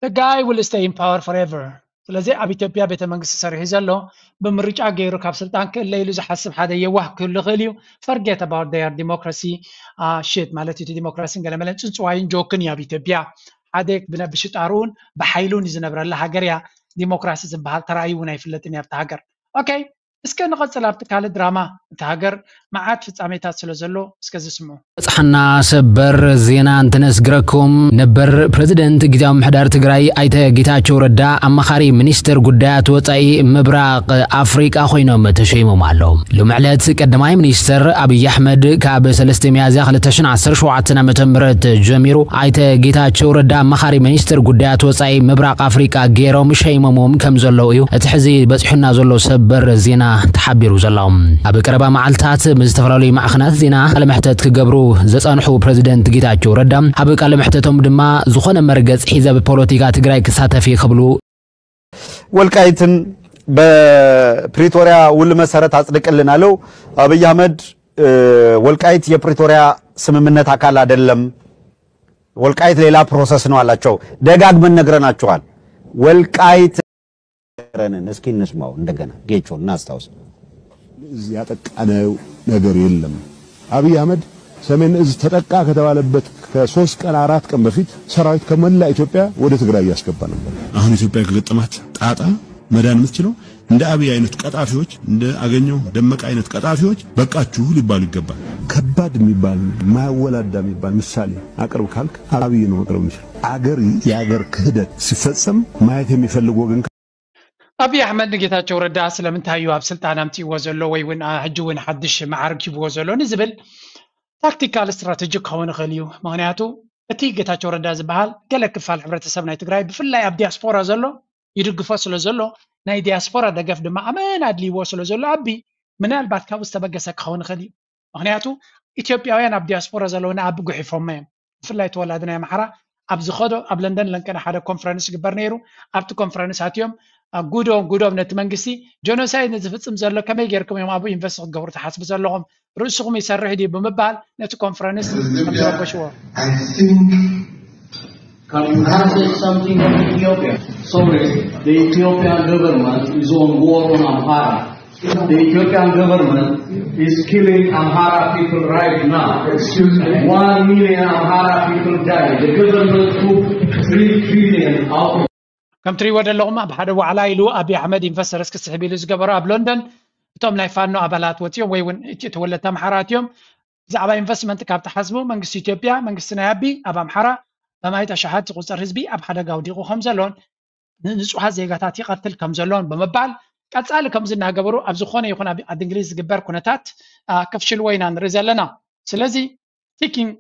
the guy will stay in power forever። ስለዚ ኣብ ኢትዮጵያ ቤተ መንግስቲ ሰሪሑ ዘሎ ብምርጫ ገይሩ ካብ ስልጣን ክእለ ኢሉ ዝሓስብ ሓደ የዋህ ክህሉ ይኽእል እዩ። Forget about their democracy shit ማለት እዩ። ዲሞክራሲን ገለመለን ጽንጽዋይን ጆክን እዩ ኣብ ኢትዮጵያ። ሓደ ብነ ብሽጣሩን ብሓይሉን እዩ ዝነብረላ ሃገር እያ። ዲሞክራሲ ዝበሃል ተራእዩ እውን ኣይፍለጥን እዩ ኣብቲ ሃገር። ኦኬ፣ እስከ ንቐጽል ኣብቲ ካልእ ድራማ። እቲ ሃገር መዓት ፍጻሜታት ስለ ዘሎ እስከ ዝስምዑ። በጽሓና ሰበር ዜና እንትነስግረኩም፣ ነበር ፕረዚደንት ግዝያዊ ምሕዳር ትግራይ ኣይተ ጌታቸው ረዳ ኣማኻሪ ሚኒስትር ጉዳያት ወጻኢ ምብራቕ ኣፍሪቃ ኮይኖም ተሸይሞም ኣለዉ። ሎሚ ዕለት ቀዳማይ ሚኒስትር ኣብይ ኣሕመድ ካብ ሰለስተ ሚያዝያ ክልተ ሽሕን ዓሰርተ ሸውዓተን ዓመተ ምህረት ጀሚሩ ኣይተ ጌታቸው ረዳ ኣማኻሪ ሚኒስትር ጉዳያት ወጻኢ ምብራቕ ኣፍሪቃ ገይሮም ሸይሞምዎም ከም ዘለዉ እዩ እቲ ሕዚ በጺሑና ዘሎ ሰበር ዜና ተሓቢሩ ዘሎ። ኣብ ቀረባ መዓልታት ምስ ዝተፈላለዩ ማዕኸናት ዜና ቃለ መሕተት ክገብሩ ዘጸንሑ ፕረዚደንት ጌታቸው ረዳ፣ ኣብ ቃለ መሕተቶም ድማ ዝኾነ መርገጽ ሒዘ ብፖለቲካ ትግራይ ክሳተፍ እየ ክብሉ ወልቃይትን በፕሪቶሪያ ውል መሰረት አጽድቅልን አለው። አብይ አህመድ ወልቃይት የፕሪቶሪያ ስምምነት አካል አይደለም፣ ወልቃይት ሌላ ፕሮሰስ ነው አላቸው። ደጋግመን ነግረናቸዋል። ወልቃይት እስኪ እንስማው እንደገና። ጌቾ እናስታውስ። እዚህ ያጠቃነው ነገር የለም። አብይ አህመድ ሰሜን እዝ ተጠቃ ከተባለበት ከሶስት ቀን አራት ቀን በፊት ሰራዊት ከመላ ኢትዮጵያ ወደ ትግራይ እያስገባ ነበር። አሁን ኢትዮጵያ ከገጠማት ጣጣ መዳን የምትችለው እንደ አብይ አይነት ቀጣፊዎች፣ እንደ አገኘው ደመቀ አይነት ቀጣፊዎች በቃችሁ ሊባሉ ይገባል። ከባድ የሚባል ማያወላዳ የሚባል ምሳሌ አቅርብ ካልክ አብይ ነው መቅረብ የሚችል። አገር የአገር ክህደት ሲፈጸም ማየት የሚፈልግ ወገን ኣብይ ኣሕመድ ንጌታቸው ረዳ ስለምንታይ እዩ ኣብ ስልጣን ኣምፂእዎ ዘሎ ወይ እውን ሕጂ እውን ሓድሽ መዓርግ ሂብዎ ዘሎ ንዝብል ታክቲካል ስትራቴጂ ክኸውን ይኽእል እዩ። ምክንያቱ እቲ ጌታቸው ረዳ ዝበሃል ገለ ክፋል ሕብረተሰብ ናይ ትግራይ ብፍላይ ኣብ ዲያስፖራ ዘሎ ይድግፎ ስለ ዘሎ ናይ ዲያስፖራ ደገፍ ድማ ኣመን ኣድልይዎ ስለ ዘሎ ኣቢ ምናልባት ካብኡ ዝተበገሰ ክኸውን ይኽእል እዩ። ምክንያቱ ኢትዮጵያውያን ኣብ ዲያስፖራ ዘለውና ኣብ ጉሒፎማ እዮም። ብፍላይ ተወላዲ ናይ ኣምሓራ ኣብ ዝኸዶ ኣብ ለንደን ለንቀነ ሓደ ኮንፈረንስ ይግበር ነይሩ። ኣብቲ ኮንፈረንስ ኣትዮም ጉዶም ጉዶም ነቲ መንግስቲ ጀኖሳይድ ንዝፍፅም ዘሎ ከመይ ገይርኩም እዮም ኣብኡ ኢንቨስት ክትገብሩ ትሓስቡ ዘለኹም? ርእስኹም ይሰርሕ ድዩ ብምባል ነቲ ኮንፈረንስ ከምዝረበሽዎ Can you translate something of Ethiopia? Sorry, the Ethiopian government is on war on Amhara. The Ethiopian government is killing Amhara people right now. Excuse me. One million Amhara people died. The government took three trillion out of ከም ትሪእዎ ዘለኹም ኣብ ሓደ ዋዕላ ኢሉ ኣብይ ኣሕመድ ኢንቨስተርስ ክስሕብ ኢሉ ዝገበሮ ኣብ ሎንደን እቶም ናይ ፋኖ ኣባላት ወፂኦም ወይ እውን እቲ ተወለድቲ ኣምሓራ ኣትዮም ብዛዕባ ኢንቨስትመንት ካብ ተሓስቡ መንግስቲ ኢትዮጵያ መንግስቲ ናይ ኣቢ ኣብ ኣምሓራ በማይት ኣሽሓት ዝቁፀር ህዝቢ ኣብ ሓደጋ ወዲቑ ከም ዘሎን ንንፁሃት ዜጋታት ይቐትል ከም ዘሎን ብምባል ቀፃሊ ከምዚ እናገበሩ ኣብ ዝኾነ ይኹን ኣብ ዓዲ እንግሊዝ ዝግበር ኩነታት ከፍሽልዎ ኢና ንርኢ ዘለና። ስለዚ ቲኪንግ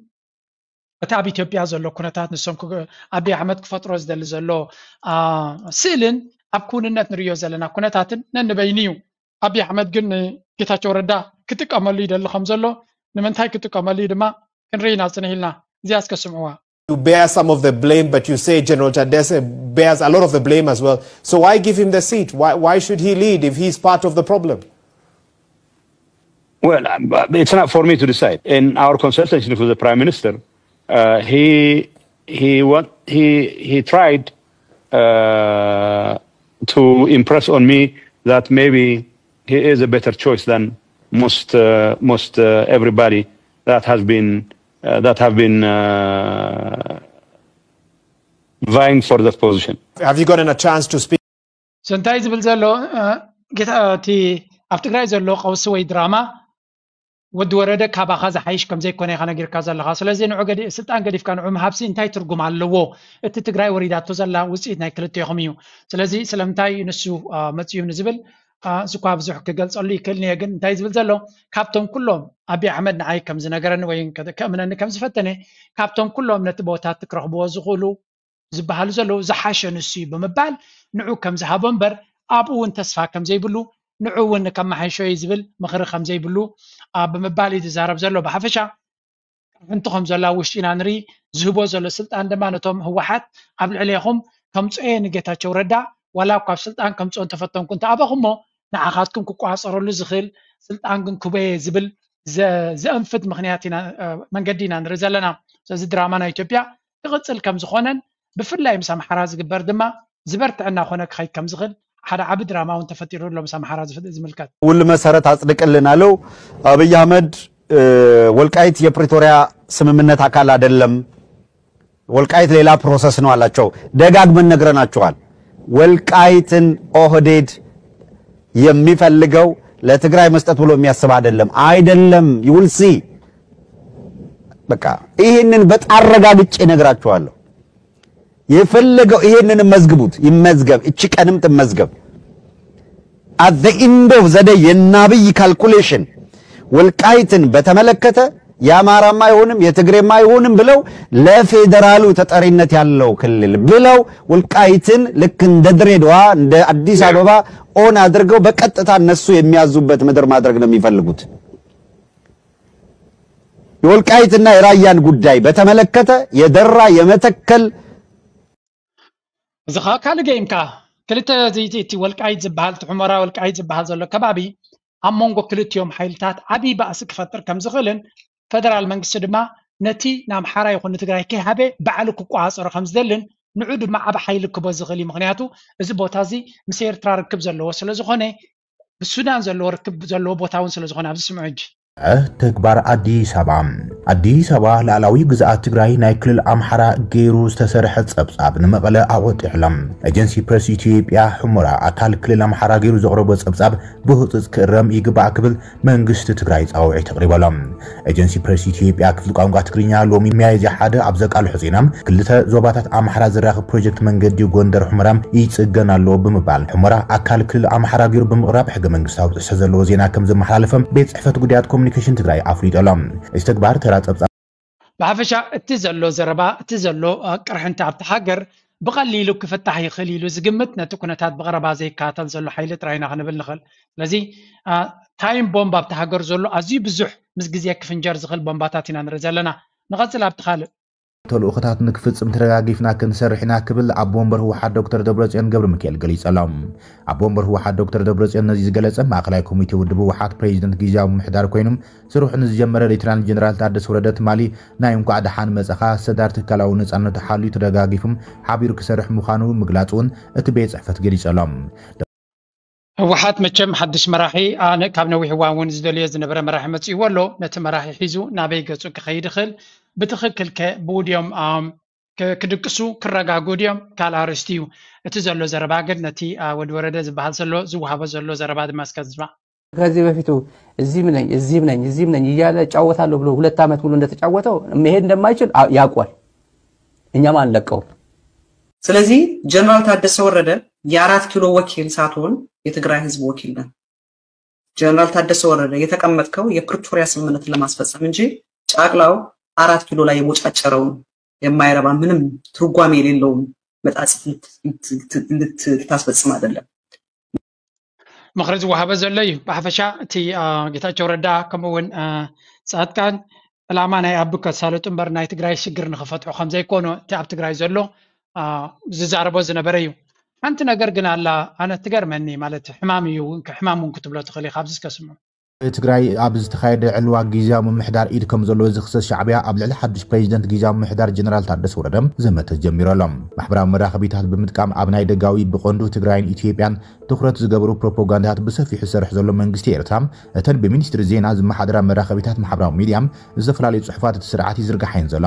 እቲ ኣብ ኢትዮጵያ ዘሎ ኩነታት ንሶም ኣብይ ኣሕመድ ክፈጥሮ ዝደሊ ዘሎ ስእልን ኣብ ክውንነት ንርእዮ ዘለና ኩነታትን ነንበይኑ እዩ። ኣብይ ኣሕመድ ግን ንጌታቸው ረዳ ክጥቀመሉ ይደሊ ከም ዘሎ ንምንታይ ክጥቀመሉ እዩ ድማ ክንርኢ ኢና ፅንሕ ኢልና። እዚኣ እስከ ስምዕዋ። You bear some of the blame, but you say General Tadesse bears a lot of the blame as well. So why give him the seat? Why, why should he lead if he's part of the problem? Well, it's not for me to decide. In our consultation with the Prime Minister, uh, he he what he he tried uh, to impress on me that maybe he is a better choice than most uh, most uh, everybody that has been uh, that have been uh, vying for that position. Have you gotten a chance to speak? እንታይ ዝብል ዘሎ ጌታ እቲ ኣብ ትግራይ ዘሎ ቀውሲ ወይ ድራማ ወዲ ወረደ ካባኻ ዝሓይሽ ከም ዘይኮነ ኢኻ ነጊርካ ዘለኻ። ስለዚ ንዑ ስልጣን ገዲፍካ ንዑ ምሃብሲ እንታይ ትርጉም ኣለዎ? እቲ ትግራይ ወሪዳቶ ዘላ ውፅኢት ናይ ክልቴኹም እዩ። ስለዚ ስለምንታይ ንሱ መፅዩ ንዝብል እዚኳ ብዙሕ ክገልፀሉ ይክእል እየ፣ ግን እንታይ ዝብል ዘሎ ካብቶም ኩሎም ኣብይ ኣሕመድ ንዓይ ከም ዝነገረኒ ወይ ከእምነኒ ከም ዝፈተነ ካብቶም ኩሎም ነቲ ቦታቲ ክረኽብዎ ዝኽእሉ ዝበሃሉ ዘለዉ ዝሓሸ ንሱ እዩ ብምባል ንዑ ከም ዝሃቦ እምበር ኣብኡ እውን ተስፋ ከም ዘይብሉ ንዑ እውን ከመሓይሾ እዩ ዝብል ምኽሪ ከም ዘይብሉ ብምባል እዩ ዝዛረብ ዘሎ። ብሓፈሻ ሕንቲ ከም ዘሎ ኣብ ውሽጢ ኢና ንርኢ። ዝህቦ ዘሎ ስልጣን ድማ ነቶም ህወሓት ኣብ ልዕሌኹም ከምፅኦ እየ ንጌታቸው ረዳ ዋላ እኳ ኣብ ስልጣን ከምፅኦ እንተፈተንኩ እንተኣበኹሞ ንዓኻትኩም ክቋፀረሉ ዝኽእል ስልጣን ግን ክበየ ዝብል ዘእንፍት ምኽንያት ኢና መንገዲ ኢና ንርኢ ዘለና። ስለዚ ድራማ ናይ ኢትዮጵያ ክቕፅል ከም ዝኾነን ብፍላይ ምስ ኣምሓራ ዝግበር ድማ ዝበርትዐ እናኾነ ክኸይድ ከም ዝኽእል ሓደ ዓቢ ድራማ እውን ተፈጢሩ ኣሎ ምስ ኣምሓራ ዝፍ- ዝምልከት። ውል መሰረት አጽድቅልን አለው። አብይ አህመድ ወልቃይት የፕሪቶሪያ ስምምነት አካል አይደለም፣ ወልቃይት ሌላ ፕሮሰስ ነው አላቸው። ደጋግመን ነግረናቸዋል። ወልቃይትን ኦህዴድ የሚፈልገው ለትግራይ መስጠት ብሎ የሚያስብ አይደለም። አይደለም፣ you will see። በቃ ይህንን በጣም አረጋግጬ ነግራቸዋለሁ። የፈለገው ይሄንን መዝግቡት፣ ይመዝገብ፣ እቺ ቀንም ትመዝገብ። At the end of the day የናብይ ካልኩሌሽን ወልቃይትን በተመለከተ የአማራማ አይሆንም የትግሬማ አይሆንም ብለው ለፌዴራሉ ተጠሪነት ያለው ክልል ብለው ወልቃይትን ልክ እንደ ድሬዳዋ እንደ አዲስ አበባ ኦን አድርገው በቀጥታ እነሱ የሚያዙበት ምድር ማድረግ ነው የሚፈልጉት። የወልቃይትና የራያን ጉዳይ በተመለከተ የደራ የመተከል እዚ ከዓ ካልእ ገይምካ ክልተ እቲ ወልቃይት ዝበሃል እቲ ሑመራ ወልቃይት ዝበሃል ዘሎ ከባቢ ኣብ መንጎ ክልቲኦም ሓይልታት ዓብዪ ባእሲ ክፈጥር ከም ዝኽእልን ፌደራል መንግስቲ ድማ ነቲ ንኣምሓራ ይኹን ንትግራይ ከይሃበ ባዕሉ ክቆፃፀሮ ከም ዝደልን ንዑ ድማ ዓብ ሓይሊ ክቦ ዝኽእል እዩ። ምክንያቱ እዚ ቦታ እዚ ምስ ኤርትራ ርክብ ዘለዎ ስለ ዝኾነ ብሱዳን ዘለዎ ርክብ ዘለዎ ቦታ እውን ስለ ዝኾነ ኣብዚ ስምዑ ሕጂ። ተግባር ኣዲስ ኣበባ ኣዲስ ኣበባ ላዕላዊ ግዝኣት ትግራይ ናይ ክልል ኣምሓራ ገይሩ ዝተሰርሐ ፀብፃብ ንመቐለ ኣወጢሑላ። ኤጀንሲ ፕሬስ ኢትዮጵያ ሑመራ ኣካል ክልል ኣምሓራ ገይሩ ዘቕረቦ ፀብፃብ ብህፁፅ ክእረም ይግባእ ክብል መንግስቲ ትግራይ ፃውዒት ኣቕሪበሎም። ኤጀንሲ ፕሬስ ኢትዮጵያ ክፍሊ ቋንቋ ትግርኛ ሎሚ ሚያዝያ ሓደ ኣብ ዘቃልሖ ዜና ክልተ ዞባታት ኣምሓራ ዘራኽብ ፕሮጀክት መንገዲ ጎንደር ሑመራ ይፅገን ኣሎ ብምባል ሑመራ ኣካል ክልል ኣምሓራ ገይሩ ብምቕራብ ሕገ መንግስታዊ ጥሕሰት ዘለዎ ዜና ከም ዘመሓላለፈ ቤት ፅሕፈት ጉዳያት ኮሚኒኬሽን ትግራይ ኣፍሊጡ ኣሎ። እዚ ተግባር ተራ ፀብፃብ ብሓፈሻ እቲ ዘሎ ዘረባ እቲ ዘሎ ቅርሕንቲ ኣብቲ ሃገር ብቐሊሉ ክፍታሕ ይኽእል ኢሉ ዝግምት ነቲ ኩነታት ብቐረባ ዘይከታተል ዘሎ ሓይሊ ጥራይ ኢና ክንብል ንኽእል። ስለዚ ታይም ቦምብ ኣብቲ ሃገር ዘሎ ኣዝዩ ብዙሕ ምስ ግዜ ክፍንጀር ዝኽእል ቦምባታት ኢና ንርኢ ዘለና። ንቐፅል ኣብቲ ካልእ ተልእኾታት ንክፍፅም ተደጋጊፍና ክንሰርሕ ኢና ክብል ኣቦ ወንበር ህወሓት ዶክተር ደብረፅዮን ገብረ ሚካኤል ገሊፁ ኣሎ። ኣቦ ወንበር ህወሓት ዶክተር ደብረፅዮን ነዚ ዝገለፀ ማእኸላይ ኮሚቴ ውድብ ህወሓት ፕሬዚደንት ግዝያዊ ምምሕዳር ኮይኑ ስርሑ ንዝጀመረ ሌተናል ጀነራል ታደሰ ወረደ ትማሊ ናይ እንኳዕ ደሓን መፃኻ ሰዳር ትካላዊ ነፃነቱ ሓልዩ ተደጋጊፉ ሓቢሩ ክሰርሕ ምዃኑ ምግላፁ እውን እቲ ቤት ፅሕፈት ገሊፁ ኣሎ። ህወሓት መቸም ሓድሽ መራሒ ኣነ ካብ ነዊሕ እዋን እውን ዝደልዮ ዝነበረ መራሒ መፂእዎ ኣሎ። ነቲ መራሒ ሒዙ ናበይ ገፁ ክኸይድ ይኽእል ብትኽክል ከ ብኡ ድዮም ክድቅሱ ክረጋጉ ድዮም ካልእ ኣርእስቲ እዩ። እቲ ዘሎ ዘረባ ግን ነቲ ወዲ ወረደ ዝበሃል ዘሎ ዝወሃቦ ዘሎ ዘረባ ድማ እስከ ንስማዕ። ከዚህ በፊቱ እዚህም ነኝ እዚህም ነኝ እዚህም ነኝ እያለ እጫወታለሁ ብሎ ሁለት ዓመት ሙሉ እንደተጫወተው መሄድ እንደማይችል ያውቋል። እኛም አንለቀውም። ስለዚህ ጀነራል ታደሰ ወረደ የአራት ኪሎ ወኪል ሳትሆን የትግራይ ህዝብ ወኪል ነህ። ጀነራል ታደሰ ወረደ የተቀመጥከው የፕሪቶሪያ ስምምነትን ለማስፈጸም እንጂ ጫቅላው አራት ኪሎ ላይ የቦጫጨረውን የማይረባ ምንም ትርጓሜ የሌለውን መጣጽፍ ልታስፈጽም አይደለም። ምኽሪ ዝወሃበ ዘሎ እዩ። ብሓፈሻ እቲ ጌታቸው ረዳ ከምኡ እውን ፃድቃን ዕላማ ናይ ኣቢ ከሳልጡ እምበር ናይ ትግራይ ሽግር ንክፈትሑ ከምዘይኮኑ እቲ ኣብ ትግራይ ዘሎ ዝዛረቦ ዝነበረ እዩ። ሓንቲ ነገር ግን ኣላ ኣነ ትገርመኒ ማለት ሕማም እዩ ሕማም እውን ክትብሎ ትኽእል ኢኻ። ኣብዚ እስከ ስምዑ። ትግራይ ኣብ ዝተኻየደ ዕልዋ ግዝያዊ ምምሕዳር ኢድ ከም ዘለዎ ዝኽሰስ ሻዕብያ ኣብ ልዕሊ ሓድሽ ፕሬዚደንት ግዝያዊ ምምሕዳር ጀነራል ታደሰ ወረደ ዘመተ ጀሚሩ ኣሎ። ማሕበራዊ መራኸቢታት ብምጥቃም ኣብ ናይ ደጋዊ ብቐንዱ ትግራይን ኢትዮጵያን ትኹረት ዝገበሩ ፕሮፓጋንዳታት ብሰፊሑ ዝሰርሕ ዘሎ መንግስቲ ኤርትራ እተን ብሚኒስትሪ ዜና ዝመሓደራ መራኸቢታት ማሕበራዊ ሚድያ ዝተፈላለዩ ፅሑፋት እቲ ስርዓት ይዝርግሓ እየን ዘሎ።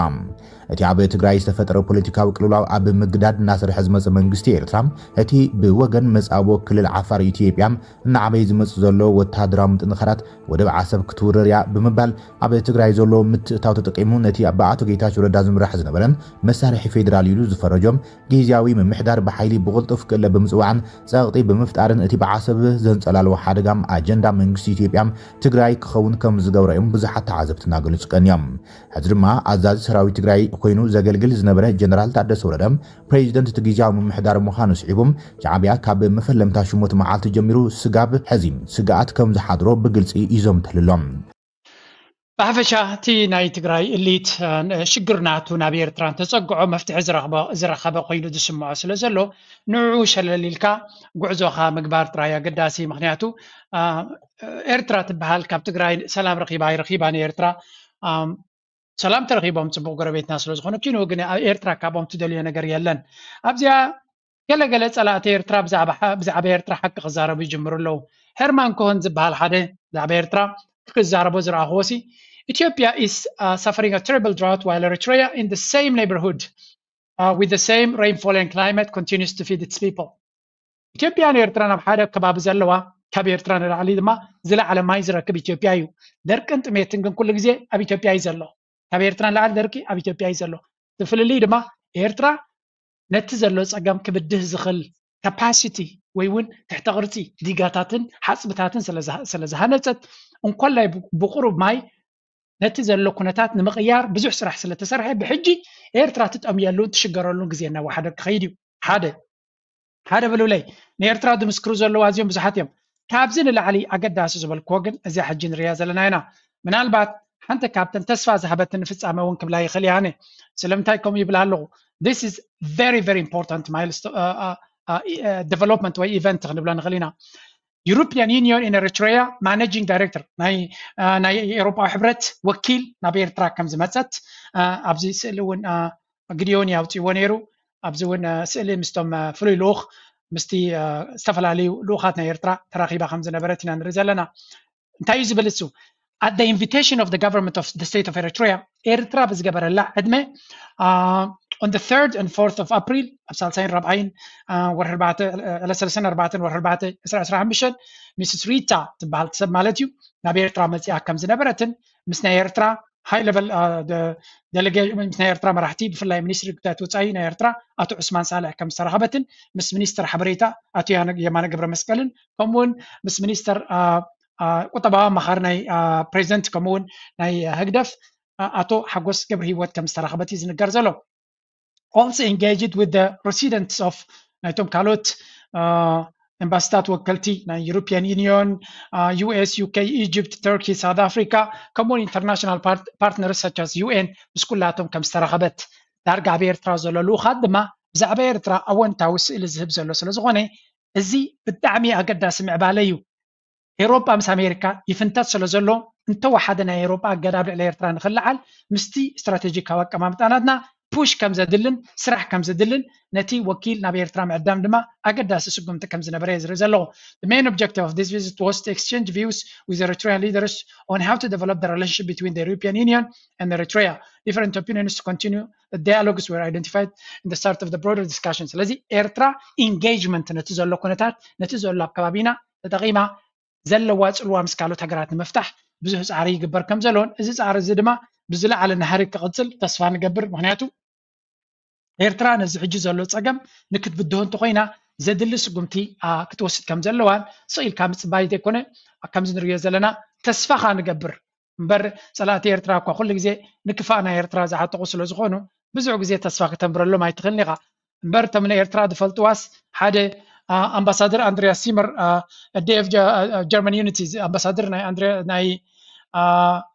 እቲ ኣብ ትግራይ ዝተፈጠረ ፖለቲካዊ ቅልውላው ኣብ ምግዳድ እናሰርሐ ዝመፀ መንግስቲ ኤርትራ እቲ ብወገን መፃቦ ክልል ዓፋር ኢትዮጵያ እናዓበየ ዝመፅእ ዘሎ ወታደራዊ ምጥንኻራት ወደብ ዓሰብ ክትውረር እያ ብምባል ኣብ ትግራይ ዘሎ ምትእታው ተጠቂሙ ነቲ ብኣቶ ጌታቸው ረዳ ዝምራሕ ዝነበረ መሳርሒ ፌዴራል ኢሉ ዝፈረጆ ግዝያዊ ምምሕዳር ብሓይሊ ብቕልጡፍ ክእለ ብምፅዋዕን ፀቕጢ ብምፍጣርን እቲ ብዓሰብ ዘንፀላልዎ ሓደጋ ኣጀንዳ መንግስቲ ኢትዮጵያ ትግራይ ክኸውን ከም ዝገብሮ እዮም ብዙሓት ተዓዘብቲ እናገለፁ ቀንዮም። ሕዚ ድማ ኣዛዚ ሰራዊት ትግራይ ኮይኑ ዘገልግል ዝነበረ ጀነራል ታደሰ ወረደ ፕሬዚደንት እቲ ግዝያዊ ምምሕዳር ምዃኑ ስዒቡ ሻዕብያ ካብ መፈለምታ ሽሞት መዓልቲ ጀሚሩ ስጋብ ሕዚ ስግኣት ከም ዝሓድሮ ብግልፂ ይዘምተሉ ኣሎ። ብሓፈሻ እቲ ናይ ትግራይ እሊት ሽግር ናቱ ናብ ኤርትራ እንተፀግዖ መፍትሒ ዝረኸበ ኮይኑ ዝስምዖ ስለ ዘሎ ንዕኡ ሸለል ኢልካ ጉዕዞኻ ምግባር ጥራይ ኣገዳሲ። ምክንያቱ ኤርትራ ትበሃል ካብ ትግራይ ሰላም ረኺባ ኣይረኺባን ኤርትራ ሰላም ተረኺቦም ፅቡቕ ጎረቤትና ስለ ዝኾነ ኪኑ ግን ኣብ ኤርትራ ካብኦም ትደልዮ ነገር የለን። ኣብዚኣ ገለገለ ጸላእቲ ኤርትራ ብዛዕባ ኤርትራ ሓቂ ክዛረቡ ይጅምሩ ኣለዉ። ሄርማን ኮሆን ዝበሃል ሓደ ብዛዕባ ኤርትራ ክዛረቦ ዝረኣኽዎ ሲ ኢትዮጵያ is suffering a terrible drought while Eritrea in the same neighborhood with the same rainfall and climate continues to feed its people. ኢትዮጵያን ኤርትራን ኣብ ሓደ ከባቢ ዘለዋ ካብ ኤርትራ ንላዕሊ ድማ ዝለዓለ ማይ ዝረክብ ኢትዮጵያ እዩ። ደርቅን ጥሜትን ግን ኩሉ ግዜ ኣብ ኢትዮጵያ እዩ ዘሎ። ካብ ኤርትራ ንላዕሊ ደርቂ ኣብ ኢትዮጵያ እዩ ዘሎ። እቲ ፍልልይ ድማ ኤርትራ ነቲ ዘሎ ጸገም ክብድህ ዝኽእል capacity ወይ እውን ትሕተ ቅርጺ ዲጋታትን ሓጽብታትን ስለ ዝሃነጸት እንኮላይ ብቁሩብ ማይ ነቲ ዘሎ ኩነታት ንምቕያር ብዙሕ ስራሕ ስለተሰርሐ ብሕጂ ኤርትራ ትጠምየሉን ትሽገረሉን ግዜ እናወሓደ ክኸይድ እዩ። ሓደ ሓደ ብልብለይ ንኤርትራ ዝምስክሩ ዘለዉ ኣዝዮም ብዙሓት እዮም። ካብዚ ንላዕሊ ኣገዳሲ ዝበልክዎ ግን እዚኣ ሕጂ ንሪያ ዘለና ኢና። ምናልባት ሓንቲ ካብተን ተስፋ ዝሃበትኒ ፍጻመ እውን ክብላ ይኽእል እየ ኣነ። ስለምንታይ ከምኡ ይብል ኣለኹ? This is very very important milestone development ወይ event ክንብሎ ንኽእል ኢና። European Union in Eritrea managing director ናይ ናይ ኤውሮጳዊ ሕብረት ወኪል ናብ ኤርትራ ከም ዝመጸት ኣብዚ ስእሊ እውን ግዲዮን ያውፅዎ ነይሩ። ኣብዚ እውን ስእሊ ምስቶም ፍሉይ ልኡኽ ምስቲ ዝተፈላለዩ ልኡኻት ናይ ኤርትራ ተራኺባ ከም ዝነበረት ኢና ንርኢ ዘለና። እንታይ እዩ ዝብል እሱ? At the invitation of the government of the state of Eritrea, ኤርትራ ብዝገበረላ ዕድመ on the third and fourth of April ኣብ ሳልሳይን ራብዓይን ወርሒ ዕለ ሰለስተን ኣርባዕተን ወርሒ ዕስራ ዕስራ ሓሙሽተን ሚስስ ሪታ ትበሃል ሰብ ማለት እዩ ናብ ኤርትራ መፂኣ ከም ዝነበረትን ምስ ናይ ኤርትራ high level ምስ ናይ ኤርትራ መራሕቲ ብፍላይ ሚኒስትሪ ጉዳያት ወፃኢ ናይ ኤርትራ ኣቶ ዑስማን ሳልሕ ከም ዝተረኸበትን ምስ ሚኒስተር ሓበሬታ ኣቶ የማነ ገብረ መስቀልን ከምኡውን ምስ ሚኒስተር ቁጠባዊ ኣማኻሪ ናይ ፕሬዚደንት ከምኡውን ናይ ህግደፍ ኣቶ ሓጎስ ገብረ ህይወት ከም ዝተረኸበት እዩ ዝንገር ዘሎ። Also engaged with the residents of ናይቶም ካልኦት ኤምባሲታት ወከልቲ ናይ European Union, US, UK, Egypt, Turkey, South Africa ከምኡውን international partners such as UN ምስ ኩላቶም ከም ዝተረኸበት ዳርጋ ኣብ ኤርትራ ዘሎ ልኡኻት ድማ ብዛዕባ ኤርትራ ኣወንታዊ ስእሊ ዝህብ ዘሎ ስለ ዝኾነ እዚ ብጣዕሚ ኣገዳሲ ምዕባለ እዩ። ኤውሮጳ ምስ ኣሜሪካ ይፍንተት ስለ ዘሎ እንተወሓደ ናይ ኤውሮጳ እገዳ ኣብ ልዕሊ ኤርትራ ንኽልዓል ምስቲ ስትራቴጂካዊ ኣቀማምጣ ናትና push ከም ዘድልን ስራሕ ከም ዘድልን ነቲ ወኪል ናብ ኤርትራ ምዕዳም ድማ ኣገዳሲ ስጉምቲ ከም ዝነበረ እየ ዝርኢ ዘለኹ። The main objective of this visit was to exchange views with Eritrean leaders on how to develop the relationship between the European Union and Eritrea. Different opinions to continue the dialogues were identified in the start of the broader discussion. ስለዚ ኤርትራ engagement ነቲ ዘሎ ኩነታት ነቲ ዘሎ ኣብ ከባቢና ተጠቒማ ዘለዋ ፅልዋ ምስ ካልኦት ሃገራት ንምፍታሕ ብዙሕ ፃዕሪ ይግበር ከም ዘሎን እዚ ፃዕሪ እዚ ድማ ብዝለዓለ ናህሪ ክቕፅል ተስፋ ንገብር። ምክንያቱ ኤርትራ ነዚ ሕጂ ዘሎ ፀገም ንክትብድሆ እንተኮይና ዘድሊ ስጉምቲ ክትወስድ ከም ዘለዋን ስቕ ኢልካ ምፅባይ ዘይኮነ ከምዚ ንሪኦ ዘለና ተስፋ ካ ንገብር እምበር ፀላእቲ ኤርትራ እኳ ኩሉ ግዜ ንክፋእ ናይ ኤርትራ ዝዓጠቑ ስለ ዝኾኑ ብዙሕ ግዜ ተስፋ ክተንብረሎም ኣይትኽእልን ኢኻ። እምበር እቶም ንኤርትራ ዝፈልጥዋስ ሓደ ኣምባሳደር ኣንድሪያስ ሲመር ዴፍ ጀርመን ዩኒቲ ኣምባሳደር ናይ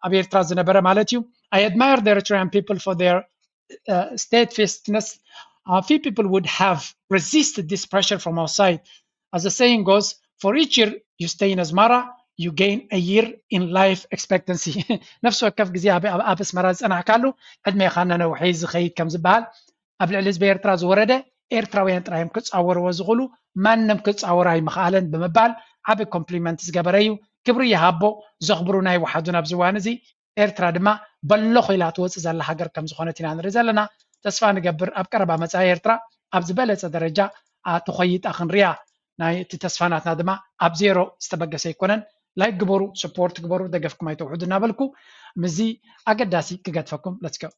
ኣብ ኤርትራ ዝነበረ ማለት እዩ። I admire the Eritrean people for their steadfastness. Few people would have resisted this pressure from outside. As the saying goes, for each year you stay in Asmara, you gain a year in life expectancy. ነፍሲ ወከፍ ግዜ ኣብ ኣስመራ ዝፀናሕካሉ ዕድሜኻ እናነውሐ ዝኸይድ ከም ዝበሃል ኣብ ልዕሊ ህዝቢ ኤርትራ ዝወረደ ኤርትራውያን ጥራዮም ክፃወርዎ ዝኽእሉ ማንም ክፃወር ኣይምኽኣለን ብምባል ዓቢ ኮምፕሊመንት ዝገበረ እዩ። ክብሪ ይሃቦ። ዘኽብሩ ናይ ወሓዱ ኣብዚ እዋን እዚ ኤርትራ ድማ በሎ ኮይላ ትወፅእ ዘላ ሃገር ከም ዝኾነት ኢና ንርኢ ዘለና። ተስፋ ንገብር ኣብ ቀረባ መፃኢ ኤርትራ ኣብ ዝበለፀ ደረጃ ትኾይጣ ክንሪያ ናይ እቲ ተስፋ ናትና ድማ ኣብ ዜሮ ዝተበገሰ ኣይኮነን። ላይክ ግበሩ፣ ሰፖርት ግበሩ፣ ደገፍኩም ኣይተውሕዱ እናበልኩ ምስዚ ኣገዳሲ ክገድፈኩም። Let's go.